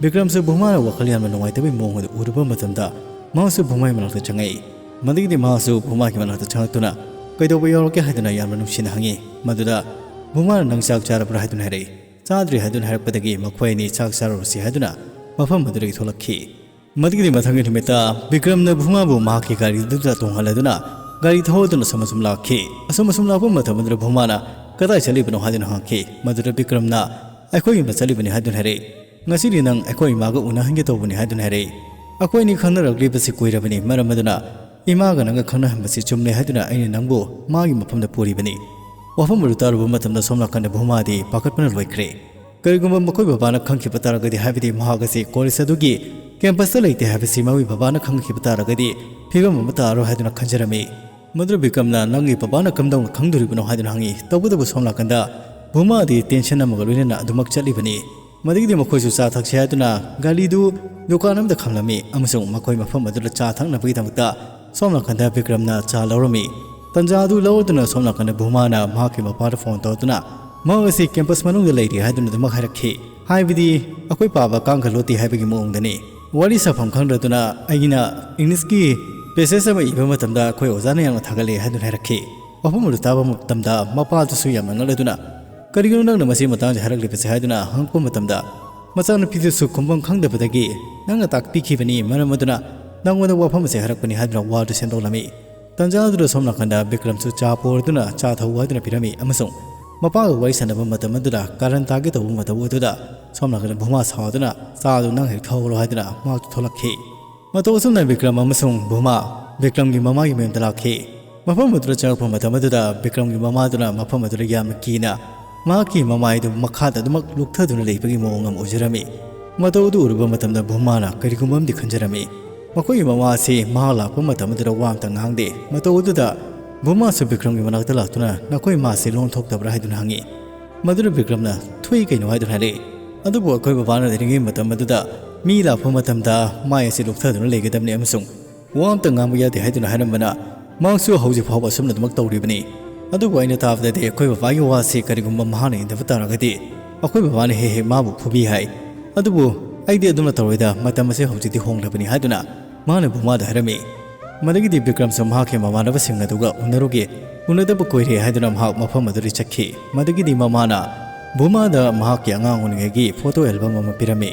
ꯕꯤꯀ꯭ꯔꯝꯁꯨ ꯚꯨꯃꯥꯅ ꯋꯥꯈꯜ ꯌꯥꯝꯅ ꯅꯨꯡꯉꯥꯏꯇꯕꯒꯤ ꯃꯑꯣꯡ ꯑꯗꯨ ꯎꯔꯨꯕ ꯃꯇꯝꯗ ꯃꯍꯥꯛꯁꯨ ꯚꯨꯃꯥꯒꯤ ꯃꯅꯥꯛꯇ ꯆꯪꯉꯛꯏ꯫ ꯃꯗꯒꯤꯗꯤ ꯃꯍꯥꯛꯁꯨ ꯚꯨꯃꯥꯒꯤ ꯃꯅꯥꯛꯇ ꯆꯪꯂꯛꯇꯨꯅ, "ꯀꯩꯗꯧꯕ ꯌꯥꯎꯔꯛꯀꯦ?" ꯍꯥꯏꯗꯨꯅ ꯌꯥꯝꯅ ꯅꯨꯡꯁꯤꯅ ꯍꯪꯉꯤ꯫ ꯃꯗꯨꯗ ꯚꯨꯃꯥꯅ, "ꯅꯪ ꯆꯥꯛ ꯆꯥꯔꯕ꯭ꯔꯥ?" ꯍꯥꯏꯗꯨꯅ ꯍꯥꯏꯔꯛꯏ꯫ "ꯆꯥꯗ꯭ꯔꯤ" ꯍꯥꯏꯗꯨꯅ ꯍꯥꯏꯔꯛꯄꯗꯒꯤ ꯃꯈꯣꯏ ꯑꯅꯤ ꯆꯥꯛ ꯆꯥꯔꯨꯔꯁꯤ ꯍꯥꯏꯗꯨꯅ ꯃꯐꯝ ꯑꯗꯨꯗꯒꯤ ꯊꯣꯛꯂꯛꯈꯤ꯫ ꯃꯗꯨꯒꯤꯗꯤ ꯃꯊꯪꯒꯤ ꯅꯨꯃꯤꯠꯇ ꯕꯤꯀ꯭ꯔꯝꯅ ꯚꯨꯃꯥꯕꯨ ꯃꯍꯥꯛꯀꯤ ꯒꯥꯔꯤꯗꯨꯗ ꯇꯣꯡꯍꯜꯂꯗꯨꯅ ꯒꯥꯔꯤ ꯊꯧꯗꯨꯅ ꯑꯁꯨꯝ ꯑꯁꯨꯝ ꯂꯥꯛꯈꯤ꯫ ꯑꯁꯨꯝ ꯑꯁꯨꯝ ꯂꯥꯛꯄ ꯃꯇꯝ ꯑꯗꯨꯗ ꯚꯨꯃꯥꯅ, "ꯀꯗꯥꯏ ꯆꯠꯂꯤꯕꯅꯣ?" ꯍꯥꯏꯗꯨꯅ ꯍꯪꯉꯛꯈꯤ꯫ ꯃꯗꯨꯗ ꯕꯤꯀ꯭ꯔꯝꯅ, "ꯑꯩꯈꯣꯏ ꯌꯨꯝꯗ ꯆꯠꯂꯤꯕꯅꯤ" ꯍꯥꯏꯗꯨꯅ ꯍꯥꯏꯔꯛꯏ꯫ "ꯉꯁꯤꯗꯤ ꯅꯪ ꯑꯩꯈꯣꯏ ꯏꯃꯥꯒ ꯎꯅꯍꯟꯒꯦ ꯇꯧꯕꯅꯤ" ꯍꯥꯏꯗꯨꯅ ꯍꯥꯏꯔꯛꯏ꯫ ꯑꯩꯈꯣꯏ ꯑꯅꯤ ꯈꯪꯅꯔꯛꯂꯤꯕꯁꯤ ꯀꯨꯏꯔꯕꯅꯤ, ꯃꯔꯝ ꯑꯗꯨꯅ ꯏꯃꯥꯒ ꯅꯪꯒ ꯈꯪꯅꯍꯟꯕꯁꯤ ꯆꯨꯝꯂꯦ ꯍꯥꯏꯗꯨꯅ ꯑꯩꯅ ꯅꯪꯕꯨ ꯃꯥꯒꯤ ꯃꯐꯝꯗ ꯄꯨꯔꯤꯕꯅꯤ꯫ ꯋꯥꯐꯝ ꯑꯗꯨ ꯇꯥꯔꯨꯕ ꯃꯇꯝꯗ ꯁꯣꯝ ꯅꯥꯀꯟꯗ ꯚꯨꯃꯥꯗꯤ ꯄꯥꯈꯠꯄꯅ ꯂꯣꯏꯈ꯭ꯔꯦ꯫ ꯀꯔꯤꯒꯨꯝꯕ ꯃꯈꯣꯏ ꯕꯕꯥꯅ ꯈꯪꯈꯤꯕ ꯇꯥꯔꯒꯗꯤ, ꯍꯥꯏꯕꯗꯤ ꯃꯍꯥꯛ ꯑꯁꯤ ꯀꯣꯂꯦꯖ ꯑꯗꯨꯒꯤ ꯀꯦꯝꯄꯁꯇ ꯂꯩꯇꯦ ꯍꯥꯏꯕꯁꯤ ꯃꯈꯣꯏ ꯕꯕꯥꯅ ꯈꯪꯈꯤꯕ ꯇꯥꯔꯒꯗꯤ, ꯐꯤꯕꯝ ꯑꯃ ꯇꯥꯔꯔꯣꯏ ꯍꯥꯏꯗꯨꯅ ꯈꯟꯖꯔꯝꯃꯤ꯫ ꯃꯗꯨꯗ ꯕꯤꯀ꯭ꯔꯝꯅ, "ꯅꯪꯒꯤ ꯕꯕꯥꯅ ꯀꯝꯗꯧꯅ ꯈꯪꯗꯣꯔꯤꯕꯅꯣ?" ꯍꯥꯏꯗꯨꯅ ꯍꯪꯉꯤ꯫ ꯇꯧꯕꯇꯕꯨ ꯁꯣꯝ ꯅꯥꯀꯟꯗ ꯚꯨꯃꯥꯗꯤ ꯇꯦꯟꯁꯟ ꯑꯃꯒ ꯂꯣꯏꯅꯅ ꯑꯗꯨꯃꯛ ꯆꯠꯂꯤꯕꯅꯤ꯫ ꯃꯗꯒꯤꯗꯤ ꯃꯈꯣꯏꯁꯨ ꯆꯥ ꯊꯛꯁꯤ ꯍꯥꯏꯗꯨꯅ ꯒꯥꯔꯤꯗꯨ ꯗꯨꯀꯥꯟ ꯑꯃꯗ ꯈꯥꯝꯂꯝꯃꯤ ꯑꯃꯁꯨꯡ ꯃꯈꯣꯏ ꯃꯐꯝ ꯑꯗꯨꯗ ꯆꯥ ꯊꯛꯅꯕꯒꯤꯗꯃꯛꯇ ꯁꯣꯝ ꯅꯥꯀꯟꯗ ꯕꯤꯀ꯭ꯔꯝꯅ ꯆꯥ ꯂꯧꯔꯝꯃꯤ꯫ ꯇꯟꯖꯥ ꯑꯗꯨ ꯂꯧꯔꯗꯨꯅ ꯁꯣꯝ ꯅꯥꯀꯟꯗ ꯚꯨꯃꯥꯅ ꯃꯍꯥꯛꯀꯤ ꯃꯄꯥꯗ ꯐꯣꯟ ꯇꯧꯗꯨꯅ, "ꯃꯍꯥꯛ ꯑꯁꯤ ꯀꯦꯝꯄꯁ ꯃꯅꯨꯡꯗ ꯂꯩꯔꯤ" ꯍꯥꯏꯗꯨꯅ ꯑꯗꯨꯃꯛ ꯍꯥꯏꯔꯛꯈꯤ꯫ ꯍꯥꯏꯕꯗꯤ ꯑꯩꯈꯣꯏ ꯄꯥꯕ ꯀꯥꯡꯒ ꯂꯣꯠꯇꯦ ꯍꯥꯏꯕꯒꯤ ꯃꯑꯣꯡꯗꯅꯤ꯫ ꯋꯥꯔꯤ ꯁꯥꯐꯝ ꯈꯪꯗ꯭ꯔꯗꯨꯅ ꯑꯩꯅ ꯏꯪꯂꯤꯁꯀꯤ ꯄꯦꯁꯦꯖ ꯑꯃ ꯏꯕ ꯃꯇꯝꯗ ꯑꯩꯈꯣꯏ ꯑꯣꯖꯥꯅ ꯌꯥꯝꯅ ꯊꯥꯒꯠꯂꯦ ꯍꯥꯏꯗꯨꯅ ꯍꯥꯏꯔꯛꯈꯤ꯫ ꯋꯥꯐꯝ ꯑꯗꯨ ꯇꯥꯕ ꯃꯇꯝꯗ ꯃꯄꯥꯗꯨꯁꯨ ꯌꯥꯝꯅ ꯉꯛꯂꯗꯨꯅ, "ꯀꯔꯤꯒꯤꯅꯣ ꯅꯪꯅ ꯃꯁꯤ ꯃꯇꯥꯡꯁꯤ ꯍꯥꯏꯔꯛꯂꯤꯕꯁꯦ?" ꯍꯥꯏꯗꯨꯅ ꯍꯪꯉꯛꯄ ꯃꯇꯝꯗ, ꯃꯆꯥꯅꯨꯄꯤꯗꯨꯁꯨ ꯈꯨꯝꯐꯝ ꯈꯪꯗꯕꯗꯒꯤ, "ꯅꯪꯅ ꯇꯥꯛꯄꯤꯈꯤꯕꯅꯤ, ꯃꯔꯝ ꯑꯗꯨꯅ ꯅꯪꯉꯣꯟꯗ ꯋꯥꯐꯝ ꯑꯁꯦ ꯍꯥꯏꯔꯛꯄꯅꯤ" ꯍꯥꯏꯗꯨꯅ ꯋꯥꯗꯨ ꯁꯦꯝꯗꯣꯛꯂꯝꯃꯤ꯫ ꯇꯟꯖꯥ ꯑꯗꯨꯗ ꯁꯣꯝ ꯅꯥꯀꯟꯗ ꯕꯤꯀ꯭ꯔꯝꯁꯨ ꯆꯥ ꯄꯨꯔꯗꯨꯅ ꯆꯥ ꯊꯧ ꯍꯥꯏꯗꯨꯅ ꯄꯤꯔꯝꯃꯤ ꯑꯃꯁꯨꯡ ꯃꯄꯥꯒ ꯋꯥꯔꯤ ꯁꯥꯟꯅꯕ ꯃꯇꯝ ꯑꯗꯨꯗ ꯀꯥꯔꯟ ꯇꯥꯒꯦ ꯇꯧꯕ ꯃꯇꯧ ꯑꯗꯨꯗ ꯁꯣꯝ ꯅꯥꯀꯟꯗ ꯚꯨꯃꯥ ꯁꯥꯎꯗꯨꯅ, "ꯆꯥꯗꯨ ꯅꯪ ꯍꯦꯛ ꯊꯧꯔꯣ" ꯍꯥꯏꯗꯨꯅ ꯃꯍꯥꯛꯇꯨ ꯊꯣꯛꯂꯛꯈꯤ꯫ ꯃꯇꯧ ꯑꯁꯨꯝꯅ ꯕꯤꯀ꯭ꯔꯝ ꯑꯃꯁꯨꯡ ꯚꯨꯃꯥ ꯕꯤꯀ꯭ꯔꯝꯒꯤ ꯃꯃꯥꯒꯤ ꯃꯌꯨꯝꯗ ꯂꯥꯛꯈꯤ꯫ ꯃꯐꯝ ꯑꯗꯨꯗ ꯆꯪꯂꯛꯄ ꯃꯇꯝ ꯑꯗꯨꯗ ꯕꯤꯀ꯭ꯔꯝꯒꯤ ꯃꯃꯥꯗꯨꯅ ꯃꯐꯝ ꯑꯗꯨꯗ ꯌꯥꯝꯅ ꯀꯤꯅ ꯃꯍꯥꯛꯀꯤ ꯃꯃꯥꯏꯗꯨ ꯃꯈꯥꯗ ꯑꯗꯨꯃꯛ ꯂꯨꯞꯊꯗꯨꯅ ꯂꯩꯕꯒꯤ ꯃꯑꯣꯡ ꯑꯃ ꯎꯖꯔꯝꯃꯤ꯫ ꯃꯇꯧ ꯑꯗꯨ ꯎꯔꯨꯕ ꯃꯇꯝꯗ ꯚꯨꯃꯥꯅ ꯀꯔꯤꯒꯨꯝꯕ ꯑꯃꯗꯤ ꯈꯟꯖꯔꯝꯃꯤ꯫ ꯃꯈꯣꯏꯒꯤ ꯃꯃꯥ ꯑꯁꯤ ꯃꯍꯥꯛ ꯂꯥꯛꯄ ꯃꯇꯝ ꯑꯗꯨꯗ ꯋꯥ ꯑꯃꯇ ꯉꯥꯡꯗꯦ꯫ ꯃꯇꯧ ꯑꯗꯨꯗ ꯚꯨꯃꯥꯁꯨ ꯕꯤꯀ꯭ꯔꯝꯒꯤ ꯃꯅꯥꯛꯇ ꯂꯥꯛꯇꯨꯅ, "ꯅꯈꯣꯏ ꯃꯥꯁꯤ ꯂꯣꯟ ꯊꯣꯛꯇꯕ꯭ꯔꯥ?" ꯍꯥꯏꯗꯨꯅ ꯍꯪꯉꯤ꯫ ꯃꯗꯨꯗ ꯕꯤꯀ꯭ꯔꯝꯅ, "ꯊꯣꯛꯏ ꯀꯩꯅꯣ" ꯍꯥꯏꯗꯨꯅ ꯍꯥꯏꯔꯛꯏ꯫ ꯑꯗꯨꯕꯨ ꯑꯩꯈꯣꯏ ꯕꯕꯥꯅ ꯂꯩꯔꯤꯉꯩ ꯃꯇꯝ ꯑꯗꯨꯗ ꯃꯤ ꯂꯥꯛꯄ ꯃꯇꯝꯗ ꯃꯥꯏ ꯑꯁꯤ ꯂꯨꯞꯊꯗꯨꯅ ꯂꯩꯒꯗꯕꯅꯤ ꯑꯃꯁꯨꯡ ꯋꯥ ꯑꯃꯇ ꯉꯥꯡꯕ ꯌꯥꯗꯦ ꯍꯥꯏꯗꯨꯅ ꯍꯥꯏꯔꯝꯕꯅ, ꯃꯍꯥꯛꯁꯨ ꯍꯧꯖꯤꯛ ꯐꯥꯎꯕ ꯑꯁꯨꯝꯅ ꯑꯗꯨꯃꯛ ꯇꯧꯔꯤꯕꯅꯤ꯫ ꯑꯗꯨꯕꯨ ꯑꯩꯅ ꯇꯥꯕꯗꯗꯤ ꯑꯩꯈꯣꯏ ꯕꯕꯥꯒꯤ ꯋꯥꯁꯤ ꯀꯔꯤꯒꯨꯝꯕ ꯃꯍꯥꯛꯅ ꯏꯟꯗꯕ ꯇꯥꯔꯒꯗꯤ ꯑꯩꯈꯣꯏ ꯕꯕꯥꯅ ꯍꯦꯛ ꯍꯦꯛ ꯃꯥꯕꯨ ꯐꯨꯕꯤ ꯍꯥꯏ꯫ ꯑꯗꯨꯕꯨ ꯑꯩꯗꯤ ꯑꯗꯨꯝꯅ ꯇꯧꯔꯣꯏꯗ, ꯃꯇꯝ ꯑꯁꯤ ꯍꯧꯖꯤꯛꯇꯤ ꯍꯣꯡꯂꯕꯅꯤ ꯍꯥꯏꯗꯨꯅ ꯃꯥꯅ ꯚꯨꯃꯥꯗ ꯍꯥꯏꯔꯝꯃꯤ꯫ ꯃꯗꯒꯤꯗꯤ ꯕꯤꯀ꯭ꯔꯝꯁꯨ ꯃꯍꯥꯛꯀꯤ ꯃꯃꯥꯟꯅꯕꯁꯤꯡ ꯑꯗꯨꯒ ꯎꯅꯔꯨꯒꯦ, ꯎꯅꯗꯕ ꯀꯨꯏꯔꯦ ꯍꯥꯏꯗꯨꯅ ꯃꯍꯥꯛ ꯃꯐꯝ ꯑꯗꯨꯗꯒꯤ ꯆꯠꯈꯤ꯫ ꯃꯗꯒꯤꯗꯤ ꯃꯃꯥꯅ ꯚꯨꯃꯥꯗ ꯃꯍꯥꯛꯀꯤ ꯑꯉꯥꯡ ꯑꯣꯏꯔꯤꯉꯩꯒꯤ ꯐꯣꯇꯣ ꯑꯦꯜꯕꯝ ꯑꯃ ꯄꯤꯔꯝꯃꯤ꯫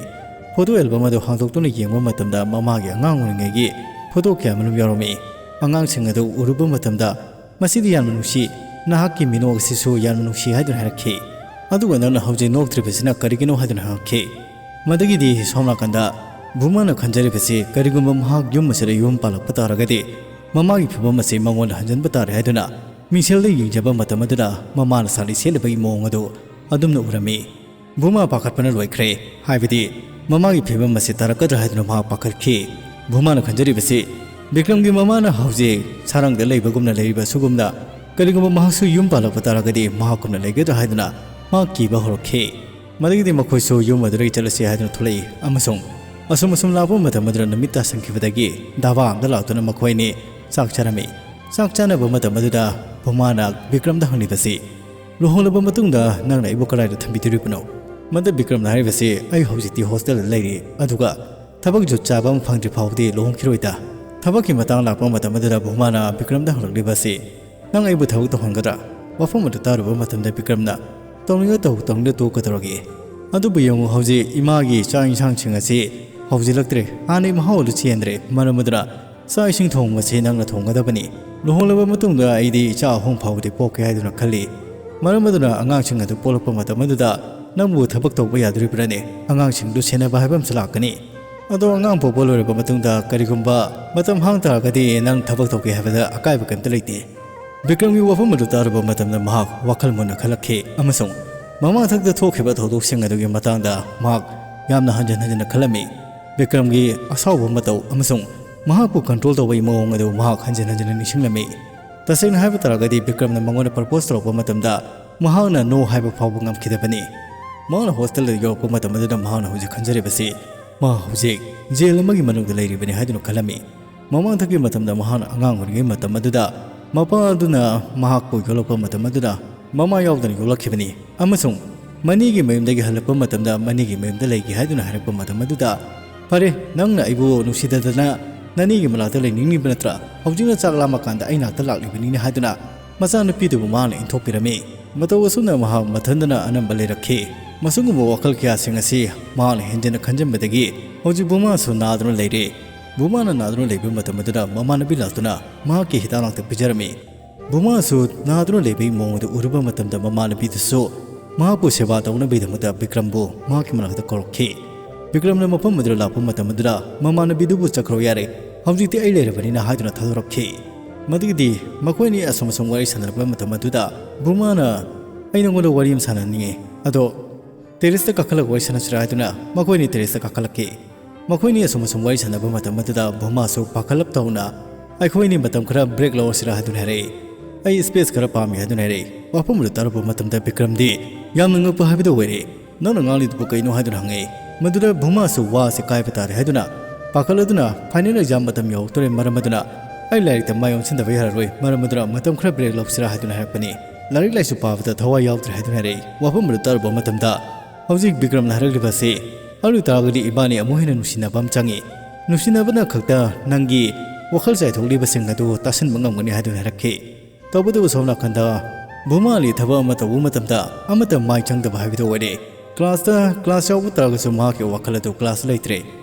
ꯐꯣꯇꯣ ꯑꯦꯜꯕꯝ ꯑꯗꯨ ꯍꯥꯡꯗꯣꯛꯇꯨꯅ ꯌꯦꯡꯕ ꯃꯇꯝꯗ ꯃꯃꯥꯒꯤ ꯑꯉꯥꯡ ꯑꯣꯏꯔꯤꯉꯩꯒꯤ ꯐꯣꯇꯣ ꯀꯌꯥꯃꯔꯨꯝ ꯌꯥꯎꯔꯝꯃꯤ꯫ ꯑꯉꯥꯡꯁꯤꯡ ꯑꯗꯨ ꯎꯔꯨꯕ ꯃꯇꯝꯗ "ꯃꯁꯤꯗꯤ ꯌꯥꯝꯅ ꯅꯨꯡꯁꯤ, ꯅꯍꯥꯛꯀꯤ ꯃꯤꯅꯣꯛ ꯑꯁꯤꯁꯨ ꯌꯥꯝꯅ ꯅꯨꯡꯁꯤ" ꯍꯥꯏꯗꯨꯅ ꯍꯥꯏꯔꯛꯈꯤ꯫ "ꯑꯗꯨꯒ ꯅꯪꯅ ꯍꯧꯖꯤꯛ ꯅꯣꯛꯇ꯭ꯔꯤꯕꯁꯤꯅ ꯀꯔꯤꯒꯤꯅꯣ?" ꯍꯥꯏꯗꯨꯅ ꯍꯪꯉꯛꯈꯤ꯫ ꯃꯗꯒꯤꯗꯤ ꯁꯣꯝ ꯅꯥꯀꯟꯗ ꯕꯨꯃꯥꯅ ꯈꯟꯖꯔꯤꯕꯁꯤ ꯀꯔꯤꯒꯨꯝꯕ ꯃꯍꯥꯛ ꯌꯨꯝ ꯑꯁꯤꯗ ꯌꯨꯝ ꯄꯥꯜꯂꯛꯄ ꯇꯥꯔꯒꯗꯤ ꯃꯃꯥꯒꯤ ꯐꯤꯕꯝ ꯑꯁꯤ ꯃꯉꯣꯟꯗ ꯍꯟꯖꯤꯟꯕ ꯇꯥꯔꯦ ꯍꯥꯏꯗꯨꯅ ꯃꯤꯡꯁꯦꯜꯗ ꯌꯦꯡꯖꯕ ꯃꯇꯝ ꯑꯗꯨꯗ ꯃꯃꯥꯅ ꯁꯥꯂꯤ ꯁꯦꯠꯂꯤꯕꯒꯤ ꯃꯑꯣꯡ ꯑꯗꯨ ꯑꯗꯨꯝꯅ ꯎꯔꯝꯃꯤ꯫ ꯕꯨꯃꯥ ꯄꯥꯈꯠꯄꯅ ꯂꯣꯏꯈ꯭ꯔꯦ꯫ ꯍꯥꯏꯕꯗꯤ ꯃꯃꯥꯒꯤ ꯐꯤꯕꯝ ꯑꯁꯤ ꯇꯥꯔꯛꯀꯗ꯭ꯔꯥ ꯍꯥꯏꯗꯨꯅ ꯃꯍꯥꯛ ꯄꯥꯈꯠꯈꯤ꯫ ꯕꯨꯃꯥꯅ ꯈꯟꯖꯔꯤꯕꯁꯤ ꯕꯤꯀ꯭ꯔꯝꯒꯤ ꯃꯃꯥꯅ ꯍꯧꯖꯤꯛ ꯁꯥꯔꯪꯗ ꯂꯩꯕꯒꯨꯝꯅ ꯂꯩꯔꯤꯕ ꯑꯁꯤꯒꯨꯝꯅ ꯀꯔꯤꯒꯨꯝꯕ ꯃꯍꯥꯛꯁꯨ ꯌꯨꯝ ꯄꯥꯜꯂꯛꯄ ꯇꯥꯔꯒꯗꯤ ꯃꯍꯥꯛꯀꯨꯝꯅ ꯂꯩꯒꯗ꯭ꯔꯥ ꯍꯥꯏꯗꯨꯅ ꯃꯍꯥꯛ ꯀꯤꯕ ꯍꯧꯔꯛꯈꯤ꯫ ꯃꯗꯒꯤꯗꯤ ꯃꯈꯣꯏꯁꯨ ꯌꯨꯝ ꯑꯗꯨꯗꯒꯤ ꯆꯠꯂꯁꯤ ꯍꯥꯏꯗꯨꯅ ꯊꯣꯛꯂꯛꯏ ꯑꯃꯁꯨꯡ ꯑꯁꯨꯝ ꯑꯁꯨꯝ ꯂꯥꯛꯄ ꯃꯇꯝ ꯑꯗꯨꯗ ꯅꯨꯃꯤꯠ ꯇꯥꯁꯟꯈꯤꯕꯗꯒꯤ ꯙꯥꯕꯥ ꯑꯃꯗ ꯂꯥꯛꯇꯨꯅ ꯃꯈꯣꯏ ꯑꯅꯤ ꯆꯥꯛ ꯆꯥꯔꯝꯃꯤ꯫ ꯆꯥꯛ ꯆꯥꯅꯕ ꯃꯇꯝ ꯑꯗꯨꯗ ꯕꯨꯃꯥꯅ ꯕꯤꯀ꯭ꯔꯝꯗ ꯍꯪꯂꯤꯕꯁꯤ, "ꯂꯨꯍꯣꯡꯂꯕ ꯃꯇꯨꯡꯗ ꯅꯪꯅ ꯑꯩꯕꯨ ꯀꯗꯥꯏꯗ ꯊꯝꯕꯤꯗꯣꯔꯤꯕꯅꯣ?" ꯃꯗ ꯕꯤꯀ꯭ꯔꯝꯅ ꯍꯥꯏꯔꯤꯕꯁꯤ, "ꯑꯩ ꯍꯧꯖꯤꯛꯇꯤ ꯍꯣꯁꯇꯦꯜꯗ ꯂꯩꯔꯤ, ꯑꯗꯨꯒ ꯊꯕꯛ ꯖꯨꯠ ꯆꯥꯕ ꯑꯃ ꯐꯪꯗ꯭ꯔꯤ ꯐꯥꯎꯕꯗꯤ ꯂꯨꯍꯣꯡꯈꯤꯔꯣꯏꯗ꯫" ꯊꯕꯛꯀꯤ ꯃꯇꯥꯡ ꯂꯥꯛꯄ ꯃꯇꯝ ꯑꯗꯨꯗ ꯕꯨꯃꯥꯅ ꯕꯤꯀ꯭ꯔꯝꯗ ꯍꯪꯂꯛꯂꯤꯕ ꯑꯁꯤ, "ꯅꯪ ꯑꯩꯕꯨ ꯊꯕꯛ ꯇꯧꯍꯟꯒꯗ꯭ꯔꯥ?" ꯋꯥꯐꯝ ꯑꯗꯨ ꯇꯥꯔꯨꯕ ꯃꯇꯝꯗ ꯕꯤꯀ꯭ꯔꯝꯅ, "ꯇꯧꯅꯤꯡꯉ ꯇꯧ, ꯇꯧꯅꯤꯡꯗ ꯇꯣꯛꯀꯗꯧꯔꯒꯦ꯫ ꯑꯗꯨꯕꯨ ꯌꯦꯡꯉꯨ, ꯍꯧꯖꯤꯛ ꯏꯃꯥꯒꯤ ꯆꯥꯛ ꯏꯟꯁꯥꯡꯁꯤꯡ ꯑꯁꯤ ꯍꯧꯖꯤꯜꯂꯛꯇ꯭ꯔꯦ, ꯍꯥꯟꯅꯩ ꯃꯍꯥꯎ ꯑꯗꯨ ꯆꯦꯟꯗ꯭ꯔꯦ꯫ ꯃꯔꯝ ꯑꯗꯨꯅ ꯆꯥꯛ ꯏꯁꯤꯡ ꯊꯣꯡꯕꯁꯤ ꯅꯪꯅ ꯊꯣꯡꯒꯗꯕꯅꯤ꯫ ꯂꯨꯍꯣꯡꯂꯕ ꯃꯇꯨꯡꯗ ꯑꯩꯗꯤ ꯏꯆꯥ ꯑꯍꯨꯝ ꯐꯥꯎꯕꯗꯤ ꯄꯣꯛꯀꯦ ꯍꯥꯏꯗꯨꯅ ꯈꯜꯂꯤ꯫ ꯃꯔꯝ ꯑꯗꯨꯅ ꯑꯉꯥꯡꯁꯤꯡ ꯑꯗꯨ ꯄꯣꯛꯂꯛꯄ ꯃꯇꯝ ꯑꯗꯨꯗ ꯅꯪꯕꯨ ꯊꯕꯛ ꯇꯧꯕ ꯌꯥꯗꯣꯔꯤꯕ꯭ꯔꯥꯅꯦ? ꯑꯉꯥꯡꯁꯤꯡꯗꯨ ꯁꯦꯟꯅꯕ ꯍꯥꯏꯕ ꯑꯃꯁꯨ ꯂꯥꯛꯀꯅꯤ꯫ ꯑꯗꯣ ꯑꯉꯥꯡ ꯄꯣꯛꯄ ꯂꯣꯏꯔꯕ ꯃꯇꯨꯡꯗ ꯀꯔꯤꯒꯨꯝꯕ ꯃꯇꯝ ꯍꯥꯡ ꯇꯥꯔꯒꯗꯤ ꯅꯪ ꯊꯕꯛ ꯇꯧꯒꯦ ꯍꯥꯏꯕꯗ ꯑꯀꯥꯏꯕ ꯀꯔꯤꯝꯇ ꯂꯩꯇꯦ꯫" ꯕꯤꯀ꯭ꯔꯝꯒꯤ ꯋꯥꯐꯝ ꯑꯗꯨ ꯇꯥꯔꯨꯕ ꯃꯇꯝꯗ ꯃꯍꯥꯛ ꯋꯥꯈꯜ ꯃꯨꯟꯅ ꯈꯜꯂꯛꯈꯤ ꯑꯃꯁꯨꯡ ꯃꯃꯥꯡꯊꯛꯇ ꯊꯣꯛꯈꯤꯕ ꯊꯧꯗꯣꯛꯁꯤꯡ ꯑꯗꯨꯒꯤ ꯃꯇꯥꯡꯗ ꯃꯍꯥꯛ ꯌꯥꯝꯅ ꯍꯟꯖꯤꯟ ꯍꯟꯖꯤꯟꯅ ꯈꯜꯂꯝꯃꯤ꯫ ꯕꯤꯀ꯭ꯔꯝꯒꯤ ꯑꯁꯥꯎꯕ ꯃꯇꯧ ꯑꯃꯁꯨꯡ ꯃꯍꯥꯛꯄꯨ ꯀꯟꯇ꯭ꯔꯣꯜ ꯇꯧꯕꯒꯤ ꯃꯑꯣꯡ ꯑꯗꯨ ꯃꯍꯥꯛ ꯍꯟꯖꯤꯟ ꯍꯟꯖꯤꯟꯅ ꯅꯤꯡꯁꯤꯡꯂꯝꯃꯤ꯫ ꯇꯁꯦꯡꯅ ꯍꯥꯏꯕ ꯇꯥꯔꯒꯗꯤ, ꯕꯤꯀ꯭ꯔꯝꯅ ꯃꯉꯣꯟꯗ ꯄ꯭ꯔꯄꯣꯁ ꯇꯧꯔꯛꯄ ꯃꯇꯝꯗ ꯃꯍꯥꯛꯅ ꯅꯣ ꯍꯥꯏꯕ ꯐꯥꯎꯕ ꯉꯝꯈꯤꯗꯕꯅꯤ꯫ ꯃꯍꯥꯛꯅ ꯍꯣꯁꯇꯦꯜꯗ ꯌꯧꯔꯛꯄ ꯃꯇꯝ ꯑꯗꯨꯗ ꯃꯍꯥꯛꯅ ꯍꯧꯖꯤꯛ ꯈꯟꯖꯔꯤꯕꯁꯤ, ꯃꯍꯥꯛ ꯍꯧꯖꯤꯛ ꯖꯦꯜ ꯑꯃꯒꯤ ꯃꯅꯨꯡꯗ ꯂꯩꯔꯤꯕꯅꯤ ꯍꯥꯏꯗꯨꯅ ꯈꯜꯂꯝꯃꯤ꯫ ꯃꯃꯥꯡꯊꯛꯀꯤ ꯃꯇꯝꯗ ꯃꯍꯥꯛꯅ ꯑꯉꯥꯡ ꯑꯣꯏꯔꯤꯉꯩ ꯃꯇꯝ ꯑꯗꯨꯗ ꯃꯄꯥ ꯑꯗꯨꯅ ꯃꯍꯥꯛꯄꯨ ꯌꯣꯛꯂꯛꯄ ꯃꯇꯝ ꯑꯗꯨꯗ ꯃꯃꯥ ꯌꯥꯎꯗꯅ ꯌꯣꯛꯂꯛꯈꯤꯕꯅꯤ ꯑꯃꯁꯨꯡ ꯃꯅꯦꯒꯤ ꯃꯌꯨꯝꯗꯒꯤ ꯍꯜꯂꯛꯄ ꯃꯇꯝꯗ ꯃꯅꯦꯒꯤ ꯃꯌꯨꯝꯗ ꯂꯩꯒꯦ ꯍꯥꯏꯗꯨꯅ ꯍꯥꯏꯔꯛꯄ ꯃꯇꯝ ꯑꯗꯨꯗ, "ꯐꯔꯦ, ꯅꯪꯅ ꯑꯩꯕꯨ ꯅꯨꯡꯁꯤꯗꯗꯅ ꯅꯅꯦꯒꯤ ꯃꯅꯥꯛꯇ ꯂꯩꯅꯤꯡꯂꯤꯕ ꯅꯠꯇ꯭ꯔꯥ? ꯍꯧꯖꯤꯛꯅ ꯆꯥꯛ ꯂꯥꯝꯃꯀꯥꯟꯗ ꯑꯩ ꯅꯥꯛꯇ ꯂꯥꯛꯂꯤꯕꯅꯤꯅꯦ" ꯍꯥꯏꯗꯨꯅ ꯃꯆꯥꯅꯨꯄꯤꯗꯨꯕꯨ ꯃꯍꯥꯛꯅ ꯏꯟꯊꯣꯛꯄꯤꯔꯝꯃꯤ꯫ ꯃꯇꯧ ꯑꯁꯨꯝꯅ ꯃꯍꯥꯛ ꯃꯊꯟꯗꯅ ꯑꯅꯝꯕ ꯂꯩꯔꯛꯈꯤ꯫ ꯃꯁꯤꯒꯨꯝꯕ ꯋꯥꯈꯜ ꯀꯌꯥꯁꯤꯡ ꯑꯁꯤ ꯃꯍꯥꯛꯅ ꯍꯦꯟꯖꯤꯟꯅ ꯈꯟꯖꯟꯕꯗꯒꯤ ꯍꯧꯖꯤꯛ ꯕꯨꯃꯥꯁꯨ ꯅꯥꯗꯨꯅ ꯂꯩꯔꯦ꯫ ꯕꯨꯃꯥꯅ ꯅꯥꯗꯨꯅ ꯂꯩꯕ ꯃꯇꯝ ꯑꯗꯨꯗ ꯃꯃꯥꯟꯅꯕꯤ ꯂꯥꯛꯇꯨꯅ ꯃꯍꯥꯛꯀꯤ ꯍꯤꯗꯥꯛ ꯂꯥꯡꯊꯛ ꯄꯤꯖꯔꯝꯃꯤ꯫ ꯕꯨꯃꯥꯁꯨ ꯅꯥꯗꯨꯅ ꯂꯩꯕꯒꯤ ꯃꯑꯣꯡ ꯑꯗꯨ ꯎꯔꯨꯕ ꯃꯇꯝꯗ ꯃꯃꯥꯟꯅꯕꯤꯗꯨꯁꯨ ꯃꯍꯥꯛꯄꯨ ꯁꯦꯕꯥ ꯇꯧꯅꯕꯒꯤꯗꯃꯛꯇ ꯕꯤꯀ꯭ꯔꯝꯕꯨ ꯃꯍꯥꯛꯀꯤ ꯃꯅꯥꯛꯇ ꯀꯧꯔꯛꯈꯤ꯫ ꯕꯤꯀ꯭ꯔꯝꯅ ꯃꯐꯝ ꯑꯗꯨꯗ ꯂꯥꯛꯄ ꯃꯇꯝ ꯑꯗꯨꯗ ꯃꯃꯥꯟꯅꯕꯤꯗꯨꯕꯨ "ꯆꯠꯈ꯭ꯔꯣ ꯌꯥꯔꯦ, ꯍꯧꯖꯤꯛꯇꯤ ꯑꯩ ꯂꯩꯔꯕꯅꯤꯅ" ꯍꯥꯏꯗꯨꯅ ꯊꯥꯗꯣꯔꯛꯈꯤ꯫ ꯃꯗꯨꯒꯤꯗꯤ ꯃꯈꯣꯏ ꯑꯅꯤ ꯑꯁꯨꯝ ꯑꯁꯨꯝ ꯋꯥꯔꯤ ꯁꯥꯟꯅꯔꯛꯄ ꯃꯇꯝ ꯑꯗꯨꯗ ꯚꯨꯃꯥꯅ "ꯑꯩ ꯅꯉꯣꯟꯗ ꯋꯥꯔꯤ ꯑꯃ ꯁꯥꯟꯅꯅꯤꯡꯉꯤ, ꯑꯗꯣ ꯇꯦꯔꯦꯁꯇ ꯀꯥꯈꯠꯂꯒ ꯋꯥꯔꯤ ꯁꯥꯟꯅꯁꯤꯔꯥ?" ꯍꯥꯏꯗꯨꯅ ꯃꯈꯣꯏ ꯑꯅꯤ ꯇꯦꯔꯦꯁꯇ ꯀꯥꯈꯠꯂꯛꯈꯤ꯫ ꯃꯈꯣꯏꯅꯤ ꯑꯁꯨꯝ ꯑꯁꯨꯝ ꯋꯥꯔꯤ ꯁꯥꯟꯅꯕ ꯃꯇꯝ ꯑꯗꯨꯗ ꯚꯨꯃꯥꯁꯨ ꯄꯥꯈꯠꯂꯞ ꯇꯧꯅ "ꯑꯩꯈꯣꯏꯅꯤ ꯃꯇꯝ ꯈꯔ ꯕ꯭ꯔꯦꯛ ꯂꯧꯔꯁꯤꯔꯥ?" ꯍꯥꯏꯗꯨꯅ ꯍꯥꯏꯔꯛꯏ꯫ "ꯑꯩ ꯁ꯭ꯄꯦꯁ ꯈꯔ ꯄꯥꯝꯃꯤ" ꯍꯥꯏꯗꯨꯅ ꯍꯥꯏꯔꯛꯏ꯫ ꯋꯥꯐꯝ ꯑꯗꯨ ꯇꯥꯔꯨꯕ ꯃꯇꯝꯗ ꯕꯤꯀ꯭ꯔꯝꯗꯤ ꯌꯥꯝꯅ ꯉꯛꯄ ꯍꯥꯏꯕꯗꯨ ꯑꯣꯏꯔꯦ꯫ "ꯅꯪꯅ ꯉꯥꯡꯂꯤꯗꯨꯕꯨ ꯀꯩꯅꯣ?" ꯍꯥꯏꯗꯨꯅ ꯍꯪꯉꯛꯏ꯫ ꯃꯗꯨꯗ ꯚꯨꯃꯥꯁꯨ ꯋꯥꯁꯦ ꯀꯥꯏꯕ ꯇꯥꯔꯦ ꯍꯥꯏꯗꯨꯅ ꯄꯥꯈꯠꯂꯗꯨꯅ "ꯐꯥꯏꯅꯦꯜ ꯑꯦꯛꯖꯥꯝ ꯃꯇꯝ ꯌꯧꯔꯛꯇꯣꯔꯦ, ꯃꯔꯝ ꯑꯗꯨꯅ ꯑꯩ ꯂꯥꯏꯔꯤꯛꯇ ꯃꯥꯏ ꯑꯣꯟꯁꯤꯟꯗꯕ ꯌꯥꯔꯔꯣꯏ, ꯃꯔꯝ ꯑꯗꯨꯅ ꯃꯇꯝ ꯈꯔ ꯕ꯭ꯔꯦꯛ ꯂꯧꯁꯤꯔꯥ?" ꯍꯥꯏꯗꯨꯅ ꯍꯥꯏꯔꯛꯄꯅꯤ꯫ "ꯂꯥꯏꯔꯤꯛ ꯂꯥꯏꯁꯨ ꯄꯥꯕꯗ ꯊꯋꯥꯏ ꯌꯥꯎꯗ꯭ꯔꯦ" ꯍꯥꯏꯗꯨꯅ ꯍꯥꯏꯔꯛꯏ꯫ ꯋꯥꯐꯝ ꯑꯗꯨ ꯇꯥꯔꯨꯕ ꯃꯇꯝꯗ ꯍꯧꯖꯤꯛ ꯕꯤꯀ꯭ꯔꯝꯅ ꯍꯥꯏꯔꯛꯂꯤꯕ ꯑꯁꯤ ꯑꯗꯨ ꯑꯣꯏ ꯇꯥꯔꯒꯗꯤ ꯏꯕꯥꯅꯤ ꯑꯃꯨꯛ ꯍꯦꯟꯅ ꯅꯨꯡꯁꯤꯅꯕ ꯑꯃ ꯆꯪꯏ꯫ ꯅꯨꯡꯁꯤꯅꯕꯅ ꯈꯛꯇ ꯅꯪꯒꯤ ꯋꯥꯈꯜ ꯆꯥꯏꯊꯣꯛꯂꯤꯕꯁꯤꯡ ꯑꯗꯨ ꯇꯥꯁꯤꯟꯕ ꯉꯝꯒꯅꯤ ꯍꯥꯏꯗꯨꯅ ꯍꯥꯏꯔꯛꯈꯤ꯫ ꯇꯧꯕꯇꯕꯨ ꯁꯣꯝ ꯅꯥꯀꯟꯗ ꯚꯨꯃꯥꯂꯤ ꯊꯕꯛ ꯑꯃ ꯇꯧꯕ ꯃꯇꯝꯗ ꯑꯃꯠꯇ ꯃꯥꯏ ꯆꯪꯗꯕ ꯍꯥꯏꯕꯗꯨ ꯑꯣꯏꯔꯦ꯫ ꯀ꯭ꯂꯥꯁꯇ ꯀ꯭ꯂꯥꯁ ꯌꯥꯎꯕ ꯇꯥꯔꯒꯁꯨ ꯃꯍꯥꯛꯀꯤ ꯋꯥꯈꯜ ꯑꯗꯨ ꯀ꯭ꯂꯥꯁꯇ ꯂꯩꯇ꯭ꯔꯦ꯫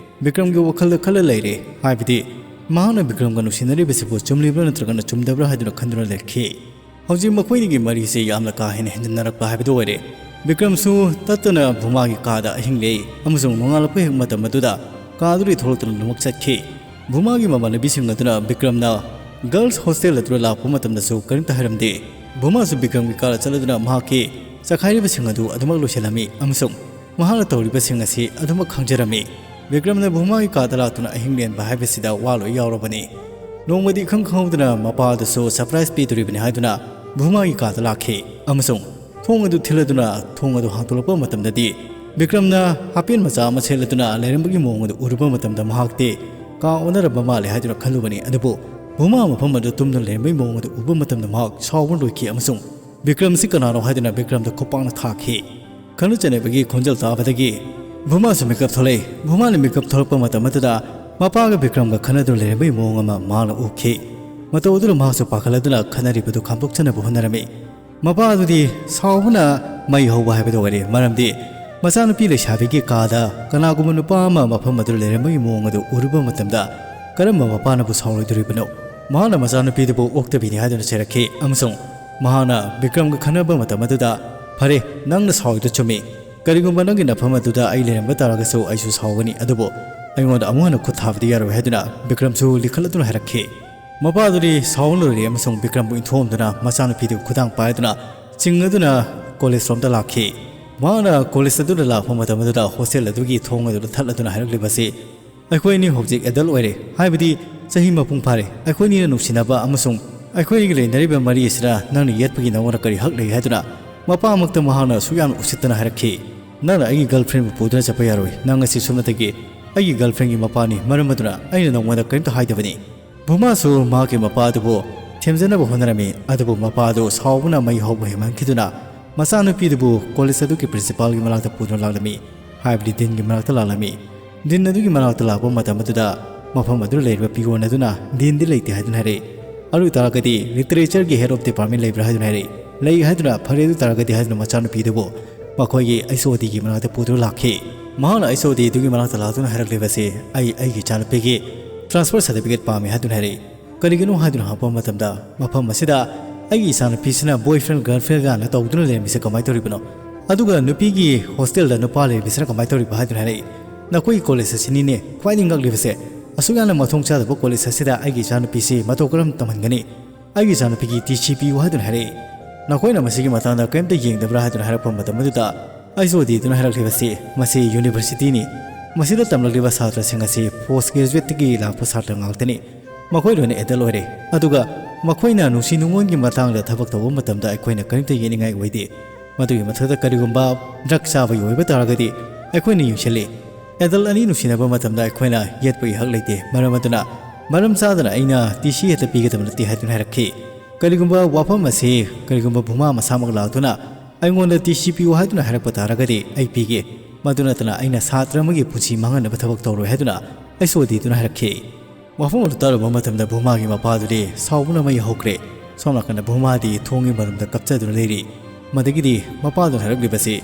ꯕꯤꯀ꯭ꯔꯝꯒꯤ ꯋꯥꯈꯜꯗ ꯈꯜꯂ ꯂꯩꯔꯦ꯫ ꯍꯥꯏꯕꯗꯤ ꯃꯍꯥꯛꯅ ꯕꯤꯀ꯭ꯔꯝꯒ ꯅꯨꯡꯁꯤꯅꯔꯤꯕꯁꯤꯕꯨ ꯆꯨꯝꯂꯤꯕ꯭ꯔꯥ ꯅꯠꯇ꯭ꯔꯒꯅ ꯆꯨꯝꯗꯕ꯭ꯔꯥ ꯍꯥꯏꯗꯨꯅ ꯈꯟꯗꯨꯅ ꯂꯩꯈꯤ꯫ ꯍꯧꯖꯤꯛ ꯃꯈꯣꯏꯅꯤꯒꯤ ꯃꯔꯤꯁꯦ ꯌꯥꯝꯅ ꯀꯥ ꯍꯦꯟꯅ ꯍꯦꯟꯖꯤꯟꯅꯔꯛꯄ ꯍꯥꯏꯕꯗꯨ ꯑꯣꯏꯔꯦ꯫ ꯕꯤꯀ꯭ꯔꯝꯁꯨ ꯇꯠꯇꯅ ꯚꯨꯃꯥꯒꯤ ꯀꯥꯗ ꯑꯍꯤꯡ ꯂꯦꯛꯏ ꯑꯃꯁꯨꯡ ꯅꯣꯡꯉꯥꯜꯂꯛꯄ ꯍꯦꯛ ꯃꯇꯝ ꯑꯗꯨꯗ ꯀꯥꯗꯨꯗꯒꯤ ꯊꯣꯛꯂꯛꯇꯨꯅ ꯂꯣꯏꯅꯃꯛ ꯆꯠꯈꯤ꯫ ꯚꯨꯃꯥꯒꯤ ꯃꯃꯥꯟꯅꯕꯤꯁꯤꯡ ꯑꯗꯨꯅ ꯕꯤꯀ꯭ꯔꯝꯅ ꯒꯔꯜꯁ ꯍꯣꯁꯇꯦꯜ ꯑꯗꯨꯗ ꯂꯥꯛꯄ ꯃꯇꯝꯗꯁꯨ ꯀꯔꯤꯝꯇ ꯍꯥꯏꯔꯝꯗꯦ꯫ ꯚꯨꯃꯥꯁꯨ ꯕꯤꯀ꯭ꯔꯝꯒꯤ ꯀꯥꯗ ꯆꯠꯂꯗꯨꯅ ꯃꯍꯥꯛꯀꯤ ꯆꯈꯥꯏꯔꯤꯕꯁꯤꯡ ꯑꯗꯨ ꯑꯗꯨꯃꯛ ꯂꯣꯏꯁꯤꯜꯂꯝꯃꯤ ꯑꯃꯁꯨꯡ ꯃꯍꯥꯛꯅ ꯇꯧꯔꯤꯕꯁꯤꯡ ꯑꯁꯤ ꯑꯗꯨꯃꯛ ꯈꯪꯖꯔꯝꯃꯤ꯫ ꯕꯤꯀ꯭ꯔꯝꯅ ꯚꯨꯃꯥꯒꯤ ꯀꯥꯗ ꯂꯥꯛꯇꯨꯅ ꯑꯍꯤꯡ ꯂꯦꯟꯕ ꯍꯥꯏꯕꯁꯤꯗ ꯋꯥ ꯂꯣꯏ ꯌꯥꯎꯔꯕꯅꯤ꯫ ꯅꯣꯡꯃꯗꯤ ꯏꯈꯪ ꯈꯪꯍꯧꯗꯅ ꯃꯄꯥ ꯑꯗꯨꯁꯨ ꯁꯔꯄ꯭ꯔꯥꯏꯖ ꯄꯤꯗꯣꯔꯤꯕꯅꯤ ꯍꯥꯏꯗꯨꯅ ꯚꯨꯃꯥꯒꯤ ꯀꯥꯗ ꯂꯥꯛꯈꯤ ꯑꯃꯁꯨꯡ ꯊꯣꯡ ꯑꯗꯨ ꯊꯤꯜꯂꯗꯨꯅ ꯊꯣꯡ ꯑꯗꯨ ꯍꯥꯡꯗꯣꯛꯂꯛꯄ ꯃꯇꯝꯗꯗꯤ ꯕꯤꯀ꯭ꯔꯝꯅ ꯍꯥꯄꯦꯟ ꯃꯆꯥ ꯑꯃ ꯁꯦꯠꯂꯗꯨꯅ ꯂꯩꯔꯝꯕꯒꯤ ꯃꯑꯣꯡ ꯑꯗꯨ ꯎꯔꯨꯕ ꯃꯇꯝꯗ ꯃꯍꯥꯛꯇꯤ ꯀꯥ ꯑꯣꯟꯅꯔꯕ ꯃꯥꯜꯂꯦ ꯍꯥꯏꯗꯨꯅ ꯈꯜꯂꯨꯕꯅꯤ꯫ ꯑꯗꯨꯕꯨ ꯚꯨꯃꯥ ꯃꯐꯝ ꯑꯗꯨꯗ ꯇꯨꯝꯗꯨꯅ ꯂꯩꯔꯝꯕꯒꯤ ꯃꯑꯣꯡ ꯑꯗꯨ ꯎꯕ ꯃꯇꯝꯗ ꯃꯍꯥꯛ ꯁꯥꯎꯕꯅ ꯂꯣꯏꯈꯤ ꯑꯃꯁꯨꯡ "ꯕꯤꯀ꯭ꯔꯝꯁꯤ ꯀꯅꯥꯅꯣ?" ꯍꯥꯏꯗꯨꯅ ꯕꯤꯀ꯭ꯔꯝꯗ ꯈꯨꯄꯥꯛꯅ ꯊꯥꯈꯤ꯫ ꯈꯪꯅ ꯆꯩꯅꯕꯒꯤ ꯈꯣꯟꯖꯦꯜ ꯇꯥꯕꯗꯒꯤ ꯚꯨꯃꯥꯁꯨ ꯃꯤꯀꯞ ꯊꯣꯛꯂꯛꯏ꯫ ꯚꯨꯃꯥꯅ ꯃꯤꯀꯞ ꯊꯣꯛꯂꯛꯄ ꯃꯇꯝ ꯑꯗꯨꯗ ꯃꯄꯥꯒ ꯕꯤꯀ꯭ꯔꯝꯒ ꯈꯠꯅꯗꯨꯅ ꯂꯩꯔꯝꯕꯒꯤ ꯃꯑꯣꯡ ꯑꯃ ꯃꯍꯥꯛꯅ ꯎꯈꯤ꯫ ꯃꯇꯧ ꯑꯗꯨꯅ ꯃꯍꯥꯛꯁꯨ ꯄꯥꯈꯠꯂꯗꯨꯅ ꯈꯠꯅꯔꯤꯕꯗꯨ ꯈꯥꯝꯗꯣꯛꯆꯅꯕ ꯍꯣꯠꯅꯔꯝꯃꯤ꯫ ꯃꯄꯥ ꯑꯗꯨꯗꯤ ꯁꯥꯎꯕꯅ ꯃꯩ ꯍꯧꯕ ꯍꯥꯏꯕꯗꯨ ꯑꯣꯏꯔꯦ, ꯃꯔꯝꯗꯤ ꯃꯆꯥꯅꯨꯄꯤ ꯂꯩꯁꯥꯕꯤꯒꯤ ꯀꯥꯗ ꯀꯅꯥꯒꯨꯝꯕ ꯅꯨꯄꯥ ꯑꯃ ꯃꯐꯝ ꯑꯗꯨꯗ ꯂꯩꯔꯝꯕꯒꯤ ꯃꯑꯣꯡ ꯑꯗꯨ ꯎꯔꯨꯕ ꯃꯇꯝꯗ ꯀꯔꯝꯕ ꯃꯄꯥꯅꯕꯨ ꯁꯥꯎꯔꯣꯏꯗꯣꯔꯤꯕꯅꯣ? ꯃꯍꯥꯛꯅ ꯃꯆꯥꯅꯨꯄꯤꯗꯨꯕꯨ ꯑꯣꯛꯇꯕꯤꯅꯤ ꯍꯥꯏꯗꯨꯅ ꯆꯩꯔꯛꯈꯤ ꯑꯃꯁꯨꯡ ꯃꯍꯥꯛꯅ ꯕꯤꯀ꯭ꯔꯝꯒ ꯈꯟꯅꯕ ꯃꯇꯝ ꯑꯗꯨꯗ, "ꯐꯔꯦ, ꯅꯪꯅ ꯁꯥꯎꯔꯤꯗꯨ ꯆꯨꯝꯃꯤ, "ꯀꯔꯤꯒꯨꯝꯕ ꯅꯪꯒꯤ ꯅꯐꯝ ꯑꯗꯨꯗ ꯑꯩ ꯂꯩꯔꯝꯕ ꯇꯥꯔꯒꯁꯨ ꯑꯩꯁꯨ ꯁꯥꯎꯒꯅꯤ, ꯑꯗꯨꯕꯨ ꯑꯩꯉꯣꯟꯗ ꯑꯃꯨꯛ ꯍꯟꯅ ꯈꯨꯠ ꯊꯥꯕꯗꯤ ꯌꯥꯔꯣꯏ" ꯍꯥꯏꯗꯨꯅ ꯕꯤꯀ꯭ꯔꯝꯁꯨ ꯂꯤꯈꯠꯂꯗꯨꯅ ꯍꯥꯏꯔꯛꯈꯤ꯫ ꯃꯄꯥ ꯑꯗꯨꯗꯤ ꯁꯥꯎꯅ ꯂꯣꯏꯔꯦ ꯑꯃꯁꯨꯡ ꯕꯤꯀ꯭ꯔꯝꯕꯨ ꯏꯟꯊꯣꯛꯑꯝꯗꯨꯅ ꯃꯆꯥꯅꯨꯄꯤꯗꯨ ꯈꯨꯗꯥꯡ ꯄꯥꯏꯗꯨꯅ ꯆꯤꯡꯅꯗꯨꯅ ꯀꯣꯂꯦꯖ ꯔꯣꯝꯗ ꯂꯥꯛꯈꯤ꯫ ꯃꯍꯥꯛꯅ ꯀꯣꯂꯦꯖ ꯑꯗꯨꯗ ꯂꯥꯛꯄ ꯃꯇꯝ ꯑꯗꯨꯗ ꯍꯣꯁꯇꯦꯜ ꯑꯗꯨꯒꯤ ꯊꯣꯡ ꯑꯗꯨꯗ ꯊꯠꯂꯗꯨꯅ ꯍꯥꯏꯔꯛꯂꯤꯕꯁꯤ, "ꯑꯩꯈꯣꯏ ꯑꯅꯤ ꯍꯧꯖꯤꯛ ꯑꯦꯗꯜ ꯑꯣꯏꯔꯦ, ꯍꯥꯏꯕꯗꯤ ꯆꯍꯤ ꯃꯄꯨꯡ ꯐꯥꯔꯦ꯫ ꯑꯩꯈꯣꯏ ꯑꯅꯤꯅ ꯅꯨꯡꯁꯤꯅꯕ ꯑꯃꯁꯨꯡ ꯑꯩꯈꯣꯏ ꯑꯅꯤꯒꯤ ꯂꯩꯅꯔꯤꯕ ꯃꯔꯤ ꯑꯁꯤꯗ ꯅꯪꯅ ꯌꯦꯠꯄꯒꯤ ꯅꯉꯣꯟꯗ ꯀꯔꯤ ꯍꯛ ꯂꯩ?" ꯍꯥꯏꯗꯨꯅ ꯃꯄꯥꯃꯛꯇ ꯃꯍꯥꯛꯅ ꯑꯁꯨꯛ ꯌꯥꯝꯅ ꯎꯁꯤꯠꯇꯅ ꯍꯥꯏꯔꯛꯈꯤ꯫ "ꯅꯪꯅ ꯑꯩꯒꯤ ꯒꯔꯜꯐ꯭ꯔꯦꯟꯕꯨ ꯄꯨꯗꯨꯅ ꯆꯠꯄ ꯌꯥꯔꯣꯏ꯫ ꯅꯪ ꯑꯁꯤ ꯁꯨꯞꯅꯇꯒꯤ ꯑꯩꯒꯤ ꯒꯔꯜꯐ꯭ꯔꯦꯟꯒꯤ ꯃꯄꯥꯅꯤ, ꯃꯔꯝ ꯑꯗꯨꯅ ꯑꯩꯅ ꯅꯉꯣꯟꯗ ꯀꯔꯤꯝꯇ ꯍꯥꯏꯗꯕꯅꯤ"꯫ ꯚꯨꯃꯥꯁꯨ ꯃꯍꯥꯛꯀꯤ ꯃꯄꯥ ꯑꯗꯨꯕꯨ ꯊꯦꯝꯖꯅꯕ ꯍꯣꯠꯅꯔꯝꯃꯤ, ꯑꯗꯨꯕꯨ ꯃꯄꯥ ꯑꯗꯨ ꯁꯥꯎꯕꯅ ꯃꯩ ꯍꯧꯕ ꯍꯦꯟꯃꯟꯈꯤꯗꯨꯅ ꯃꯆꯥꯅꯨꯄꯤꯗꯨꯕꯨ ꯀꯣꯂꯦꯖ ꯑꯗꯨꯒꯤ ꯄ꯭ꯔꯤꯟꯁꯤꯄꯥꯜꯒꯤ ꯃꯅꯥꯛꯇ ꯄꯨꯗꯨꯅ ꯂꯥꯛꯂꯝꯃꯤ, ꯍꯥꯏꯕꯗꯤ ꯗꯤꯟꯒꯤ ꯃꯅꯥꯛꯇ ꯂꯥꯛꯂꯝꯃꯤ꯫ ꯗꯤꯟ ꯑꯗꯨꯒꯤ ꯃꯅꯥꯛꯇ ꯂꯥꯛꯄ ꯃꯇꯝ ꯑꯗꯨꯗ ꯃꯐꯝ ꯑꯗꯨꯗ ꯂꯩꯔꯤꯕ ꯄꯤꯌꯣꯟ ꯑꯗꯨꯅ ꯗꯤꯟꯗꯤ ꯂꯩꯇꯦ ꯍꯥꯏꯗꯨꯅ ꯍꯥꯏꯔꯛꯏ꯫ ꯑꯗꯨ ꯑꯣꯏ ꯇꯥꯔꯒꯗꯤ ꯂꯤꯇꯔꯦꯆꯔꯒꯤ ꯍꯦꯗ ꯑꯣꯐ ꯗꯤꯄꯥꯔꯠꯃꯦꯟ ꯂꯩꯕ꯭ꯔꯥ ꯍꯥꯏꯗꯨꯅ ꯍꯥꯏꯔꯛꯏ꯫ "ꯂꯩ" ꯍꯥꯏꯗꯨꯅ, "ꯐꯔꯦ ꯑꯗꯨ ꯇꯥꯔꯒꯗꯤ" ꯍꯥꯏꯗꯨꯅ ꯃꯆꯥꯅꯨꯄꯤꯗꯨꯕꯨ ꯃꯈꯣꯏꯒꯤ ꯑꯩꯆ ꯑꯣ ꯗꯤꯒꯤ ꯃꯅꯥꯛꯇ ꯄꯨꯗꯨꯅ ꯂꯥꯛꯈꯤ꯫ ꯃꯍꯥꯛꯅ ꯑꯩꯆ ꯑꯣ ꯗꯤ ꯑꯗꯨꯒꯤ ꯃꯅꯥꯛꯇ ꯂꯥꯛꯇꯨꯅ ꯍꯥꯏꯔꯛꯂꯤꯕꯁꯤ, "ꯑꯩ ꯑꯩꯒꯤ ꯏꯆꯥꯅꯨꯄꯤꯒꯤ ꯇ꯭ꯔꯥꯟꯁꯐꯔ ꯁꯥꯔꯇꯤꯐꯤꯀꯦꯠ ꯄꯥꯝꯃꯤ" ꯍꯥꯏꯗꯨꯅ ꯍꯥꯏꯔꯛꯏ꯫ "ꯀꯔꯤꯒꯤꯅꯣ?" ꯍꯥꯏꯗꯨꯅ ꯍꯪꯉꯛꯄ ꯃꯇꯝꯗ, "ꯃꯐꯝ ꯑꯁꯤꯗ ꯑꯩꯒꯤ ꯏꯆꯥꯅꯨꯄꯤꯁꯤꯅ ꯕꯣꯏꯐ꯭ꯔꯦꯟ ꯒꯔꯜꯐ꯭ꯔꯦꯟꯒꯅ ꯇꯧꯗꯨꯅ ꯂꯩꯔꯝꯃꯤꯁꯦ ꯀꯃꯥꯏꯅ ꯇꯧꯔꯤꯕꯅꯣ? ꯑꯗꯨꯒ ꯅꯨꯄꯤꯒꯤ ꯍꯣꯁꯇꯦꯜꯗ ꯅꯨꯄꯥ ꯂꯩꯔꯝꯃꯤꯁꯤꯅ ꯀꯃꯥꯏꯅ ꯇꯧꯔꯤꯕ?" ꯍꯥꯏꯗꯨꯅ ꯍꯥꯏꯔꯛꯏ꯫ "ꯅꯈꯣꯏꯒꯤ ꯀꯣꯂꯦꯖ ꯑꯁꯤꯅꯤꯅꯦ ꯈ꯭ꯋꯥꯏꯗꯒꯤ ꯉꯛꯂꯤꯕꯁꯦ꯫ ꯑꯁꯨꯛ ꯌꯥꯝꯅ ꯃꯊꯣꯡ ꯆꯥꯗꯕ ꯀꯣꯂꯦꯖ ꯑꯁꯤꯗ ꯑꯩꯒꯤ ꯏꯆꯥꯅꯨꯄꯤꯁꯤ ꯃꯇꯧ ꯀꯔꯝ ꯇꯝꯍꯟꯒꯅꯤ? ꯑꯩꯒꯤ ꯏꯆꯥꯅꯨꯄꯤꯒꯤ ꯇꯤ ꯁꯤ ꯄꯤꯌꯨ" ꯍꯥꯏꯗꯨꯅ ꯍꯥꯏꯔꯛꯏ꯫ "ꯅꯈꯣꯏꯅ ꯃꯁꯤꯒꯤ ꯃꯇꯥꯡꯗ ꯀꯔꯤꯝꯇ ꯌꯦꯡꯗꯕ꯭ꯔꯥ?" ꯍꯥꯏꯗꯨꯅ ꯍꯥꯏꯔꯛꯄ ꯃꯇꯝ ꯑꯗꯨꯗ ꯑꯩꯆ ꯑꯣ ꯗꯤꯗꯨꯅ ꯍꯥꯏꯔꯛꯂꯤꯕꯁꯤ, "ꯃꯁꯤ ꯌꯨꯅꯤꯚꯔꯁꯤꯇꯤꯅꯤ꯫ ꯃꯁꯤꯗ ꯇꯝꯂꯛꯂꯤꯕ ꯁꯥꯇ꯭ꯔꯁꯤꯡ ꯑꯁꯤ ꯄꯣꯁ ꯒ꯭ꯔꯦꯖꯨꯋꯦꯠꯇꯒꯤ ꯂꯥꯛꯄ ꯁꯥꯇ꯭ꯔ ꯉꯥꯛꯇꯅꯤ꯫ ꯃꯈꯣꯏ ꯂꯣꯏꯅ ꯑꯦꯗꯜ ꯑꯣꯏꯔꯦ꯫ ꯑꯗꯨꯒ ꯃꯈꯣꯏꯅ ꯅꯨꯡꯁꯤ ꯅꯨꯡꯉꯣꯟꯒꯤ ꯃꯇꯥꯡꯗ ꯊꯕꯛ ꯇꯧꯕ ꯃꯇꯝꯗ ꯑꯩꯈꯣꯏꯅ ꯀꯔꯤꯝꯇ ꯌꯦꯠꯅꯤꯡꯉꯥꯏ ꯑꯣꯏꯗꯦ꯫ ꯃꯗꯨꯒꯤ ꯃꯊꯛꯇ ꯀꯔꯤꯒꯨꯝꯕ ꯗ꯭ꯔꯒ ꯆꯥꯕꯒꯤ ꯑꯣꯏꯕ ꯇꯥꯔꯒꯗꯤ ꯑꯩꯈꯣꯏꯅ ꯌꯦꯡꯁꯤꯜꯂꯤ꯫ ꯑꯦꯗꯜ ꯑꯅꯤ ꯅꯨꯡꯁꯤꯅꯕ ꯃꯇꯝꯗ ꯑꯩꯈꯣꯏꯅ ꯌꯦꯠꯄꯒꯤ ꯍꯛ ꯂꯩꯇꯦ꯫ ꯃꯔꯝ ꯑꯗꯨꯅ ꯃꯔꯝ ꯆꯥꯗꯅ ꯑꯩꯅ ꯇꯤ ꯁꯤ ꯍꯦꯛꯇ ꯄꯤꯒꯗꯕ ꯅꯠꯇꯦ" ꯍꯥꯏꯗꯨꯅ ꯍꯥꯏꯔꯛꯈꯤ꯫ "ꯀꯔꯤꯒꯨꯝꯕ ꯋꯥꯐꯝ ꯑꯁꯤ ꯀꯔꯤꯒꯨꯝꯕ ꯚꯨꯃꯥ ꯃꯁꯥꯃꯛ ꯂꯥꯛꯇꯨꯅ ꯑꯩꯉꯣꯟꯗ ꯇꯤ ꯁꯤ ꯄꯤꯌꯨ ꯍꯥꯏꯗꯨꯅ ꯍꯥꯏꯔꯛꯄ ꯇꯥꯔꯒꯗꯤ ꯑꯩ ꯄꯤꯒꯦ꯫ ꯃꯗꯨ ꯅꯠꯇꯅ ꯑꯩꯅ ꯁꯥꯇ꯭ꯔ ꯑꯃꯒꯤ ꯄꯨꯟꯁꯤ ꯃꯥꯡꯍꯟꯅꯕ ꯊꯕꯛ ꯇꯧꯔꯣꯏ" ꯍꯥꯏꯗꯨꯅ ꯑꯩꯆ ꯑꯣ ꯗꯤꯗꯨꯅ ꯍꯥꯏꯔꯛꯈꯤ꯫ ꯋꯥꯐꯝ ꯑꯗꯨ ꯇꯥꯔꯨꯕ ꯃꯇꯝꯗ ꯚꯨꯃꯥꯒꯤ ꯃꯄꯥꯗꯨꯗꯤ ꯁꯥꯎꯕꯅ ꯃꯩ ꯍꯧꯈ꯭ꯔꯦ꯫ ꯁꯣꯝ ꯅꯥꯀꯟꯗ ꯚꯨꯃꯥꯗꯤ ꯊꯣꯡꯒꯤ ꯃꯔꯨꯝꯗ ꯀꯞꯆꯗꯨꯅ ꯂꯩꯔꯤ꯫ ꯃꯗꯒꯤꯗꯤ ꯃꯄꯥꯗꯨꯅ ꯍꯥꯏꯔꯛꯂꯤꯕꯁꯤ,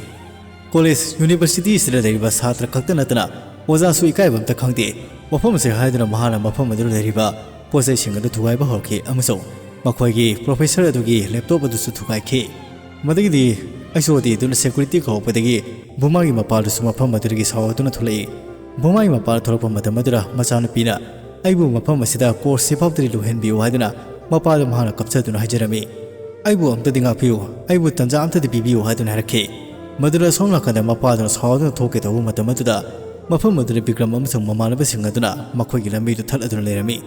"ꯀꯣꯂꯦꯖ, ꯌꯨꯅꯤꯚꯔꯁꯤꯇꯤ ꯑꯁꯤꯗ ꯂꯩꯔꯤꯕ ꯁꯥꯇ꯭ꯔ ꯈꯛꯇ ꯅꯠꯇꯅ ꯑꯣꯖꯥꯁꯨ ꯏꯀꯥꯏꯕ ꯑꯝꯇ ꯈꯪꯗꯦ꯫ ꯃꯐꯝ ꯑꯁꯤ" ꯍꯥꯏꯗꯨꯅ ꯃꯍꯥꯛꯅ ꯃꯐꯝ ꯑꯗꯨꯗ ꯂꯩꯔꯤꯕ ꯄꯣꯠ ꯆꯩꯁꯤꯡ ꯑꯗꯨ ꯊꯨꯒꯥꯏꯕ ꯍꯧꯔꯛꯈꯤ ꯑꯃꯁꯨꯡ ꯃꯈꯣꯏꯒꯤ ꯄ꯭ꯔꯣꯐꯦꯁꯔ ꯑꯗꯨꯒꯤ ꯂꯦꯞꯇꯣꯞ ꯑꯗꯨꯁꯨ ꯊꯨꯒꯥꯏꯈꯤ꯫ ꯃꯗꯒꯤꯗꯤ ꯑꯩꯁꯨ ꯑꯗꯤ ꯑꯗꯨꯅ ꯁꯦꯀ꯭ꯌꯨꯔꯤꯇꯤ ꯀꯧꯔꯛꯄꯗꯒꯤ ꯚꯨꯃꯥꯒꯤ ꯃꯄꯥꯗꯨꯁꯨ ꯃꯐꯝ ꯑꯗꯨꯗꯒꯤ ꯁꯥꯎꯗꯨꯅ ꯊꯣꯛꯂꯛꯏ꯫ ꯚꯨꯃꯥꯒꯤ ꯃꯄꯥ ꯊꯣꯛꯂꯛꯄ ꯃꯇꯝ ꯑꯗꯨꯗ ꯃꯆꯥꯅꯨꯄꯤꯅ ꯑꯩꯕꯨ ꯃꯐꯝ ꯑꯁꯤꯗ ꯀꯣꯔꯁ ꯁꯤꯐꯥꯎꯇꯗꯤ ꯂꯣꯏꯍꯟꯕꯤꯌꯨ ꯍꯥꯏꯗꯨꯅ ꯃꯄꯥꯗ ꯃꯍꯥꯛꯅ ꯀꯞꯆꯗꯨꯅ ꯍꯥꯏꯖꯔꯝꯃꯤ꯫ "ꯑꯩꯕꯨ ꯑꯝꯇꯗꯤ ꯉꯥꯛꯄꯤꯌꯨ, ꯑꯩꯕꯨ ꯇꯟꯖꯥ ꯑꯝꯇꯗꯤ ꯄꯤꯕꯤꯌꯨ" ꯍꯥꯏꯗꯨꯅ ꯍꯥꯏꯔꯛꯈꯤ꯫ ꯃꯗꯨꯗ ꯁꯣꯝ ꯅꯥꯀꯟꯗ ꯃꯄꯥꯗꯨꯅ ꯁꯥꯎꯗꯨꯅ ꯊꯣꯛꯀꯦ ꯇꯧꯕ ꯃꯇꯝ ꯑꯗꯨꯗ ꯃꯐꯝ ꯑꯗꯨꯗ ꯕꯤꯀ꯭ꯔꯝ ꯑꯃꯁꯨꯡ ꯃꯃꯥꯟꯅꯕꯁꯤꯡ ꯑꯗꯨꯅ ꯃꯈꯣꯏꯒꯤ ꯂꯝꯕꯤꯗꯨ ꯊꯠꯂꯗꯨꯅ ꯂꯩꯔꯝꯃꯤ꯫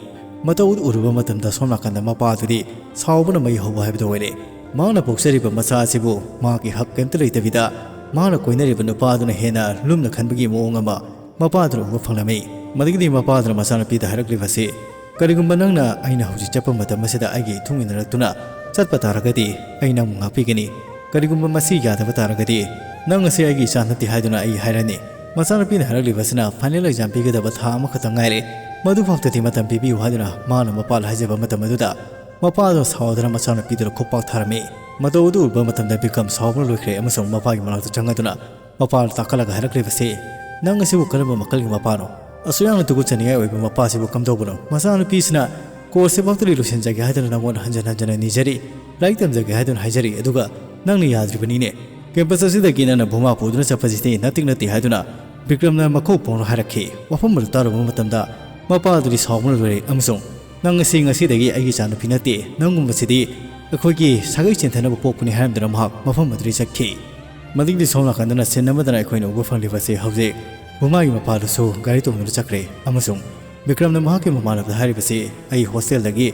ꯃꯇꯧ ꯑꯗꯨ ꯎꯔꯨꯕ ꯃꯇꯝꯗ ꯁꯣꯝ ꯅꯥꯀꯟꯗ ꯃꯄꯥꯗꯨꯗꯤ ꯁꯥꯎꯕꯅ ꯃꯩ ꯍꯧꯕ ꯍꯥꯏꯕꯗꯨ ꯑꯣꯏꯔꯦ꯫ ꯃꯍꯥꯛꯅ ꯄꯣꯛꯆꯔꯤꯕ ꯃꯆꯥ ꯑꯁꯤꯕꯨ ꯃꯍꯥꯛꯀꯤ ꯍꯛ ꯀꯩꯝꯇ ꯂꯩꯇꯕꯤꯗ ꯃꯍꯥꯛꯅ ꯀꯣꯏꯅꯔꯤꯕ ꯅꯨꯄꯥ ꯑꯗꯨꯅ ꯍꯦꯟꯅ ꯂꯨꯝꯅ ꯈꯟꯕꯒꯤ ꯃꯑꯣꯡ ꯑꯃ ꯃꯄꯥꯗꯨꯅ ꯎꯕ ꯐꯪꯂꯝꯃꯤ꯫ ꯃꯗꯨꯒꯤꯗꯤ ꯃꯄꯥꯗꯨꯅ ꯃꯆꯥꯅꯨꯄꯤꯗ ꯍꯥꯏꯔꯛꯂꯤꯕꯁꯤ, "ꯀꯔꯤꯒꯨꯝꯕ ꯅꯪꯅ ꯑꯩꯅ ꯍꯧꯖꯤꯛ ꯆꯠꯄ ꯃꯇꯝ ꯑꯁꯤꯗ ꯑꯩꯒꯤ ꯏꯇꯨꯡ ꯏꯟꯅꯔꯛꯇꯨꯅ ꯆꯠꯄ ꯇꯥꯔꯒꯗꯤ ꯑꯩ ꯅꯪꯕꯨ ꯉꯥꯛꯄꯤꯒꯅꯤ꯫ ꯀꯔꯤꯒꯨꯝꯕ ꯃꯁꯤ ꯌꯥꯗꯕ ꯇꯥꯔꯒꯗꯤ ꯅꯪ ꯑꯁꯤ ꯑꯩꯒꯤ ꯏꯆꯥ ꯅꯠꯇꯦ ꯍꯥꯏꯗꯨꯅ ꯑꯩ ꯍꯥꯏꯔꯅꯤ"꯫ ꯃꯆꯥꯅꯨꯄꯤꯅ ꯍꯥꯏꯔꯛꯂꯤꯕꯁꯤꯅ ꯐꯥꯏꯅꯦꯜ ꯑꯦꯛꯖꯥꯝ ꯄꯤꯒꯗꯕ ꯊꯥ ꯑꯃꯈꯛꯇ ꯉꯥꯏꯔꯦ, ꯃꯗꯨꯐꯥꯎꯗꯗꯤ ꯃꯇꯝ ꯄꯤꯕꯤꯌꯨ ꯍꯥꯏꯗꯨꯅ ꯃꯥꯅ ꯃꯄꯥꯗ ꯍꯥꯏꯖꯕ ꯃꯇꯝ ꯑꯗꯨꯗ ꯃꯄꯥꯗꯣ ꯁꯥꯎꯗꯅ ꯃꯆꯥꯅꯨꯄꯤꯗꯨꯗ ꯈꯨꯄꯥꯛ ꯊꯥꯔꯝꯃꯤ꯫ ꯃꯇꯧ ꯑꯗꯨ ꯎꯕ ꯃꯇꯝꯗ ꯕꯤꯀ꯭ꯔꯝ ꯁꯥꯎꯕꯅ ꯂꯣꯏꯈ꯭ꯔꯦ ꯑꯃꯁꯨꯡ ꯃꯄꯥꯒꯤ ꯃꯅꯥꯛꯇ ꯆꯪꯉꯗꯨꯅ ꯃꯄꯥꯗ ꯇꯥꯈꯠꯂꯒ ꯍꯥꯏꯔꯛꯂꯤꯕꯁꯤ, "ꯅꯪ ꯑꯁꯤꯕꯨ ꯀꯔꯝꯕ ꯃꯈꯜꯒꯤ ꯃꯄꯥꯅꯣ? ꯑꯁꯨꯛ ꯌꯥꯝꯅ ꯇꯨꯀꯠꯆꯅꯤꯡꯉꯥꯏ ꯑꯣꯏꯕ ꯃꯄꯥꯁꯤꯕꯨ ꯀꯝꯗꯧꯕꯅꯣ? ꯃꯆꯥꯅꯨꯄꯤꯁꯤꯅ ꯀꯣꯔꯁ ꯁꯤꯐꯥꯎꯇꯗꯤ ꯂꯣꯏꯁꯤꯟꯖꯒꯦ ꯍꯥꯏꯗꯨꯅ ꯅꯪꯉꯣꯟꯗ ꯍꯟꯖꯟ ꯍꯟꯖꯟꯅ ꯅꯤꯖꯔꯤ, ꯂꯥꯏꯔꯤꯛ ꯇꯝꯖꯒꯦ ꯍꯥꯏꯗꯨꯅ ꯍꯥꯏꯖꯔꯤ, ꯑꯗꯨꯒ ꯅꯪꯅ ꯌꯥꯗ꯭ꯔꯤꯕꯅꯤꯅꯦ꯫ ꯀꯦꯝꯄꯁ ꯑꯁꯤꯗꯒꯤ ꯅꯪꯅ ꯚꯨꯃꯥ ꯄꯨꯗꯨꯅ ꯆꯠꯄꯁꯤꯗꯤ ꯅꯇꯤꯛ ꯅꯠꯇꯦ" ꯍꯥꯏꯗꯨꯅ ꯕꯤꯀ꯭ꯔꯝꯅ ꯃꯈꯧ ꯄꯣꯡꯅ ꯍꯥꯏꯔꯛꯈꯤ꯫ ꯋꯥꯐꯝ ꯑꯗꯨ ꯇꯥꯔꯨꯕ ꯃꯇꯝꯗ ꯃꯄꯥ ꯑꯗꯨꯗꯤ ꯁꯥꯎꯕꯅ ꯂꯣꯏꯔꯦ ꯑꯃꯁꯨꯡ, "ꯅꯪ ꯑꯁꯤ ꯉꯁꯤꯗꯒꯤ ꯑꯩꯒꯤ ꯏꯆꯥꯅꯨꯄꯤ ꯅꯠꯇꯦ, ꯅꯪꯒꯨꯝꯕꯁꯤꯗꯤ ꯑꯩꯈꯣꯏꯒꯤ ꯁꯥꯒꯩ ꯆꯦꯟꯊꯅꯕ ꯄꯣꯛꯄꯅꯤ" ꯍꯥꯏꯔꯝꯗꯨꯅ ꯃꯍꯥꯛ ꯃꯐꯝ ꯑꯗꯨꯗꯒꯤ ꯆꯠꯈꯤ꯫ ꯃꯅꯤꯡꯗꯤ ꯁꯣꯝ ꯅꯥꯀꯟꯗꯅ ꯁꯤꯟ ꯑꯃꯗꯅ ꯑꯩꯈꯣꯏꯅ ꯎꯕ ꯐꯪꯂꯤꯕꯁꯤ ꯍꯧꯖꯤꯛ ꯚꯨꯃꯥꯒꯤ ꯃꯄꯥꯗꯨꯁꯨ ꯒꯥꯔꯤ ꯇꯣꯡꯗꯨꯅ ꯆꯠꯈ꯭ꯔꯦ ꯑꯃꯁꯨꯡ ꯕꯤꯀ꯭ꯔꯝꯅ ꯃꯍꯥꯛꯀꯤ ꯃꯃꯥꯟꯅꯕꯗ ꯍꯥꯏꯔꯤꯕꯁꯤ, "ꯑꯩ ꯍꯣꯁꯇꯦꯜꯗꯒꯤ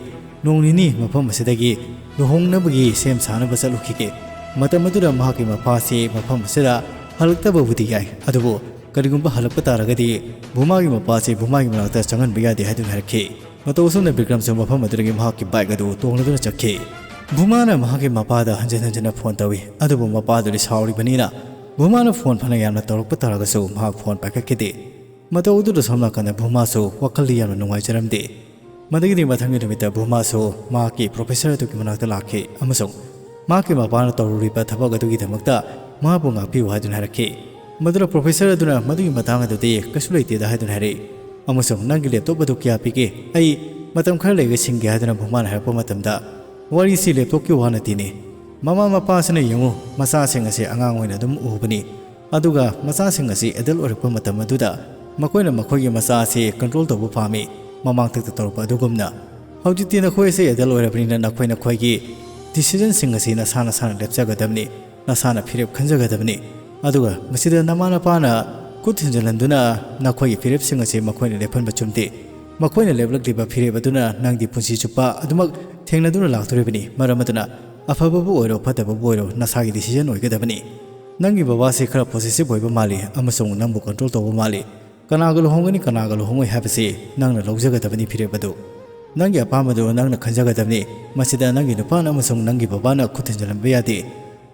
ꯅꯣꯡ ꯅꯤꯅꯤ ꯃꯐꯝ ꯑꯁꯤꯗꯒꯤ ꯂꯨꯍꯣꯡꯅꯕꯒꯤ ꯁꯦꯝ ꯁꯥꯅꯕ ꯆꯠꯂꯨꯈꯤꯒꯦ꯫ ꯃꯇꯝ ꯑꯗꯨꯗ ꯃꯍꯥꯛꯀꯤ ꯃꯄꯥꯁꯤ ꯃꯐꯝ ꯑꯁꯤꯗ ꯍꯜꯂꯛꯇꯕꯕꯨꯗꯤ ꯌꯥꯏ, ꯑꯗꯨꯕꯨ ꯀꯔꯤꯒꯨꯝꯕ ꯍꯜꯂꯛꯄ ꯇꯥꯔꯒꯗꯤ ꯚꯨꯃꯥꯒꯤ ꯃꯄꯥꯁꯤ ꯚꯨꯃꯥꯒꯤ ꯃꯅꯥꯛꯇ ꯆꯪꯍꯟꯕ ꯌꯥꯗꯦ" ꯍꯥꯏꯗꯨꯅ ꯍꯥꯏꯔꯛꯈꯤ꯫ ꯃꯇꯧ ꯑꯁꯨꯝꯅ ꯕꯤꯀ꯭ꯔꯝꯁꯨ ꯃꯐꯝ ꯑꯗꯨꯗꯒꯤ ꯃꯍꯥꯛꯀꯤ ꯕꯥꯏꯛ ꯑꯗꯨ ꯇꯣꯡꯂꯗꯨꯅ ꯆꯠꯈꯤ꯫ ꯚꯨꯃꯥꯅ ꯃꯍꯥꯛꯀꯤ ꯃꯄꯥꯗ ꯍꯟꯖꯤꯟ ꯍꯟꯖꯤꯟꯅ ꯐꯣꯟ ꯇꯧꯏ, ꯑꯗꯨꯕꯨ ꯃꯄꯥꯗꯨꯗꯤ ꯁꯥꯎꯔꯤꯕꯅꯤꯅ ꯚꯨꯃꯥꯅ ꯐꯣꯟ ꯐꯅ ꯌꯥꯝꯅ ꯇꯧꯔꯛꯄ ꯇꯥꯔꯒꯁꯨ ꯃꯍꯥꯛ ꯐꯣꯟ ꯄꯥꯏꯈꯠꯈꯤꯗꯦ꯫ ꯃꯇꯧ ꯑꯗꯨꯗ ꯁꯣꯝ ꯅꯥꯀꯟꯗ ꯚꯨꯃꯥꯁꯨ ꯋꯥꯈꯜꯗꯤ ꯌꯥꯝꯅ ꯅꯨꯡꯉꯥꯏꯖꯔꯝꯗꯦ꯫ ꯃꯗꯨꯒꯤꯗꯤ ꯃꯊꯪꯒꯤ ꯅꯨꯃꯤꯠꯇ ꯚꯨꯃꯥꯁꯨ ꯃꯍꯥꯛꯀꯤ ꯄ꯭ꯔꯣꯐꯦꯁꯔ ꯑꯗꯨꯒꯤ ꯃꯅꯥꯛꯇ ꯂꯥꯛꯈꯤ ꯑꯃꯁꯨꯡ ꯃꯍꯥꯛꯀꯤ ꯃꯄꯥꯅ ꯇꯧꯔꯨꯔꯤꯕ ꯊꯕꯛ ꯑꯗꯨꯒꯤꯗꯃꯛꯇ ꯃꯍꯥꯛꯄꯨ ꯉꯥꯛꯄꯤꯌꯨ ꯍꯥꯏꯗꯨꯅ ꯍꯥꯏꯔꯛꯈꯤ꯫ ꯃꯗꯨꯗ ꯄ꯭ꯔꯣꯐꯦꯁꯔ ꯑꯗꯨꯅ ꯃꯗꯨꯒꯤ ꯃꯇꯥꯡ ꯑꯗꯨꯗꯤ ꯀꯩꯁꯨ ꯂꯩꯇꯦꯗ ꯍꯥꯏꯗꯨꯅ ꯍꯥꯏꯔꯛꯏ ꯑꯃꯁꯨꯡ, "ꯅꯪꯒꯤ ꯂꯦꯞꯇꯣꯞ ꯑꯗꯨ ꯀꯌꯥ ꯄꯤꯒꯦ? ꯑꯩ ꯃꯇꯝ ꯈꯔ ꯂꯩꯔꯒ ꯁꯤꯡꯒꯦ" ꯍꯥꯏꯗꯨꯅ ꯚꯨꯃꯥꯅ ꯍꯥꯏꯔꯛꯄ ꯃꯇꯝꯗ, "ꯋꯥꯔꯤꯁꯤ ꯂꯦꯞꯇꯣꯞꯀꯤ ꯋꯥ ꯅꯠꯇꯦꯅꯦ, ꯃꯃꯥ ꯃꯄꯥꯁꯤꯅ ꯌꯦꯡꯉꯨ, ꯃꯆꯥꯁꯤꯡ ꯑꯁꯤ ꯑꯉꯥꯡ ꯑꯣꯏꯅ ꯑꯗꯨꯝ ꯎꯕꯅꯤ, ꯑꯗꯨꯒ ꯃꯆꯥꯁꯤꯡ ꯑꯁꯤ ꯑꯦꯗꯜ ꯑꯣꯏꯔꯛꯄ ꯃꯇꯝ ꯑꯗꯨꯗ ꯃꯈꯣꯏꯅ ꯃꯈꯣꯏꯒꯤ ꯃꯆꯥ ꯑꯁꯤ ꯀꯟꯇ꯭ꯔꯣꯜ ꯇꯧꯕ ꯄꯥꯝꯃꯤ, ꯃꯃꯥꯡꯊꯛꯇ ꯇꯧꯔꯛꯄ ꯑꯗꯨꯒꯨꯝꯅ꯫ ꯍꯧꯖꯤꯛꯇꯤ ꯅꯈꯣꯏ ꯑꯁꯤ ꯑꯦꯗꯜ ꯑꯣꯏꯔꯕꯅꯤꯅ ꯅꯈꯣꯏ ꯅꯈꯣꯏꯒꯤ ꯗꯤꯁꯤꯖꯟꯁꯤꯡ ꯑꯁꯤ ꯅꯁꯥ ꯅꯁꯥꯅ ꯂꯦꯞꯆꯒꯗꯕꯅꯤ, ꯅꯁꯥꯅ ꯐꯤꯔꯦꯞ ꯈꯟꯖꯒꯗꯕꯅꯤ꯫ ꯑꯗꯨꯒ ꯃꯁꯤꯗ ꯅꯃꯥ ꯅꯄꯥꯅ ꯈꯨꯠ ꯊꯤꯟꯖꯤꯜꯍꯟꯗꯨꯅ ꯅꯈꯣꯏꯒꯤ ꯐꯤꯔꯦꯞꯁꯤꯡ ꯑꯁꯤ ꯃꯈꯣꯏꯅ ꯂꯦꯞꯍꯟꯕ ꯆꯨꯝꯗꯦ꯫ ꯃꯈꯣꯏꯅ ꯂꯦꯞꯂꯛꯂꯤꯕ ꯐꯤꯔꯦꯞ ꯑꯗꯨꯅ ꯅꯪꯗꯤ ꯄꯨꯟꯁꯤ ꯆꯨꯞꯄ ꯑꯗꯨꯃꯛ ꯊꯦꯡꯅꯗꯨꯅ ꯂꯥꯛꯇꯣꯔꯤꯕꯅꯤ꯫ ꯃꯔꯝ ꯑꯗꯨꯅ ꯑꯐꯕꯕꯨ ꯑꯣꯏꯔꯣ ꯐꯠꯇꯕꯕꯨ ꯑꯣꯏꯔꯣ ꯅꯁꯥꯒꯤ ꯗꯤꯁꯤꯖꯟ ꯑꯣꯏꯒꯗꯕꯅꯤ꯫ ꯅꯪꯒꯤ ꯕꯕꯥꯁꯤ ꯈꯔ ꯄꯣꯁꯦꯁꯤꯚ ꯑꯣꯏꯕ ꯃꯥꯜꯂꯤ ꯑꯃꯁꯨꯡ ꯅꯪꯕꯨ ꯀꯟꯇ꯭ꯔꯣꯜ ꯇꯧꯕ ꯃꯥꯜꯂꯤ꯫ ꯀꯅꯥꯒ ꯂꯨꯍꯣꯡꯒꯅꯤ ꯀꯅꯥꯒ ꯂꯨꯍꯣꯡꯉꯣꯏ ꯍꯥꯏꯕꯁꯤ ꯅꯪꯅ ꯂꯧꯖꯒꯗꯕꯅꯤ ꯐꯤꯔꯦꯞ ꯑꯗꯨ꯫ ꯅꯪꯒꯤ ꯑꯄꯥꯝꯕꯗꯨ ꯅꯪꯅ ꯈꯟꯖꯒꯗꯕꯅꯤ꯫ ꯃꯁꯤꯗ ꯅꯪꯒꯤ ꯅꯨꯄꯥꯅ ꯑꯃꯁꯨꯡ ꯅꯪꯒꯤ ꯕꯕꯥꯅ ꯈꯨꯠ ꯊꯤꯟꯖꯤꯜꯍꯟꯕ ꯌꯥꯗꯦ꯫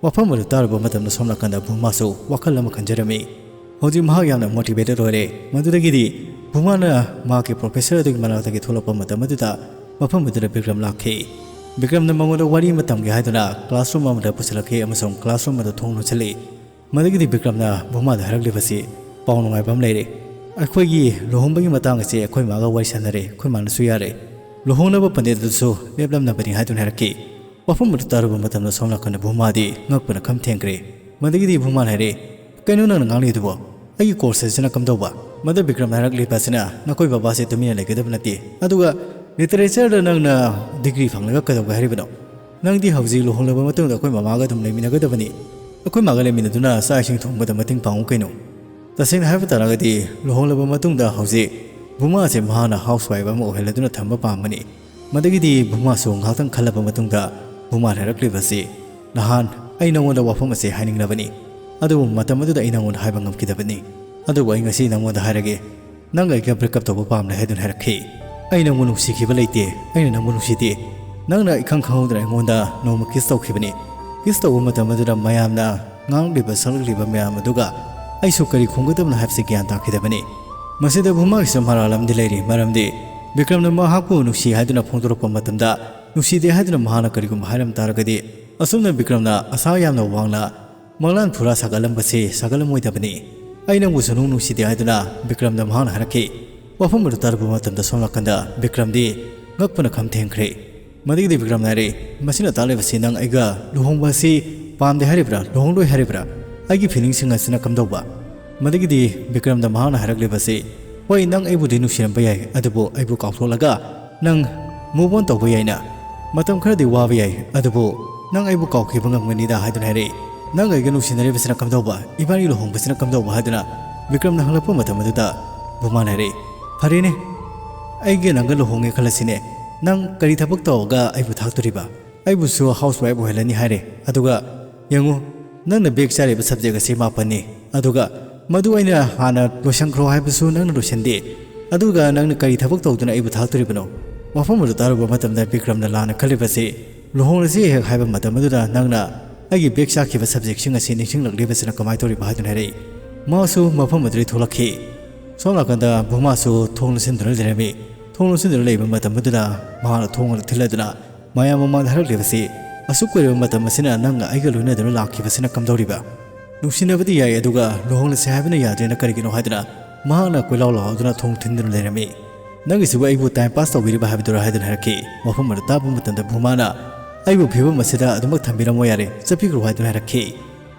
ꯋꯥꯐꯝ ꯑꯗꯨ ꯇꯥꯔꯨꯕ ꯃꯇꯝꯗ ꯁꯣꯝ ꯅꯥꯀꯟꯗ ꯚꯨꯃꯥꯁꯨ ꯋꯥꯈꯜ ꯑꯃ ꯈꯟꯖꯔꯝꯃꯤ꯫ ꯍꯧꯖꯤꯛ ꯃꯍꯥꯛ ꯌꯥꯝꯅ ꯃꯣꯇꯤꯚꯦꯇꯦꯠ ꯑꯣꯏꯔꯦ꯫ ꯃꯗꯨꯗꯒꯤꯗꯤ ꯚꯨꯃꯥꯅ ꯃꯍꯥꯛꯀꯤ ꯄ꯭ꯔꯣꯐꯦꯁꯔ ꯑꯗꯨꯒꯤ ꯃꯅꯥꯛꯇꯒꯤ ꯊꯣꯛꯂꯛꯄ ꯃꯇꯝ ꯑꯗꯨꯗ ꯃꯐꯝ ꯑꯗꯨꯗ ꯕꯤꯀ꯭ꯔꯝ ꯂꯥꯛꯈꯤ꯫ ꯕꯤꯀ꯭ꯔꯝꯅ ꯃꯉꯣꯟꯗ ꯋꯥꯔꯤ ꯑꯃ ꯇꯝꯒꯦ ꯍꯥꯏꯗꯨꯅ ꯀ꯭ꯂꯥꯁꯔꯨꯝ ꯑꯃꯗ ꯄꯨꯁꯤꯜꯂꯛꯈꯤ ꯑꯃꯁꯨꯡ ꯀ꯭ꯂꯥꯁꯔꯨꯝ ꯑꯗꯨ ꯊꯣꯡ ꯂꯣꯟꯁꯤꯜꯂꯤ꯫ ꯃꯗꯨꯒꯤꯗꯤ ꯕꯤꯀ꯭ꯔꯝꯅ ꯚꯨꯃꯥꯗ ꯍꯥꯏꯔꯛꯂꯤꯕꯁꯤ ꯄꯥꯎ ꯅꯨꯡꯉꯥꯏꯕ ꯑꯃ ꯂꯩꯔꯦ꯫ ꯑꯩꯈꯣꯏꯒꯤ ꯂꯨꯍꯣꯡꯕꯒꯤ ꯃꯇꯥꯡ ꯑꯁꯤ ꯑꯩꯈꯣꯏ ꯃꯥꯒ ꯋꯥꯔꯤ ꯁꯥꯟꯅꯔꯦ, ꯑꯩꯈꯣꯏ ꯃꯥꯅꯁꯨ ꯌꯥꯔꯦ꯫ ꯂꯨꯍꯣꯡꯅꯕ ꯄꯟꯗꯤꯠ ꯑꯗꯨꯁꯨ ꯂꯦꯞꯂꯝꯅꯕꯅꯤ ꯍꯥꯏꯗꯨꯅ ꯍꯥꯏꯔꯛꯈꯤ꯫ ꯋꯥꯐꯝ ꯑꯗꯨ ꯇꯥꯔꯨꯕ ꯃꯇꯝꯗ ꯁꯣꯝ ꯅꯥꯀꯟꯗ ꯚꯨꯃꯥꯗꯤ ꯉꯛꯄꯅ ꯈꯝ ꯊꯦꯡꯈ꯭ꯔꯦ꯫ ꯃꯗꯨꯒꯤꯗꯤ ꯚꯨꯃꯥꯅ ꯍꯥꯏꯔꯦ, "ꯀꯩꯅꯣ ꯅꯪꯅ ꯉꯥꯡꯂꯤꯗꯨꯕꯣ? ꯑꯩꯒꯤ ꯀꯣꯔꯁ ꯑꯁꯤꯅ ꯀꯝꯗꯧꯕ?" ꯃꯗꯨ ꯕꯤꯀ꯭ꯔꯝꯅ ꯍꯥꯏꯔꯛꯂꯤꯕ ꯑꯁꯤꯅ, "ꯅꯈꯣꯏ ꯕꯕꯥꯁꯦ ꯇꯨꯃꯤꯟꯅ ꯂꯩꯒꯗꯕ ꯅꯠꯇꯦ, ꯑꯗꯨꯒ ꯂꯤꯇꯔꯦꯆꯔꯗ ꯅꯪꯅ ꯗꯤꯒ꯭ꯔꯤ ꯐꯪꯂꯒ ꯀꯩꯗꯧꯒꯦ ꯍꯥꯏꯔꯤꯕꯅꯣ? ꯅꯪꯗꯤ ꯍꯧꯖꯤꯛ ꯂꯨꯍꯣꯡꯂꯕ ꯃꯇꯨꯡꯗ ꯑꯩꯈꯣꯏ ꯃꯃꯥꯒ ꯑꯗꯨꯝ ꯂꯩꯃꯤꯟꯅꯒꯗꯕꯅꯤ꯫ ꯑꯩꯈꯣꯏ ꯃꯥꯒ ꯂꯩꯃꯤꯟꯅꯗꯨꯅ ꯆꯥꯛ ꯏꯁꯤꯡ ꯊꯣꯡꯕꯗ ꯃꯇꯦꯡ ꯄꯥꯡꯉꯨ ꯀꯩꯅꯣ?" ꯇꯁꯦꯡꯅ ꯍꯥꯏꯕ ꯇꯥꯔꯒꯗꯤ, ꯂꯨꯍꯣꯡꯂꯕ ꯃꯇꯨꯡꯗ ꯍꯧꯖꯤꯛ ꯚꯨꯃꯥ ꯑꯁꯤ ꯃꯍꯥꯛꯅ ꯍꯥꯎꯁ ꯋꯥꯏꯐ ꯑꯃ ꯑꯣꯏꯍꯜꯂꯗꯨꯅ ꯊꯝꯕ ꯄꯥꯝꯕꯅꯤ꯫ ꯃꯗꯨꯒꯤꯗꯤ ꯚꯨꯃꯥꯁꯨ ꯉꯥꯏꯍꯥꯛꯇꯪ ꯈꯜꯂꯕ ꯃꯇꯨꯡꯗ ꯚꯨꯃꯥꯅ ꯍꯥꯏꯔꯛꯂꯤꯕ ꯑꯁꯤ, "ꯅꯍꯥꯟ ꯑꯩ ꯅꯉꯣꯟꯗ ꯋꯥꯐꯝ ꯑꯁꯤ ꯍꯥꯏꯅꯤꯡꯂꯕꯅꯤ, ꯑꯗꯨꯕꯨ ꯃꯇꯝ ꯑꯗꯨꯗ ꯑꯩ ꯅꯉꯣꯟꯗ ꯍꯥꯏꯕ ꯉꯝꯈꯤꯗꯕꯅꯤ꯫ ꯑꯗꯨꯕꯨ ꯑꯩ ꯉꯁꯤ ꯅꯉꯣꯟꯗ ꯍꯥꯏꯔꯒꯦ, ꯅꯪꯒ ꯑꯩꯒ ꯕ꯭ꯔꯦꯛꯑꯞ ꯇꯧꯕ ꯄꯥꯝꯂꯦ" ꯍꯥꯏꯗꯨꯅ ꯍꯥꯏꯔꯛꯈꯤ꯫ "ꯑꯩ ꯅꯪꯕꯨ ꯅꯨꯡꯁꯤꯈꯤꯕ ꯂꯩꯇꯦ, ꯑꯩꯅ ꯅꯪꯕꯨ ꯅꯨꯡꯁꯤꯗꯦ꯫ ꯅꯪꯅ ꯏꯈꯪ ꯈꯪꯍꯧꯗꯅ ꯑꯩꯉꯣꯟꯗ ꯅꯣꯡꯃ ꯀꯤꯁ ꯇꯧꯈꯤꯕꯅꯤ꯫ ꯀꯤꯁ ꯇꯧꯕ ꯃꯇꯝ ꯑꯗꯨꯗ ꯃꯌꯥꯝꯅ ꯉꯥꯡꯂꯤꯕ ꯁꯛꯂꯛꯂꯤꯕ ꯃꯌꯥꯝ ꯑꯗꯨꯒ ꯑꯩꯁꯨ ꯀꯔꯤ ꯈꯨꯝꯒꯗꯕꯅꯣ ꯍꯥꯏꯕꯁꯤ ꯒ꯭ꯌꯥꯟ ꯇꯥꯈꯤꯗꯕꯅꯤ꯫" ꯃꯁꯤꯗ ꯚꯨꯃꯥꯒꯤꯁꯨ ꯃꯔꯥꯜ ꯑꯃꯗꯤ ꯂꯩꯔꯤ, ꯃꯔꯝꯗꯤ ꯕꯤꯀ꯭ꯔꯝꯅ ꯃꯍꯥꯛꯄꯨ ꯅꯨꯡꯁꯤ ꯍꯥꯏꯗꯨꯅ ꯐꯣꯡꯗꯣꯔꯛꯄ ꯃꯇꯝꯗ, ꯅꯨꯡꯁꯤꯗꯦ ꯍꯥꯏꯗꯨꯅ ꯃꯍꯥꯛꯅ ꯀꯔꯤꯒꯨꯝꯕ ꯍꯥꯏꯔꯝ ꯇꯥꯔꯒꯗꯤ, ꯑꯁꯨꯝꯅ ꯕꯤꯀ꯭ꯔꯝꯅ ꯑꯁꯥ ꯌꯥꯝꯅ ꯋꯥꯡꯅ ꯃꯪꯂꯥꯟ ꯐꯨꯔꯥ ꯁꯥꯒꯠꯂꯝꯕꯁꯤ ꯁꯥꯒꯠꯂꯝꯃꯣꯏꯗꯕꯅꯤ꯫ "ꯑꯩ ꯅꯪꯕꯨ ꯁꯨꯅꯨꯡ ꯅꯨꯡꯁꯤꯗꯦ" ꯍꯥꯏꯗꯨꯅ ꯕꯤꯀ꯭ꯔꯝꯗ ꯃꯍꯥꯛꯅ ꯍꯥꯏꯔꯛꯈꯤ꯫ ꯋꯥꯐꯝ ꯑꯗꯨ ꯇꯥꯔꯨꯕ ꯃꯇꯝꯗ ꯁꯣꯝ ꯅꯥꯀꯟꯗ ꯕꯤꯀ꯭ꯔꯝꯗꯤ ꯉꯛꯄꯅ ꯈꯝ ꯊꯦꯡꯈ꯭ꯔꯦ꯫ ꯃꯗꯒꯤꯗꯤ ꯕꯤꯀ꯭ꯔꯝꯅ ꯍꯥꯏꯔꯛꯏ, "ꯃꯁꯤꯅ ꯇꯥꯛꯂꯤꯕꯁꯤ ꯅꯪ ꯑꯩꯒ ꯂꯨꯍꯣꯡꯕ ꯑꯁꯤ ꯄꯥꯝꯗꯦ ꯍꯥꯏꯔꯤꯕ꯭ꯔꯥ, ꯂꯨꯍꯣꯡꯂꯣꯏ ꯍꯥꯏꯔꯤꯕ꯭ꯔꯥ? ꯑꯩꯒꯤ ꯐꯤꯂꯤꯡꯁꯤꯡ ꯑꯁꯤꯅ ꯀꯝꯗꯧꯕ?" ꯃꯗꯒꯤꯗꯤ ꯕꯤꯀ꯭ꯔꯝꯗ ꯃꯍꯥꯛꯅ ꯍꯥꯏꯔꯛꯂꯤꯕꯁꯤ, "ꯍꯣꯏ, ꯅꯪ ꯑꯩꯕꯨꯗꯤ ꯅꯨꯡꯁꯤꯔꯝꯕ ꯌꯥꯏ, ꯑꯗꯨꯕꯨ ꯑꯩꯕꯨ ꯀꯥꯎꯊꯣꯛꯂꯒ ꯅꯪ move on ꯇꯧꯕ ꯌꯥꯏꯅ꯫ ꯃꯇꯝ ꯈꯔꯗꯤ ꯋꯥꯕ ꯌꯥꯏ, ꯑꯗꯨꯕꯨ ꯅꯪ ꯑꯩꯕꯨ ꯀꯥꯎꯈꯤꯕ ꯉꯝꯒꯅꯤꯗ" ꯍꯥꯏꯗꯨꯅ ꯍꯥꯏꯔꯛꯏ꯫ "ꯅꯪ ꯑꯩꯒ ꯅꯨꯡꯁꯤꯅꯔꯤꯕꯁꯤꯅ ꯀꯝꯗꯧꯕ, ꯏꯕꯥꯅꯤ ꯂꯨꯍꯣꯡꯕꯁꯤꯅ ꯀꯝꯗꯧꯕ?" ꯍꯥꯏꯗꯨꯅ ꯕꯤꯀ꯭ꯔꯝꯅ ꯍꯪꯂꯛꯄ ꯃꯇꯝ ꯑꯗꯨꯗ ꯕꯨꯃꯥꯅ ꯍꯥꯏꯔꯛꯏ, "ꯐꯔꯦꯅꯦ, ꯑꯩꯒ ꯅꯪꯒ ꯂꯨꯍꯣꯡꯉꯦ ꯈꯜꯂꯁꯤꯅꯦ, ꯅꯪ ꯀꯔꯤ ꯊꯕꯛ ꯇꯧꯔꯒ ꯑꯩꯕꯨ ꯊꯥꯛꯇꯣꯔꯤꯕ? ꯑꯩꯕꯨꯁꯨ house wife ꯑꯣꯏꯍꯜꯂꯅꯤ ꯍꯥꯏꯔꯦ꯫ ꯑꯗꯨꯒ ꯌꯦꯡꯉꯨ, ꯅꯪꯅ back ꯆꯥꯔꯤꯕ subject ꯑꯁꯤ ꯃꯥꯄꯟꯅꯤ, ꯑꯗꯨꯒ ꯃꯗꯨ ꯑꯩꯅ ꯍꯥꯟꯅ ꯂꯣꯏꯁꯟꯈ꯭ꯔꯣ ꯍꯥꯏꯕꯁꯨ ꯅꯪꯅ ꯂꯣꯏꯁꯟꯗꯦ꯫ ꯑꯗꯨꯒ ꯅꯪꯅ ꯀꯔꯤ ꯊꯕꯛ ꯇꯧꯗꯨꯅ ꯑꯩꯕꯨ ꯊꯥꯛꯇꯣꯔꯤꯕꯅꯣ?" ꯋꯥꯐꯝ ꯑꯗꯨ ꯇꯥꯔꯨꯕ ꯃꯇꯝꯗ ꯕꯤꯀ꯭ꯔꯝꯅ ꯂꯥꯟꯅ ꯈꯜꯂꯤꯕꯁꯤ, "ꯂꯨꯍꯣꯡꯂꯁꯤ ꯍꯦꯛ ꯍꯥꯏꯕ ꯃꯇꯝ ꯑꯗꯨꯗ ꯅꯪꯅ ꯑꯩꯒꯤ back ꯆꯥꯈꯤꯕ subjectꯁꯤꯡ ꯑꯁꯤ ꯅꯤꯡꯁꯤꯡꯂꯛꯂꯤꯕꯁꯤꯅ ꯀꯃꯥꯏꯅ ꯇꯧꯔꯤꯕ?" ꯍꯥꯏꯗꯨꯅ ꯍꯥꯏꯔꯛꯏ꯫ ꯃꯥꯁꯨ ꯃꯐꯝ ꯑꯗꯨꯗꯒꯤ ꯊꯣꯛꯂꯛꯈꯤ꯫ ꯁꯣꯝ ꯅꯥꯀꯟꯗ ꯕꯨꯃꯥꯁꯨ ꯊꯣꯡ ꯂꯣꯟꯁꯤꯟꯗꯨꯅ ꯂꯩꯔꯝꯃꯤ꯫ ꯊꯣꯡ ꯂꯣꯟꯁꯤꯟꯗꯨꯅ ꯂꯩꯕ ꯃꯇꯝ ꯑꯗꯨꯗ ꯃꯍꯥꯛꯅ ꯊꯣꯡ ꯑꯗꯨ ꯊꯤꯜꯂꯗꯨꯅ ꯃꯌꯥꯝ ꯃꯃꯥꯡꯗ ꯍꯥꯏꯔꯛꯂꯤꯕꯁꯤ, "ꯑꯁꯨꯛ ꯀꯨꯏꯔꯕ ꯃꯇꯝ ꯑꯁꯤꯅ ꯅꯪꯅ ꯑꯩꯒ ꯂꯣꯏꯅꯗꯨꯅ ꯂꯥꯛꯈꯤꯕꯁꯤꯅ ꯀꯝꯗꯧꯔꯤꯕ? ꯅꯨꯡꯁꯤꯅꯕꯗꯤ ꯌꯥꯏ, ꯑꯗꯨꯒ ꯂꯨꯍꯣꯡꯂꯁꯤ ꯍꯥꯏꯕꯅ ꯌꯥꯗ꯭ꯔꯦꯅ ꯀꯔꯤꯒꯤꯅꯣ?" ꯍꯥꯏꯗꯨꯅ ꯃꯍꯥꯛꯅ ꯀꯣꯏꯂꯥꯎ ꯂꯥꯎꯗꯨꯅ ꯊꯣꯡ ꯊꯤꯟꯗꯨꯅ ꯂꯩꯔꯝꯃꯤ꯫ "ꯅꯪꯒꯤꯁꯤꯕꯨ ꯑꯩꯕꯨ time pass ꯇꯧꯕꯤꯔꯤꯕ ꯍꯥꯏꯕꯗꯨꯔꯥ?" ꯍꯥꯏꯗꯨꯅ ꯍꯥꯏꯔꯛꯈꯤ꯫ ꯋꯥꯐꯝ ꯑꯗꯨ ꯇꯥꯕ ꯃꯇꯝꯗ ꯕꯨꯃꯥꯅ, "ꯑꯩꯕꯨ ꯐꯤꯕꯝ ꯑꯁꯤꯗ ꯑꯗꯨꯃꯛ ꯊꯝꯕꯤꯔꯝꯃꯣ, ꯌꯥꯔꯦ, ꯆꯠꯄꯤꯈ꯭ꯔꯣ" ꯍꯥꯏꯗꯨꯅ ꯍꯥꯏꯔꯛꯈꯤ꯫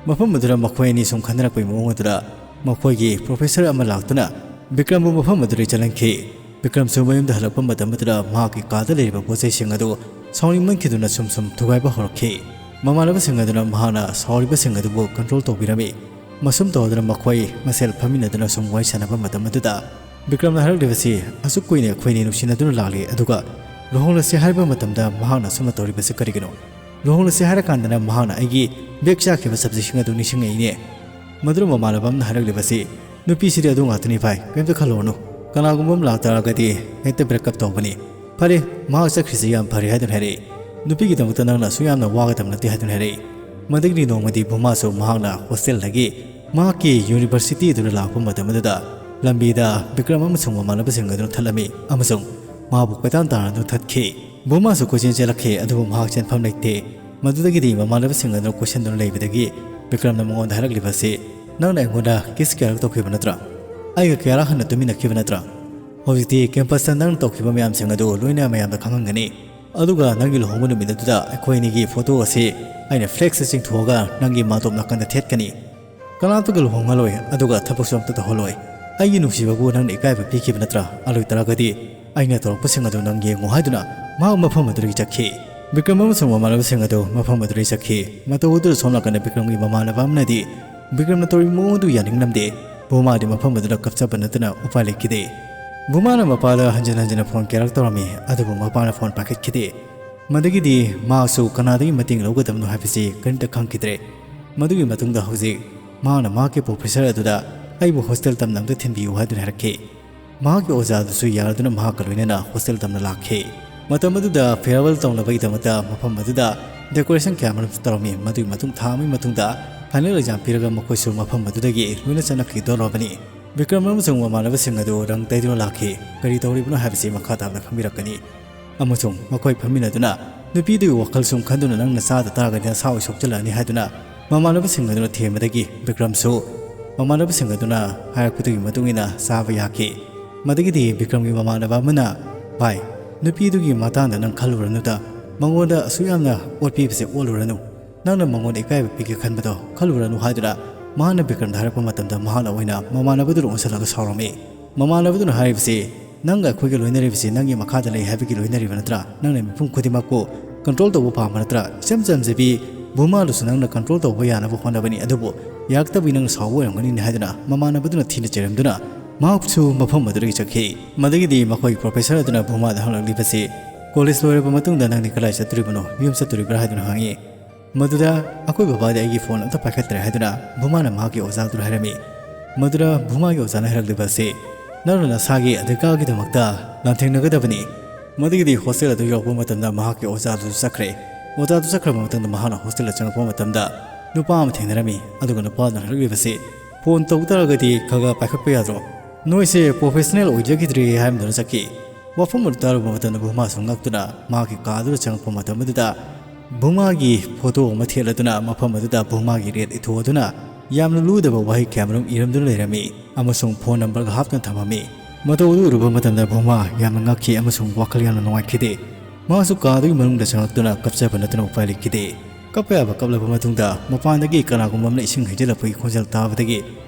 ꯃꯐꯝ ꯑꯗꯨꯗ ꯃꯈꯣꯏ ꯑꯅꯤ ꯁꯨꯝ ꯈꯟꯅꯔꯛꯄꯒꯤ ꯃꯑꯣꯡ ꯑꯗꯨꯗ ꯃꯈꯣꯏꯒꯤ professor ꯑꯃ ꯂꯥꯛꯇꯨꯅ ꯕꯤꯀ꯭ꯔꯝꯕꯨ ꯃꯐꯝ ꯑꯗꯨꯗꯒꯤ ꯆꯠꯍꯟꯈꯤ꯫ ꯕꯤꯀ꯭ꯔꯝꯁꯨ ꯃꯌꯨꯝꯗ ꯍꯜꯂꯛꯄ ꯃꯇꯝ ꯑꯗꯨꯗ ꯃꯍꯥꯛꯀꯤ ꯀꯥꯗ ꯂꯩꯔꯤꯕ ꯄꯣꯠ ꯆꯩꯁꯤꯡ ꯑꯗꯨ ꯁꯥꯎꯅꯤꯡꯃꯟꯈꯤꯗꯨꯅ ꯁꯨꯝ ꯁꯨꯝ ꯊꯨꯒꯥꯏꯕ ꯍꯧꯔꯛꯈꯤ꯫ ꯃꯃꯥꯟꯅꯕꯁꯤꯡ ꯑꯗꯨꯅ ꯃꯍꯥꯛꯅ ꯁꯥꯎꯔꯤꯕꯁꯤꯡ ꯑꯗꯨꯕꯨ control ꯇꯧꯕꯤꯔꯝꯃꯤ꯫ ꯃꯁꯨꯝ ꯇꯧꯗꯨꯅ ꯃꯈꯣꯏ ꯃꯁꯦꯜ ꯐꯝꯃꯤꯟꯅꯗꯨꯅ ꯁꯨꯝ ꯋꯥꯔꯤ ꯁꯥꯟꯅꯕ ꯃꯇꯝ ꯑꯗꯨꯗ ꯕꯤꯀ꯭ꯔꯝꯅ ꯍꯥꯏꯔꯛꯂꯤꯕꯁꯤ, "ꯑꯁꯨꯛ ꯀꯨꯏꯅ ꯑꯩꯈꯣꯏꯅꯤ ꯅꯨꯡꯁꯤꯅꯗꯨꯅ ꯂꯥꯛꯂꯤ, ꯑꯗꯨꯒ ꯂꯨꯍꯣꯡꯂꯁꯤ ꯍꯥꯏꯕ ꯃꯇꯝꯗ ꯃꯍꯥꯛꯅ ꯑꯁꯨꯝꯅ ꯇꯧꯔꯤꯕꯁꯤ ꯀꯔꯤꯒꯤꯅꯣ? ꯂꯨꯍꯣꯡꯂꯁꯤ ꯍꯥꯏꯔꯀꯥꯟꯗꯅ ꯃꯍꯥꯛꯅ ꯑꯩꯒꯤ back ꯆꯥꯈꯤꯕ subjectꯁꯤꯡ ꯑꯗꯨ ꯅꯤꯡꯁꯤꯡꯉꯛꯏꯅꯦ꯫" ꯃꯗꯨꯅ ꯃꯃꯥꯟꯅꯕ ꯑꯃꯅ ꯍꯥꯏꯔꯛꯂꯤꯕꯁꯤ, "ꯅꯨꯄꯤꯁꯤꯗꯤ ꯑꯗꯨ ꯉꯥꯛꯇꯅꯤ ꯚꯥꯏ, ꯀꯩꯝꯇ ꯈꯜꯂꯨꯔꯅꯨ꯫ ꯀꯅꯥꯒꯨꯝꯕ ꯑꯃ ꯂꯥꯛꯇꯥꯔꯒꯗꯤ ꯍꯦꯛꯇ break up ꯇꯧꯕꯅꯤ꯫ ꯐꯔꯦ, ꯃꯍꯥꯛ ꯆꯠꯈ꯭ꯔꯤꯁꯤ ꯌꯥꯝ ꯐꯔꯦ" ꯍꯥꯏꯗꯨꯅ ꯍꯥꯏꯔꯛꯏ꯫ "ꯅꯨꯄꯤꯒꯤꯗꯃꯛꯇ ꯅꯪꯅ ꯑꯁꯨꯛ ꯌꯥꯝꯅ ꯋꯥꯒꯗꯕ ꯅꯠꯇꯦ" ꯍꯥꯏꯗꯨꯅ ꯍꯥꯏꯔꯛꯏ꯫ ꯃꯗꯒꯤꯗꯤ ꯅꯣꯡꯃꯗꯤ ꯕꯨꯃꯥꯁꯨ ꯃꯍꯥꯛꯅ hostelꯗꯒꯤ ꯃꯍꯥꯛꯀꯤ universityꯗꯨꯗ ꯂꯥꯛꯄ ꯃꯇꯝ ꯑꯗꯨꯗ ꯂꯝꯕꯤꯗ ꯕꯤꯀ꯭ꯔꯝ ꯑꯃꯁꯨꯡ ꯃꯃꯥꯟꯅꯕꯁꯤꯡ ꯑꯗꯨꯅ ꯊꯠꯂꯝꯃꯤ ꯑꯃꯁꯨꯡ ꯃꯍꯥꯛꯄꯨ ꯀꯣꯏꯇꯥꯟ ꯇꯥꯟꯅꯗꯨꯅ ꯊꯠꯈꯤ꯫ ꯕꯨꯃꯥꯁꯨ ꯀꯣꯏꯆꯦꯟ ꯆꯦꯜꯂꯛꯈꯤ, ꯑꯗꯨꯕꯨ ꯃꯍꯥꯛ ꯆꯦꯟꯐꯝ ꯂꯩꯇꯦ꯫ ꯃꯗꯨꯗꯒꯤꯗꯤ ꯃꯃꯥꯟꯅꯕꯁꯤꯡ ꯑꯗꯨꯅ ꯀꯣꯏꯁꯟꯗꯨꯅ ꯂꯩꯕꯗꯒꯤ ꯕꯤꯀ꯭ꯔꯝꯅ ꯃꯉꯣꯟꯗ ꯍꯥꯏꯔꯛꯂꯤꯕ ꯑꯁꯤ, "ꯅꯪꯅ ꯑꯩꯉꯣꯟꯗ kiss ꯀꯌꯥꯔꯛ ꯇꯧꯈꯤꯕ ꯅꯠꯇ꯭ꯔꯥ? ꯑꯩꯒ ꯀꯌꯥꯔꯛ ꯍꯟꯅ ꯇꯨꯃꯤꯟꯅꯈꯤꯕ ꯅꯠꯇ꯭ꯔꯥ? ꯍꯧꯖꯤꯛꯇꯤ campusꯇ ꯅꯪꯅ ꯇꯧꯈꯤꯕ ꯃꯌꯥꯝꯁꯤꯡ ꯑꯗꯨ ꯂꯣꯏꯅ ꯃꯌꯥꯝꯗ ꯈꯪꯍꯟꯒꯅꯤ꯫ ꯑꯗꯨꯒ ꯅꯪꯒꯤ ꯂꯨꯍꯣꯡꯕ ꯅꯨꯃꯤꯠ ꯑꯗꯨꯗ ꯑꯩꯈꯣꯏ ꯑꯅꯤꯒꯤ ꯐꯣꯇꯣ ꯑꯁꯤ ꯑꯩꯅ ꯐ꯭ꯂꯦꯛꯁꯇ ꯆꯤꯡꯊꯣꯛꯑꯒ ꯅꯪꯒꯤ ꯃꯥꯇꯣꯞ ꯅꯥꯀꯟꯗ ꯊꯦꯠꯀꯅꯤ꯫ ꯀꯅꯥꯝꯇꯒ ꯂꯨꯍꯣꯡꯍꯜꯂꯣꯏ, ꯑꯗꯨꯒ ꯊꯕꯛꯁꯨ ꯑꯝꯇ ꯇꯧꯍꯜꯂꯣꯏ꯫ ꯑꯩꯒꯤ ꯅꯨꯡꯁꯤꯕꯕꯨ ꯅꯪꯅ ꯏꯀꯥꯏꯕ ꯄꯤꯈꯤꯕ ꯅꯠꯇ꯭ꯔꯥ? ꯑꯗꯨ ꯑꯣꯏꯇꯥꯔꯒꯗꯤ ꯑꯩꯅ ꯇꯧꯔꯛꯄꯁꯤꯡ ꯑꯗꯨ ꯅꯪ ꯌꯦꯡꯉꯨ ꯍꯥꯏꯗꯨꯅ ꯃꯍꯥꯛ ꯃꯐꯝ ꯑꯗꯨꯗꯒꯤ ꯆꯠꯈꯤ꯫ ꯕꯤꯀ꯭ꯔꯝ ꯑꯃꯁꯨꯡ ꯃꯃꯥꯟꯅꯕꯁꯤꯡ ꯑꯗꯨ ꯃꯐꯝ ꯑꯗꯨꯗꯒꯤ ꯆꯠꯈꯤ꯫ ꯃꯇꯧ ꯑꯗꯨꯗ ꯁꯣꯝ ꯅꯥꯀꯟꯗ ꯕꯤꯀ꯭ꯔꯝꯒꯤ ꯃꯃꯥꯟꯅꯕ ꯑꯃꯅꯗꯤ ꯕꯤꯀ꯭ꯔꯝꯅ ꯇꯧꯔꯤꯕ ꯃꯑꯣꯡ ꯑꯗꯨ ꯌꯥꯅꯤꯡꯂꯝꯗꯦ꯫ ꯕꯨꯃꯥꯗꯤ ꯃꯐꯝ ꯑꯗꯨꯗ ꯀꯞꯆꯕ ꯅꯠꯇꯅ ꯎꯄꯥꯏ ꯂꯩꯈꯤꯗꯦ꯫ ꯕꯨꯃꯥꯅ ꯃꯄꯥꯗ ꯍꯟꯖꯤꯟ ꯍꯟꯖꯤꯟꯅ ꯐꯣꯟ ꯀꯌꯥꯔꯛ ꯇꯧꯔꯝꯃꯤ, ꯑꯗꯨꯕꯨ ꯃꯄꯥꯅ ꯐꯣꯟ ꯄꯥꯏꯈꯠꯈꯤꯗꯦ꯫ ꯃꯗꯒꯤꯗꯤ ꯃꯍꯥꯛꯁꯨ ꯀꯅꯥꯗꯒꯤ ꯃꯇꯦꯡ ꯂꯧꯒꯗꯕꯅꯣ ꯍꯥꯏꯕꯁꯤ ꯀꯔꯤꯝꯇ ꯈꯪꯈꯤꯗ꯭ꯔꯦ꯫ ꯃꯗꯨꯒꯤ ꯃꯇꯨꯡꯗ ꯍꯧꯖꯤꯛ ꯃꯍꯥꯛꯅ ꯃꯍꯥꯛꯀꯤ ꯄ꯭ꯔꯣꯐꯦꯁꯔ ꯑꯗꯨꯗ "ꯑꯩꯕꯨ ꯍꯣꯁꯇꯦꯜ ꯇꯝꯅ ꯑꯝꯇ ꯊꯤꯟꯕꯤꯌꯨ" ꯍꯥꯏꯗꯨꯅ ꯍꯥꯏꯔꯛꯈꯤ꯫ ꯃꯍꯥꯛꯀꯤ ꯑꯣꯖꯥ ꯑꯗꯨꯁꯨ ꯌꯥꯔꯗꯨꯅ ꯃꯍꯥꯛꯀ ꯂꯣꯏꯅꯅ ꯍꯣꯁꯇꯦꯜ ꯇꯝꯅ ꯂꯥꯛꯈꯤ꯫ ꯃꯇꯝ ꯑꯗꯨꯗ ꯐꯤꯌꯔꯋꯦꯜ ꯇꯧꯅꯕꯒꯤꯗꯃꯛꯇ ꯃꯐꯝ ꯑꯗꯨꯗ ꯗꯦꯀꯣꯔꯦꯁꯟ ꯀꯌꯥ ꯑꯃꯔꯣꯝꯁꯨ ꯇꯧꯔꯝꯃꯤ꯫ ꯃꯗꯨꯒꯤ ꯃꯇꯨꯡ ꯊꯥ ꯑꯃꯒꯤ ꯃꯇꯨꯡꯗ ꯐꯥꯏꯅꯦꯜ ꯑꯦꯛꯖꯥꯝ ꯄꯤꯔꯒ ꯃꯈꯣꯏꯁꯨ ꯃꯐꯝ ꯑꯗꯨꯗꯒꯤ ꯂꯣꯏꯅ ꯆꯠꯅꯈꯤꯗꯧꯔꯕꯅꯤ꯫ ꯕꯤꯀ꯭ꯔꯝ ꯑꯃꯁꯨꯡ ꯃꯃꯥꯟꯅꯕꯁꯤꯡ ꯑꯗꯨ ꯔꯪ ꯇꯩꯗꯨꯅ ꯂꯥꯛꯈꯤ꯫ ꯀꯔꯤ ꯇꯧꯔꯤꯕꯅꯣ ꯍꯥꯏꯕꯁꯤ ꯃꯈꯥ ꯇꯥꯕꯗ ꯈꯪꯕꯤꯔꯛꯀꯅꯤ꯫ ꯑꯃꯁꯨꯡ ꯃꯈꯣꯏ ꯐꯝꯃꯤꯟꯅꯗꯨꯅ ꯅꯨꯄꯤꯗꯨꯒꯤ ꯋꯥꯈꯜ ꯁꯨꯝ ꯈꯟꯗꯨꯅ "ꯅꯪꯅ ꯆꯥꯗ ꯇꯥꯔꯒꯗꯤ ꯅꯁꯥ ꯑꯣꯏ ꯁꯣꯛꯆꯜꯂꯛꯑꯅꯤ" ꯍꯥꯏꯗꯨꯅ ꯃꯃꯥꯟꯅꯕꯁꯤꯡ ꯑꯗꯨꯅ ꯊꯦꯝꯕꯗꯒꯤ ꯕꯤꯀ꯭ꯔꯝꯁꯨ ꯃꯃꯥꯟꯅꯕꯁꯤꯡ ꯑꯗꯨꯅ ꯍꯥꯏꯔꯛꯄꯗꯨꯒꯤ ꯃꯇꯨꯡ ꯏꯟꯅ ꯆꯥꯕ ꯌꯥꯈꯤ꯫ ꯃꯗꯒꯤꯗꯤ ꯕꯤꯀ꯭ꯔꯝꯒꯤ ꯃꯃꯥꯟꯅꯕ ꯑꯃꯅ, "ꯚꯥꯏ, ꯅꯨꯄꯤꯗꯨꯒꯤ ꯃꯇꯥꯡꯗ ꯅꯪ ꯈꯜꯂꯨꯔꯅꯨꯗ, ꯃꯉꯣꯟꯗ ꯑꯁꯨꯛ ꯌꯥꯝꯅ ꯑꯣꯠꯄꯤꯕꯁꯦ ꯑꯣꯠꯂꯨꯔꯅꯨ꯫ ꯅꯪꯅ ꯃꯉꯣꯟꯗ ꯏꯀꯥꯏꯕ ꯄꯤꯒꯦ ꯈꯟꯕꯗꯣ ꯈꯜꯂꯨꯔꯅꯨ" ꯍꯥꯏꯗꯨꯅ ꯃꯍꯥꯛꯅ ꯕꯤꯀ꯭ꯔꯝꯗ ꯍꯥꯏꯔꯛꯄ ꯃꯇꯝꯗ ꯃꯍꯥꯛꯅ ꯑꯣꯏꯅ ꯃꯃꯥꯟꯅꯕꯗꯨꯗ ꯑꯣꯟꯁꯤꯜꯂꯒ ꯁꯥꯎꯔꯝꯃꯤ꯫ ꯃꯃꯥꯟꯅꯕꯗꯨꯅ ꯍꯥꯏꯔꯤꯕꯁꯤ, "ꯅꯪꯒ ꯑꯩꯈꯣꯏꯒ ꯂꯣꯏꯅꯔꯤꯕꯁꯤ ꯅꯪꯒꯤ ꯃꯈꯥꯗ ꯂꯩ ꯍꯥꯏꯕꯒꯤ ꯂꯣꯏꯅꯔꯤꯕ ꯅꯠꯇ꯭ꯔꯥ? ꯅꯪꯅ ꯃꯤꯄꯨꯝ ꯈꯨꯗꯤꯡꯃꯛꯄꯨ ꯀꯟꯇ꯭ꯔꯣꯜ ꯇꯧꯕ ꯄꯥꯝꯕ ꯅꯠꯇ꯭ꯔꯥ? ꯏꯆꯝ ꯆꯝꯖꯕꯤ ꯕꯨꯃꯥꯗꯨꯁꯨ ꯅꯪꯅ ꯀꯟꯇ꯭ꯔꯣꯜ ꯇꯧꯕ ꯌꯥꯅꯕ ꯍꯣꯠꯅꯕꯅꯤ, ꯑꯗꯨꯕꯨ ꯌꯥꯔꯛꯇꯕꯒꯤ ꯅꯪꯅ ꯁꯥꯎꯕ ꯑꯣꯏꯔꯝꯒꯅꯤꯅꯦ" ꯍꯥꯏꯗꯨꯅ ꯃꯃꯥꯟꯅꯕꯗꯨꯅ ꯊꯤꯅ ꯆꯩꯔꯝꯗꯨꯅ ꯃꯍꯥꯛꯁꯨ ꯃꯐꯝ ꯑꯗꯨꯗꯒꯤ ꯆꯠꯈꯤ꯫ ꯃꯗꯒꯤꯗꯤ ꯃꯈꯣꯏꯒꯤ ꯄ꯭ꯔꯣꯐꯦꯁꯔ ꯑꯗꯨꯅ ꯕꯨꯃꯥꯗ ꯍꯪꯂꯛꯂꯤꯕꯁꯤ, "ꯀꯣꯂꯦꯖ ꯂꯣꯏꯔꯕ ꯃꯇꯨꯡꯗ ꯅꯪꯗꯤ ꯀꯗꯥꯏ ꯆꯠꯇꯣꯔꯤꯕꯅꯣ? ꯌꯨꯝ ꯆꯠꯇꯣꯔꯤꯕ꯭ꯔꯥ?" ꯍꯥꯏꯗꯨꯅ ꯍꯪꯉꯤ꯫ ꯃꯗꯨꯗ ꯑꯩꯈꯣꯏ ꯕꯕꯥꯗꯤ ꯑꯩꯒꯤ ꯐꯣꯟ ꯑꯝꯇ ꯄꯥꯏꯈꯠꯇ꯭ꯔꯦ ꯍꯥꯏꯗꯨꯅ ꯚꯨꯃꯥꯅ ꯃꯍꯥꯛꯀꯤ ꯑꯣꯖꯥꯗꯨꯗ ꯍꯥꯏꯔꯝꯃꯤ꯫ ꯃꯗꯨꯗ ꯚꯨꯃꯥꯒꯤ ꯑꯣꯖꯥꯅ ꯍꯥꯏꯔꯛꯂꯤꯕ ꯑꯁꯤ, "ꯅꯪꯅ ꯅꯁꯥꯒꯤ ꯑꯙꯤꯀꯥꯔꯒꯤꯗꯃꯛꯇ ꯂꯥꯟꯊꯦꯡꯅꯒꯗꯕꯅꯤ"꯫ ꯃꯗꯨꯒꯤꯗꯤ ꯍꯣꯁꯇꯦꯜ ꯑꯗꯨ ꯌꯧꯔꯛꯄ ꯃꯇꯝꯗ ꯃꯍꯥꯛꯀꯤ ꯑꯣꯖꯥꯗꯨꯁꯨ ꯆꯠꯈ꯭ꯔꯦ꯫ ꯑꯣꯖꯥꯗꯨ ꯆꯠꯈ꯭ꯔꯕ ꯃꯇꯝꯗ ꯃꯍꯥꯛꯅ ꯍꯣꯁꯇꯦꯜꯗ ꯆꯪꯂꯛꯄ ꯃꯇꯝꯗ ꯅꯨꯄꯥ ꯑꯃ ꯊꯦꯡꯅꯔꯝꯃꯤ꯫ ꯑꯗꯨꯒ ꯅꯨꯄꯥꯗꯨꯅ ꯍꯥꯏꯔꯛꯂꯤꯕꯁꯤ, "ꯐꯣꯟ ꯇꯧꯕ ꯇꯥꯔꯒꯗꯤ ꯈꯔ ꯈꯔ ꯄꯥꯏꯈꯠꯄ ꯌꯥꯗ꯭ꯔꯣ? ꯅꯣꯏꯁꯦ ꯄ꯭ꯔꯣꯐꯦꯁꯅꯦꯜ ꯑꯣꯏꯖꯈꯤꯗ꯭ꯔꯦ" ꯍꯥꯏꯔꯝꯗꯨꯅ ꯆꯠꯈꯤ꯫ ꯋꯥꯐꯝ ꯑꯗꯨ ꯇꯥꯔꯨꯕ ꯃꯇꯝꯗ ꯚꯨꯃꯥꯁꯨ ꯉꯛꯇꯨꯅ ꯃꯍꯥꯛꯀꯤ ꯀꯥꯗꯨꯗ ꯆꯪꯂꯛꯄ ꯃꯇꯝ ꯑꯗꯨꯗ ꯚꯨꯃꯥꯒꯤ ꯐꯣꯇꯣ ꯑꯃ ꯊꯦꯠꯂꯗꯨꯅ ꯃꯐꯝ ꯑꯗꯨꯗ ꯚꯨꯃꯥꯒꯤ ꯔꯦꯠ ꯏꯊꯣꯛꯑꯗꯨꯅ ꯌꯥꯝꯅ ꯂꯨꯗꯕ ꯋꯥꯍꯩ ꯀꯌꯥꯃꯔꯨꯝ ꯏꯔꯝꯗꯨꯅ ꯂꯩꯔꯝꯃꯤ ꯑꯃꯁꯨꯡ ꯐꯣꯟ ꯅꯝꯕꯔꯒ ꯍꯥꯞꯇꯨꯅ ꯊꯝꯃꯝꯃꯤ꯫ ꯃꯇꯧ ꯑꯗꯨ ꯎꯔꯨꯕ ꯃꯇꯝꯗ ꯚꯨꯃꯥ ꯌꯥꯝꯅ ꯉꯛꯈꯤ ꯑꯃꯁꯨꯡ ꯋꯥꯈꯜ ꯌꯥꯝꯅ ꯅꯨꯡꯉꯥꯏꯈꯤꯗꯦ꯫ ꯃꯥꯁꯨ ꯀꯥꯗꯨꯒꯤ ꯃꯅꯨꯡꯗ ꯆꯪꯂꯛꯇꯨꯅ ꯀꯞꯆꯕ ꯅꯠꯇꯅ ꯎꯄꯥꯏ ꯂꯩꯈꯤꯗꯦ꯫ ꯀꯞꯄ ꯌꯥꯕ ꯀꯞꯂꯕ ꯃꯇꯨꯡꯗ ꯃꯄꯥꯟꯗꯒꯤ ꯀꯅꯥꯒꯨꯝꯕ ꯑꯃꯅ ꯏꯁꯤꯡ ꯍꯩꯖꯤꯜꯂꯛꯄꯒꯤ ꯈꯣꯟꯖꯦꯜ ꯇꯥꯕꯗꯒꯤ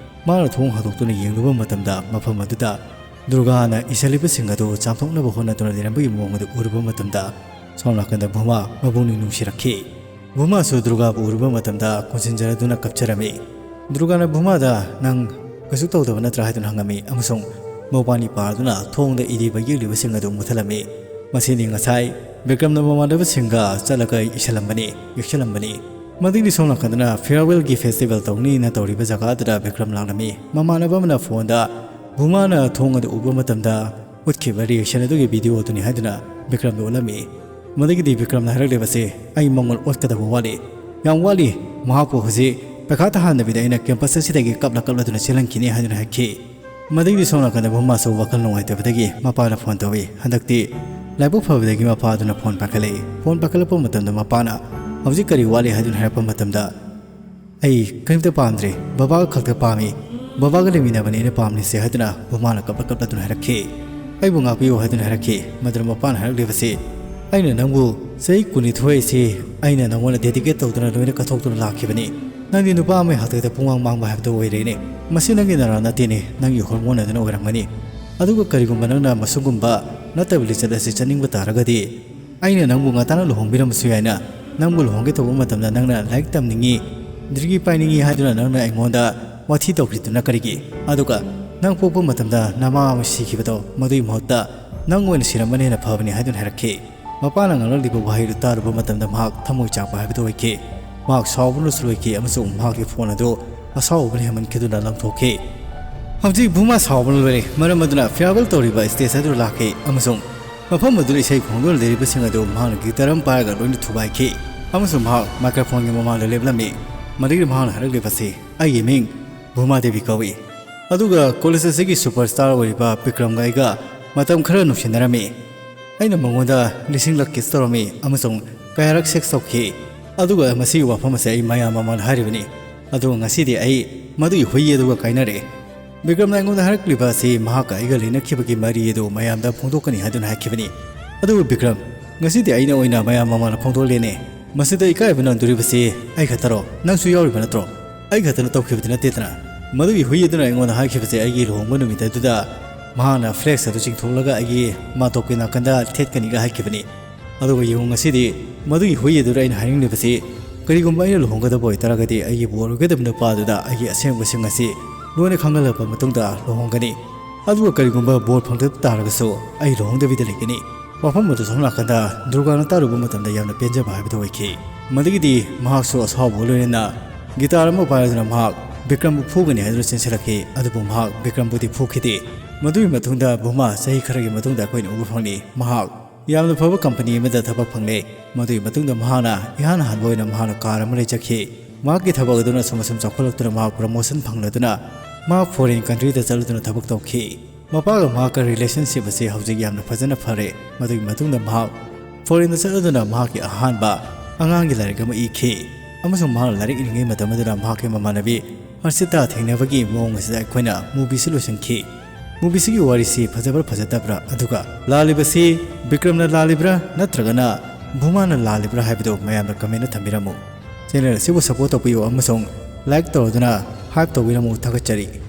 ꯃꯥꯅ ꯊꯣꯡ ꯍꯥꯡꯗꯣꯛꯇꯨꯅ ꯌꯦꯡꯂꯨꯕ ꯃꯇꯝꯗ ꯃꯐꯝ ꯑꯗꯨꯗ ꯗꯨꯔꯒꯥꯅ ꯏꯁꯜꯂꯤꯕꯁꯤꯡ ꯑꯗꯨ ꯆꯥꯝꯊꯣꯛꯅꯕ ꯍꯣꯠꯅꯗꯨꯅ ꯂꯩꯔꯝꯕꯒꯤ ꯃꯑꯣꯡ ꯑꯗꯨ ꯎꯔꯨꯕ ꯃꯇꯝꯗ ꯁꯣꯝ ꯅꯥꯀꯟꯗ ꯚꯨꯃꯥ ꯃꯄꯨꯛꯅꯤꯡ ꯅꯨꯡꯁꯤꯔꯛꯈꯤ꯫ ꯚꯨꯃꯥꯁꯨ ꯗꯨꯔꯒꯥꯕꯨ ꯎꯔꯨꯕ ꯃꯇꯝꯗ ꯀꯣꯟꯁꯤꯟꯖꯔꯗꯨꯅ ꯀꯞꯆꯔꯝꯃꯤ꯫ ꯗꯨꯔꯒꯥꯅ ꯚꯨꯃꯥꯗ "ꯅꯪ ꯀꯩꯁꯨ ꯇꯧꯗꯕ ꯅꯠꯇ꯭ꯔꯥ?" ꯍꯥꯏꯗꯨꯅ ꯍꯪꯉꯝꯃꯤ ꯑꯃꯁꯨꯡ ꯃꯧꯄꯥꯅꯤ ꯄꯥꯔꯗꯨꯅ ꯊꯣꯡꯗ ꯏꯔꯤꯕ ꯌꯦꯛꯂꯤꯕꯁꯤꯡ ꯑꯗꯨ ꯃꯨꯊꯠꯂꯝꯃꯤ꯫ ꯃꯁꯤꯅꯤ ꯉꯁꯥꯏ ꯕꯤꯀ꯭ꯔꯝꯅ ꯃꯃꯥꯟꯅꯕꯁꯤꯡꯒ ꯆꯠꯂꯒ ꯏꯁꯜꯂꯝꯕꯅꯤ, ꯌꯦꯛꯁꯜꯂꯝꯕꯅꯤ꯫ ꯃꯗꯨꯒꯤ ꯁꯣꯝ ꯅꯥꯀꯟꯗꯅ farewellꯒꯤ festival ꯇꯧꯅꯤꯅ ꯇꯧꯔꯤꯕ ꯖꯒꯥ ꯑꯗꯨꯗ ꯕꯤꯀ꯭ꯔꯝ ꯂꯥꯛꯂꯝꯃꯤ꯫ ꯃꯃꯥꯟꯅꯕ ꯑꯃꯅ ꯐꯣꯟꯗ ꯚꯨꯃꯥꯅ ꯊꯣꯡ ꯑꯗꯨ ꯎꯕ ꯃꯇꯝꯗ ꯎꯠꯈꯤꯕ reaction ꯑꯗꯨꯒꯤ video ꯑꯗꯨꯅꯤ ꯍꯥꯏꯗꯨꯅ ꯕꯤꯀ꯭ꯔꯝꯗ ꯎꯠꯂꯝꯃꯤ꯫ ꯃꯗꯨꯒꯤꯗꯤ ꯕꯤꯀ꯭ꯔꯝꯅ ꯍꯥꯏꯔꯛꯂꯤꯕꯁꯦ, "ꯑꯩ ꯃꯉꯣꯟ ꯑꯣꯠꯀꯗꯕ ꯋꯥꯠꯂꯤ, ꯌꯥꯝ ꯋꯥꯠꯂꯤ꯫ ꯃꯍꯥꯛꯄꯨ ꯍꯧꯖꯤꯛ ꯄꯩꯈꯥ ꯊꯥꯍꯟꯗꯕꯤꯗ ꯑꯩꯅ campus ꯑꯁꯤꯗꯒꯤ ꯀꯞꯂ ꯀꯞꯂꯗꯨꯅ ꯆꯦꯜꯍꯟꯈꯤꯅꯤ" ꯍꯥꯏꯗꯨꯅ ꯍꯥꯏꯈꯤ꯫ ꯃꯗꯨꯒꯤ ꯁꯣꯝ ꯅꯥꯀꯟꯗ ꯚꯨꯃꯥꯁꯨ ꯋꯥꯈꯜ ꯅꯨꯡꯉꯥꯏꯇꯕꯗꯒꯤ ꯃꯄꯥꯗ ꯐꯣꯟ ꯇꯧꯏ꯫ ꯍꯟꯗꯛꯇꯤ ꯂꯥꯏꯕꯛ ꯐꯕꯗꯒꯤ ꯃꯄꯥꯗꯨꯅ ꯐꯣꯟ ꯄꯥꯏꯈꯠꯂꯛꯏ꯫ ꯐꯣꯟ ꯄꯥꯏꯈꯠꯂꯛꯄ ꯃꯇꯝꯗ ꯃꯄꯥꯅ "ꯍꯧꯖꯤꯛ ꯀꯔꯤ ꯋꯥꯠꯂꯤ?" ꯍꯥꯏꯗꯨꯅ ꯍꯥꯏꯔꯛꯄ ꯃꯇꯝꯗ, "ꯑꯩ ꯀꯔꯤꯝꯇ ꯄꯥꯝꯗ꯭ꯔꯦ, ꯕꯕꯥꯒ ꯈꯛꯇ ꯄꯥꯝꯃꯤ, ꯕꯕꯥꯒ ꯂꯩꯃꯤꯟꯅꯕꯅꯤ ꯑꯩꯅ ꯄꯥꯝꯂꯤꯁꯦ" ꯍꯥꯏꯗꯨꯅ ꯚꯨꯃꯥꯅ ꯀꯞꯂ ꯀꯞꯂꯗꯨꯅ ꯍꯥꯏꯔꯛꯈꯤ꯫ "ꯑꯩꯕꯨ ꯉꯥꯛꯄꯤꯌꯨ" ꯍꯥꯏꯗꯨꯅ ꯍꯥꯏꯔꯛꯈꯤ꯫ ꯃꯗꯨꯗ ꯃꯄꯥꯅ ꯍꯥꯏꯔꯛꯂꯤꯕꯁꯤ, "ꯑꯩꯅ ꯅꯪꯕꯨ ꯆꯍꯤ ꯀꯨꯟꯅꯤꯊꯣꯏ ꯑꯁꯤ ꯑꯩꯅ ꯅꯪꯉꯣꯟꯗ dedicate ꯇꯧꯗꯨꯅ ꯂꯣꯏꯅ ꯀꯠꯊꯣꯛꯇꯨꯅ ꯂꯥꯛꯈꯤꯕꯅꯤ꯫ ꯅꯪꯗꯤ ꯅꯨꯄꯥ ꯑꯃꯒꯤ ꯍꯥꯛꯇꯛꯇ ꯄꯨꯡꯃꯥꯡ ꯃꯥꯡꯕ ꯍꯥꯏꯕꯗꯨ ꯑꯣꯏꯔꯦꯅꯦ꯫ ꯃꯁꯤ ꯅꯪꯒꯤ ꯅꯔꯥ ꯅꯠꯇꯦꯅꯦ, ꯅꯪꯒꯤ hormone ꯑꯗꯨꯅ ꯑꯣꯏꯔꯝꯒꯅꯤ꯫ ꯑꯗꯨꯒ ꯀꯔꯤꯒꯨꯝꯕ ꯅꯪꯅ ꯃꯁꯤꯒꯨꯝꯕ ꯅꯠꯇꯕ ꯂꯤꯆꯠ ꯑꯁꯤ ꯆꯠꯅꯤꯡꯕ ꯇꯥꯔꯒꯗꯤ, ꯑꯩꯅ ꯅꯪꯕꯨ ꯉꯟꯇꯥꯅ ꯂꯨꯍꯣꯡꯕꯤꯔꯝꯕꯁꯨ ꯌꯥꯏꯅ꯫ ꯅꯪꯕꯨ ꯂꯨꯍꯣꯡꯒꯦ ꯇꯧꯕ ꯃꯇꯝꯗ ꯅꯪꯅ ꯂꯥꯏꯔꯤꯛ ꯇꯝꯅꯤꯡꯉꯤ, degree ꯄꯥꯏꯅꯤꯡꯉꯤ ꯍꯥꯏꯗꯨꯅ ꯅꯪꯅ ꯑꯩꯉꯣꯟꯗ ꯋꯥꯊꯤ ꯇꯧꯈ꯭ꯔꯤꯗꯨꯅ ꯀꯔꯤꯒꯤ? ꯑꯗꯨꯒ ꯅꯪ ꯄꯣꯛꯄ ꯃꯇꯝꯗ ꯅꯃꯥ ꯑꯃ ꯁꯤꯈꯤꯕꯗꯣ, ꯃꯗꯨꯒꯤ ꯃꯍꯨꯠꯇ ꯅꯪ ꯑꯣꯏꯅ ꯁꯤꯔꯝꯕꯅ ꯍꯦꯟꯅ ꯐꯕꯅꯤ" ꯍꯥꯏꯗꯨꯅ ꯍꯥꯏꯔꯛꯈꯤ꯫ ꯃꯄꯥꯅ ꯉꯥꯡꯂꯛꯂꯤꯕ ꯋꯥꯍꯩꯗꯨ ꯇꯥꯔꯨꯕ ꯃꯇꯝꯗ ꯃꯍꯥꯛ ꯊꯃꯣꯏ ꯆꯥꯛꯄ ꯍꯥꯏꯕꯗꯨ ꯑꯣꯏꯈꯤ꯫ ꯃꯍꯥꯛ ꯁꯥꯎꯕꯅꯁꯨ ꯂꯣꯏꯈꯤ ꯑꯃꯁꯨꯡ ꯃꯍꯥꯛꯀꯤ ꯐꯣꯟ ꯑꯗꯨ ꯑꯁꯥꯎꯕꯅ ꯍꯦꯟꯃꯟꯈꯤꯗꯨꯅ ꯂꯪꯊꯣꯛꯈꯤ꯫ ꯍꯧꯖꯤꯛ ꯚꯨꯃꯥ ꯁꯥꯎꯕꯅ ꯂꯣꯏꯔꯦ, ꯃꯔꯝ ꯑꯗꯨꯅ farewell ꯇꯧꯔꯤꯕ stage ꯑꯗꯨ ꯂꯥꯛꯈꯤ ꯑꯃꯁꯨꯡ ꯃꯐꯝ ꯑꯗꯨꯗ ꯏꯁꯩ ꯈꯣꯡꯗꯨꯅ ꯂꯩꯔꯤꯕꯁꯤꯡ ꯑꯗꯨ ꯃꯍꯥꯛꯅ guitar ꯑꯃ ꯄꯥꯏꯔꯒ ꯂꯣꯏꯅ ꯊꯨꯒꯥꯏꯈꯤ ꯑꯃꯁꯨꯡ ꯃꯍꯥꯛ microphoneꯒꯤ ꯃꯃꯥꯡꯗ ꯂꯦꯞꯂꯝꯃꯤ꯫ ꯃꯗꯨꯒꯤ ꯃꯍꯥꯛꯅ ꯍꯥꯏꯔꯛꯂꯤꯕꯁꯤ, "ꯑꯩꯒꯤ ꯃꯤꯡ ꯚꯨꯃꯥ ꯗꯦꯕꯤ ꯀꯧꯏ, ꯑꯗꯨꯒ college ꯑꯁꯤꯒꯤ superstar ꯑꯣꯏꯔꯤꯕ ꯕꯤꯀ꯭ꯔꯝꯒ ꯑꯩꯒ ꯃꯇꯝ ꯈꯔ ꯅꯨꯡꯁꯤꯅꯔꯝꯃꯤ꯫ ꯑꯩꯅ ꯃꯉꯣꯟꯗ ꯂꯤꯁꯤꯡꯂꯛ kiss ꯇꯧꯔꯝꯃꯤ ꯑꯃꯁꯨꯡ ꯀꯌꯥꯔꯛ sex ꯇꯧꯈꯤ꯫ ꯑꯗꯨꯒ ꯃꯁꯤꯒꯤ ꯋꯥꯐꯝ ꯑꯁꯤ ꯑꯩ ꯃꯌꯥꯝ ꯃꯃꯥꯡꯗ ꯍꯥꯏꯔꯤꯕꯅꯤ꯫ ꯑꯗꯨꯒ ꯉꯁꯤꯗꯤ ꯑꯩ ꯃꯗꯨꯒꯤ ꯍꯨꯏ ꯑꯗꯨꯒ ꯀꯥꯏꯅꯔꯦ꯫ ꯕꯤꯀ꯭ꯔꯝꯅ ꯑꯩꯉꯣꯟꯗ ꯍꯥꯏꯔꯛꯂꯤꯕ ꯑꯁꯤ ꯃꯍꯥꯛꯀ ꯑꯩꯒ ꯂꯩꯅꯈꯤꯕꯒꯤ ꯃꯔꯤ ꯑꯗꯨ ꯃꯌꯥꯝꯗ ꯐꯣꯡꯗꯣꯛꯀꯅꯤ ꯍꯥꯏꯗꯨꯅ ꯍꯥꯏꯈꯤꯕꯅꯤ꯫ ꯑꯗꯨꯕꯨ ꯕꯤꯀ꯭ꯔꯝ, ꯉꯁꯤꯗꯤ ꯑꯩꯅ ꯑꯣꯏꯅ ꯃꯌꯥꯝ ꯃꯃꯥꯡꯗ ꯐꯣꯡꯗꯣꯛꯂꯦꯅꯦ꯫ ꯃꯁꯤꯗ ꯏꯀꯥꯏꯕ ꯅꯪꯗꯣꯔꯤꯕꯁꯤ ꯑꯩ ꯈꯛꯇꯔꯣ? ꯅꯪꯁꯨ ꯌꯥꯎꯔꯤꯕ ꯅꯠꯇ꯭ꯔꯣ? ꯑꯩ ꯈꯛꯇꯅ ꯇꯧꯈꯤꯕꯗꯤ ꯅꯠꯇꯦꯗꯅ꯫ ꯃꯗꯨꯒꯤ ꯍꯨꯏ ꯑꯗꯨꯅ ꯑꯩꯉꯣꯟꯗ ꯍꯥꯏꯈꯤꯕꯁꯦ ꯑꯩꯒꯤ ꯂꯨꯍꯣꯡꯕ ꯅꯨꯃꯤꯠ ꯑꯗꯨꯗ ꯃꯍꯥꯛꯅ flex ꯑꯗꯨ ꯆꯤꯡꯊꯣꯛꯂꯒ ꯑꯩꯒꯤ ꯃꯥꯟꯇꯣꯞꯀꯤ ꯅꯥꯀꯟꯗ ꯊꯦꯠꯀꯅꯤꯒ ꯍꯥꯏꯈꯤꯕꯅꯤ꯫ ꯑꯗꯨꯒ ꯌꯦꯡꯉꯨ, ꯉꯁꯤꯗꯤ ꯃꯗꯨꯒꯤ ꯍꯨꯏ ꯑꯗꯨꯗ ꯑꯩꯅ ꯍꯥꯏꯅꯤꯡꯂꯤꯕꯁꯤ, ꯀꯔꯤꯒꯨꯝꯕ ꯑꯩꯅ ꯂꯨꯍꯣꯡꯒꯗꯕ ꯑꯣꯏꯇꯥꯔꯒꯗꯤ ꯑꯩꯒꯤ ꯕꯣꯔ ꯑꯣꯏꯒꯗꯕ ꯅꯨꯄꯥ ꯑꯗꯨꯗ ꯑꯩꯒꯤ ꯑꯁꯦꯡꯕꯁꯤꯡ ꯑꯁꯤ ꯂꯣꯏꯅ ꯈꯪꯍꯜꯂꯕ ꯃꯇꯨꯡꯗ ꯂꯨꯍꯣꯡꯒꯅꯤ꯫ ꯑꯗꯨꯒ ꯀꯔꯤꯒꯨꯝꯕ ꯕꯣꯔ ꯐꯪꯗꯕ ꯇꯥꯔꯒꯁꯨ ꯑꯩ ꯂꯨꯍꯣꯡꯗꯕꯤꯗ ꯂꯩꯒꯅꯤ꯫ ꯋꯥꯐꯝ ꯑꯗꯨ ꯁꯣꯝ ꯅꯥꯀꯟꯗ ꯗꯨꯔꯒꯥꯅ ꯇꯥꯔꯨꯕ ꯃꯇꯝꯗ ꯌꯥꯝꯅ ꯄꯦꯟꯖꯕ ꯍꯥꯏꯕꯗꯨ ꯑꯣꯏꯈꯤ꯫ ꯃꯗꯨꯒꯤꯗꯤ ꯃꯍꯥꯛꯁꯨ ꯑꯁꯥꯎꯕꯒ ꯂꯣꯏꯅꯅ ꯒꯤꯇꯥꯔ ꯑꯃ ꯄꯥꯏꯔꯗꯨꯅ ꯃꯍꯥꯛ ꯕꯤꯀ꯭ꯔꯝꯕꯨ ꯐꯨꯒꯅꯤ ꯍꯥꯏꯗꯨꯅ ꯆꯦꯟꯁꯤꯜꯂꯛꯈꯤ꯫ ꯑꯗꯨꯕꯨ ꯃꯍꯥꯛ ꯕꯤꯀ꯭ꯔꯝꯕꯨꯗꯤ ꯐꯨꯈꯤꯗꯦ꯫ ꯃꯗꯨꯒꯤ ꯃꯇꯨꯡꯗ ꯚꯨꯃꯥ ꯆꯍꯤ ꯈꯔꯒꯤ ꯃꯇꯨꯡꯗ ꯑꯩꯈꯣꯏꯅ ꯎꯕ ꯐꯪꯂꯤ꯫ ꯃꯍꯥꯛ ꯌꯥꯝꯅ ꯐꯕ ꯀꯝꯄꯅꯤ ꯑꯃꯗ ꯊꯕꯛ ꯐꯪꯂꯦ꯫ ꯃꯗꯨꯒꯤ ꯃꯇꯨꯡꯗ ꯃꯍꯥꯛꯅ ꯏꯍꯥꯟ ꯍꯥꯟꯕ ꯑꯣꯏꯅ ꯃꯍꯥꯛꯅ ꯀꯥꯔ ꯑꯃ ꯂꯩꯖꯈꯤ꯫ ꯃꯍꯥꯛꯀꯤ ꯊꯕꯛ ꯑꯗꯨꯅ ꯁꯨꯝ ꯑꯁꯨꯝ ꯆꯥꯎꯈꯠꯂꯛꯇꯨꯅ ꯃꯍꯥꯛ promotion ꯐꯪꯂꯗꯨꯅ ꯃꯍꯥꯛ foreign countryꯗ ꯆꯠꯂꯗꯨꯅ ꯊꯕꯛ ꯇꯧꯈꯤ꯫ ꯃꯄꯥꯒ ꯃꯍꯥꯛꯀ relationship ꯑꯁꯤ ꯍꯧꯖꯤꯛ ꯌꯥꯝꯅ ꯐꯖꯅ ꯐꯔꯦ꯫ ꯃꯗꯨꯒꯤ ꯃꯇꯨꯡꯗ ꯃꯍꯥꯛ foreignꯗ ꯆꯠꯂꯗꯨꯅ ꯃꯍꯥꯛꯀꯤ ꯑꯍꯥꯟꯕ ꯑꯉꯥꯡꯒꯤ ꯂꯥꯏꯔꯤꯛ ꯑꯃ ꯏꯈꯤ꯫ ꯑꯃꯁꯨꯡ ꯃꯍꯥꯛꯅ ꯂꯥꯏꯔꯤꯛ ꯏꯔꯤꯉꯩ ꯃꯇꯝ ꯑꯗꯨꯗ ꯃꯍꯥꯛꯀꯤ ꯃꯃꯥꯟꯅꯕꯤ ꯍꯔꯁꯤꯇꯥ ꯊꯦꯡꯅꯕꯒꯤ ꯃꯑꯣꯡ ꯑꯁꯤꯗ ꯑꯩꯈꯣꯏꯅ movieꯁꯤ ꯂꯣꯏꯁꯤꯟꯈꯤ꯫ Movieꯁꯤꯒꯤ ꯋꯥꯔꯤꯁꯤ ꯐꯖꯕ꯭ꯔꯥ ꯐꯖꯗꯕ꯭ꯔꯥ, ꯑꯗꯨꯒ ꯂꯥꯜꯂꯤꯕꯁꯤ ꯕꯤꯀ꯭ꯔꯝꯅ ꯂꯥꯜꯂꯤꯕ꯭ꯔꯥ ꯅꯠꯇ꯭ꯔꯒꯅ ꯚꯨꯃꯥꯅ ꯂꯥꯜꯂꯤꯕ꯭ꯔꯥ ꯍꯥꯏꯕꯗꯨ ꯃꯌꯥꯝꯅ commentꯗ ꯊꯝꯕꯤꯔꯝꯃꯨ꯫ Channel ꯑꯁꯤꯕꯨ support ꯇꯧꯕꯤꯌꯨ ꯑꯃꯁꯨꯡ like ꯇꯧꯔꯗꯨꯅ hype ꯇꯧꯕꯤꯔꯝꯃꯨ꯫ ꯊꯥꯒꯠꯆꯔꯤ꯫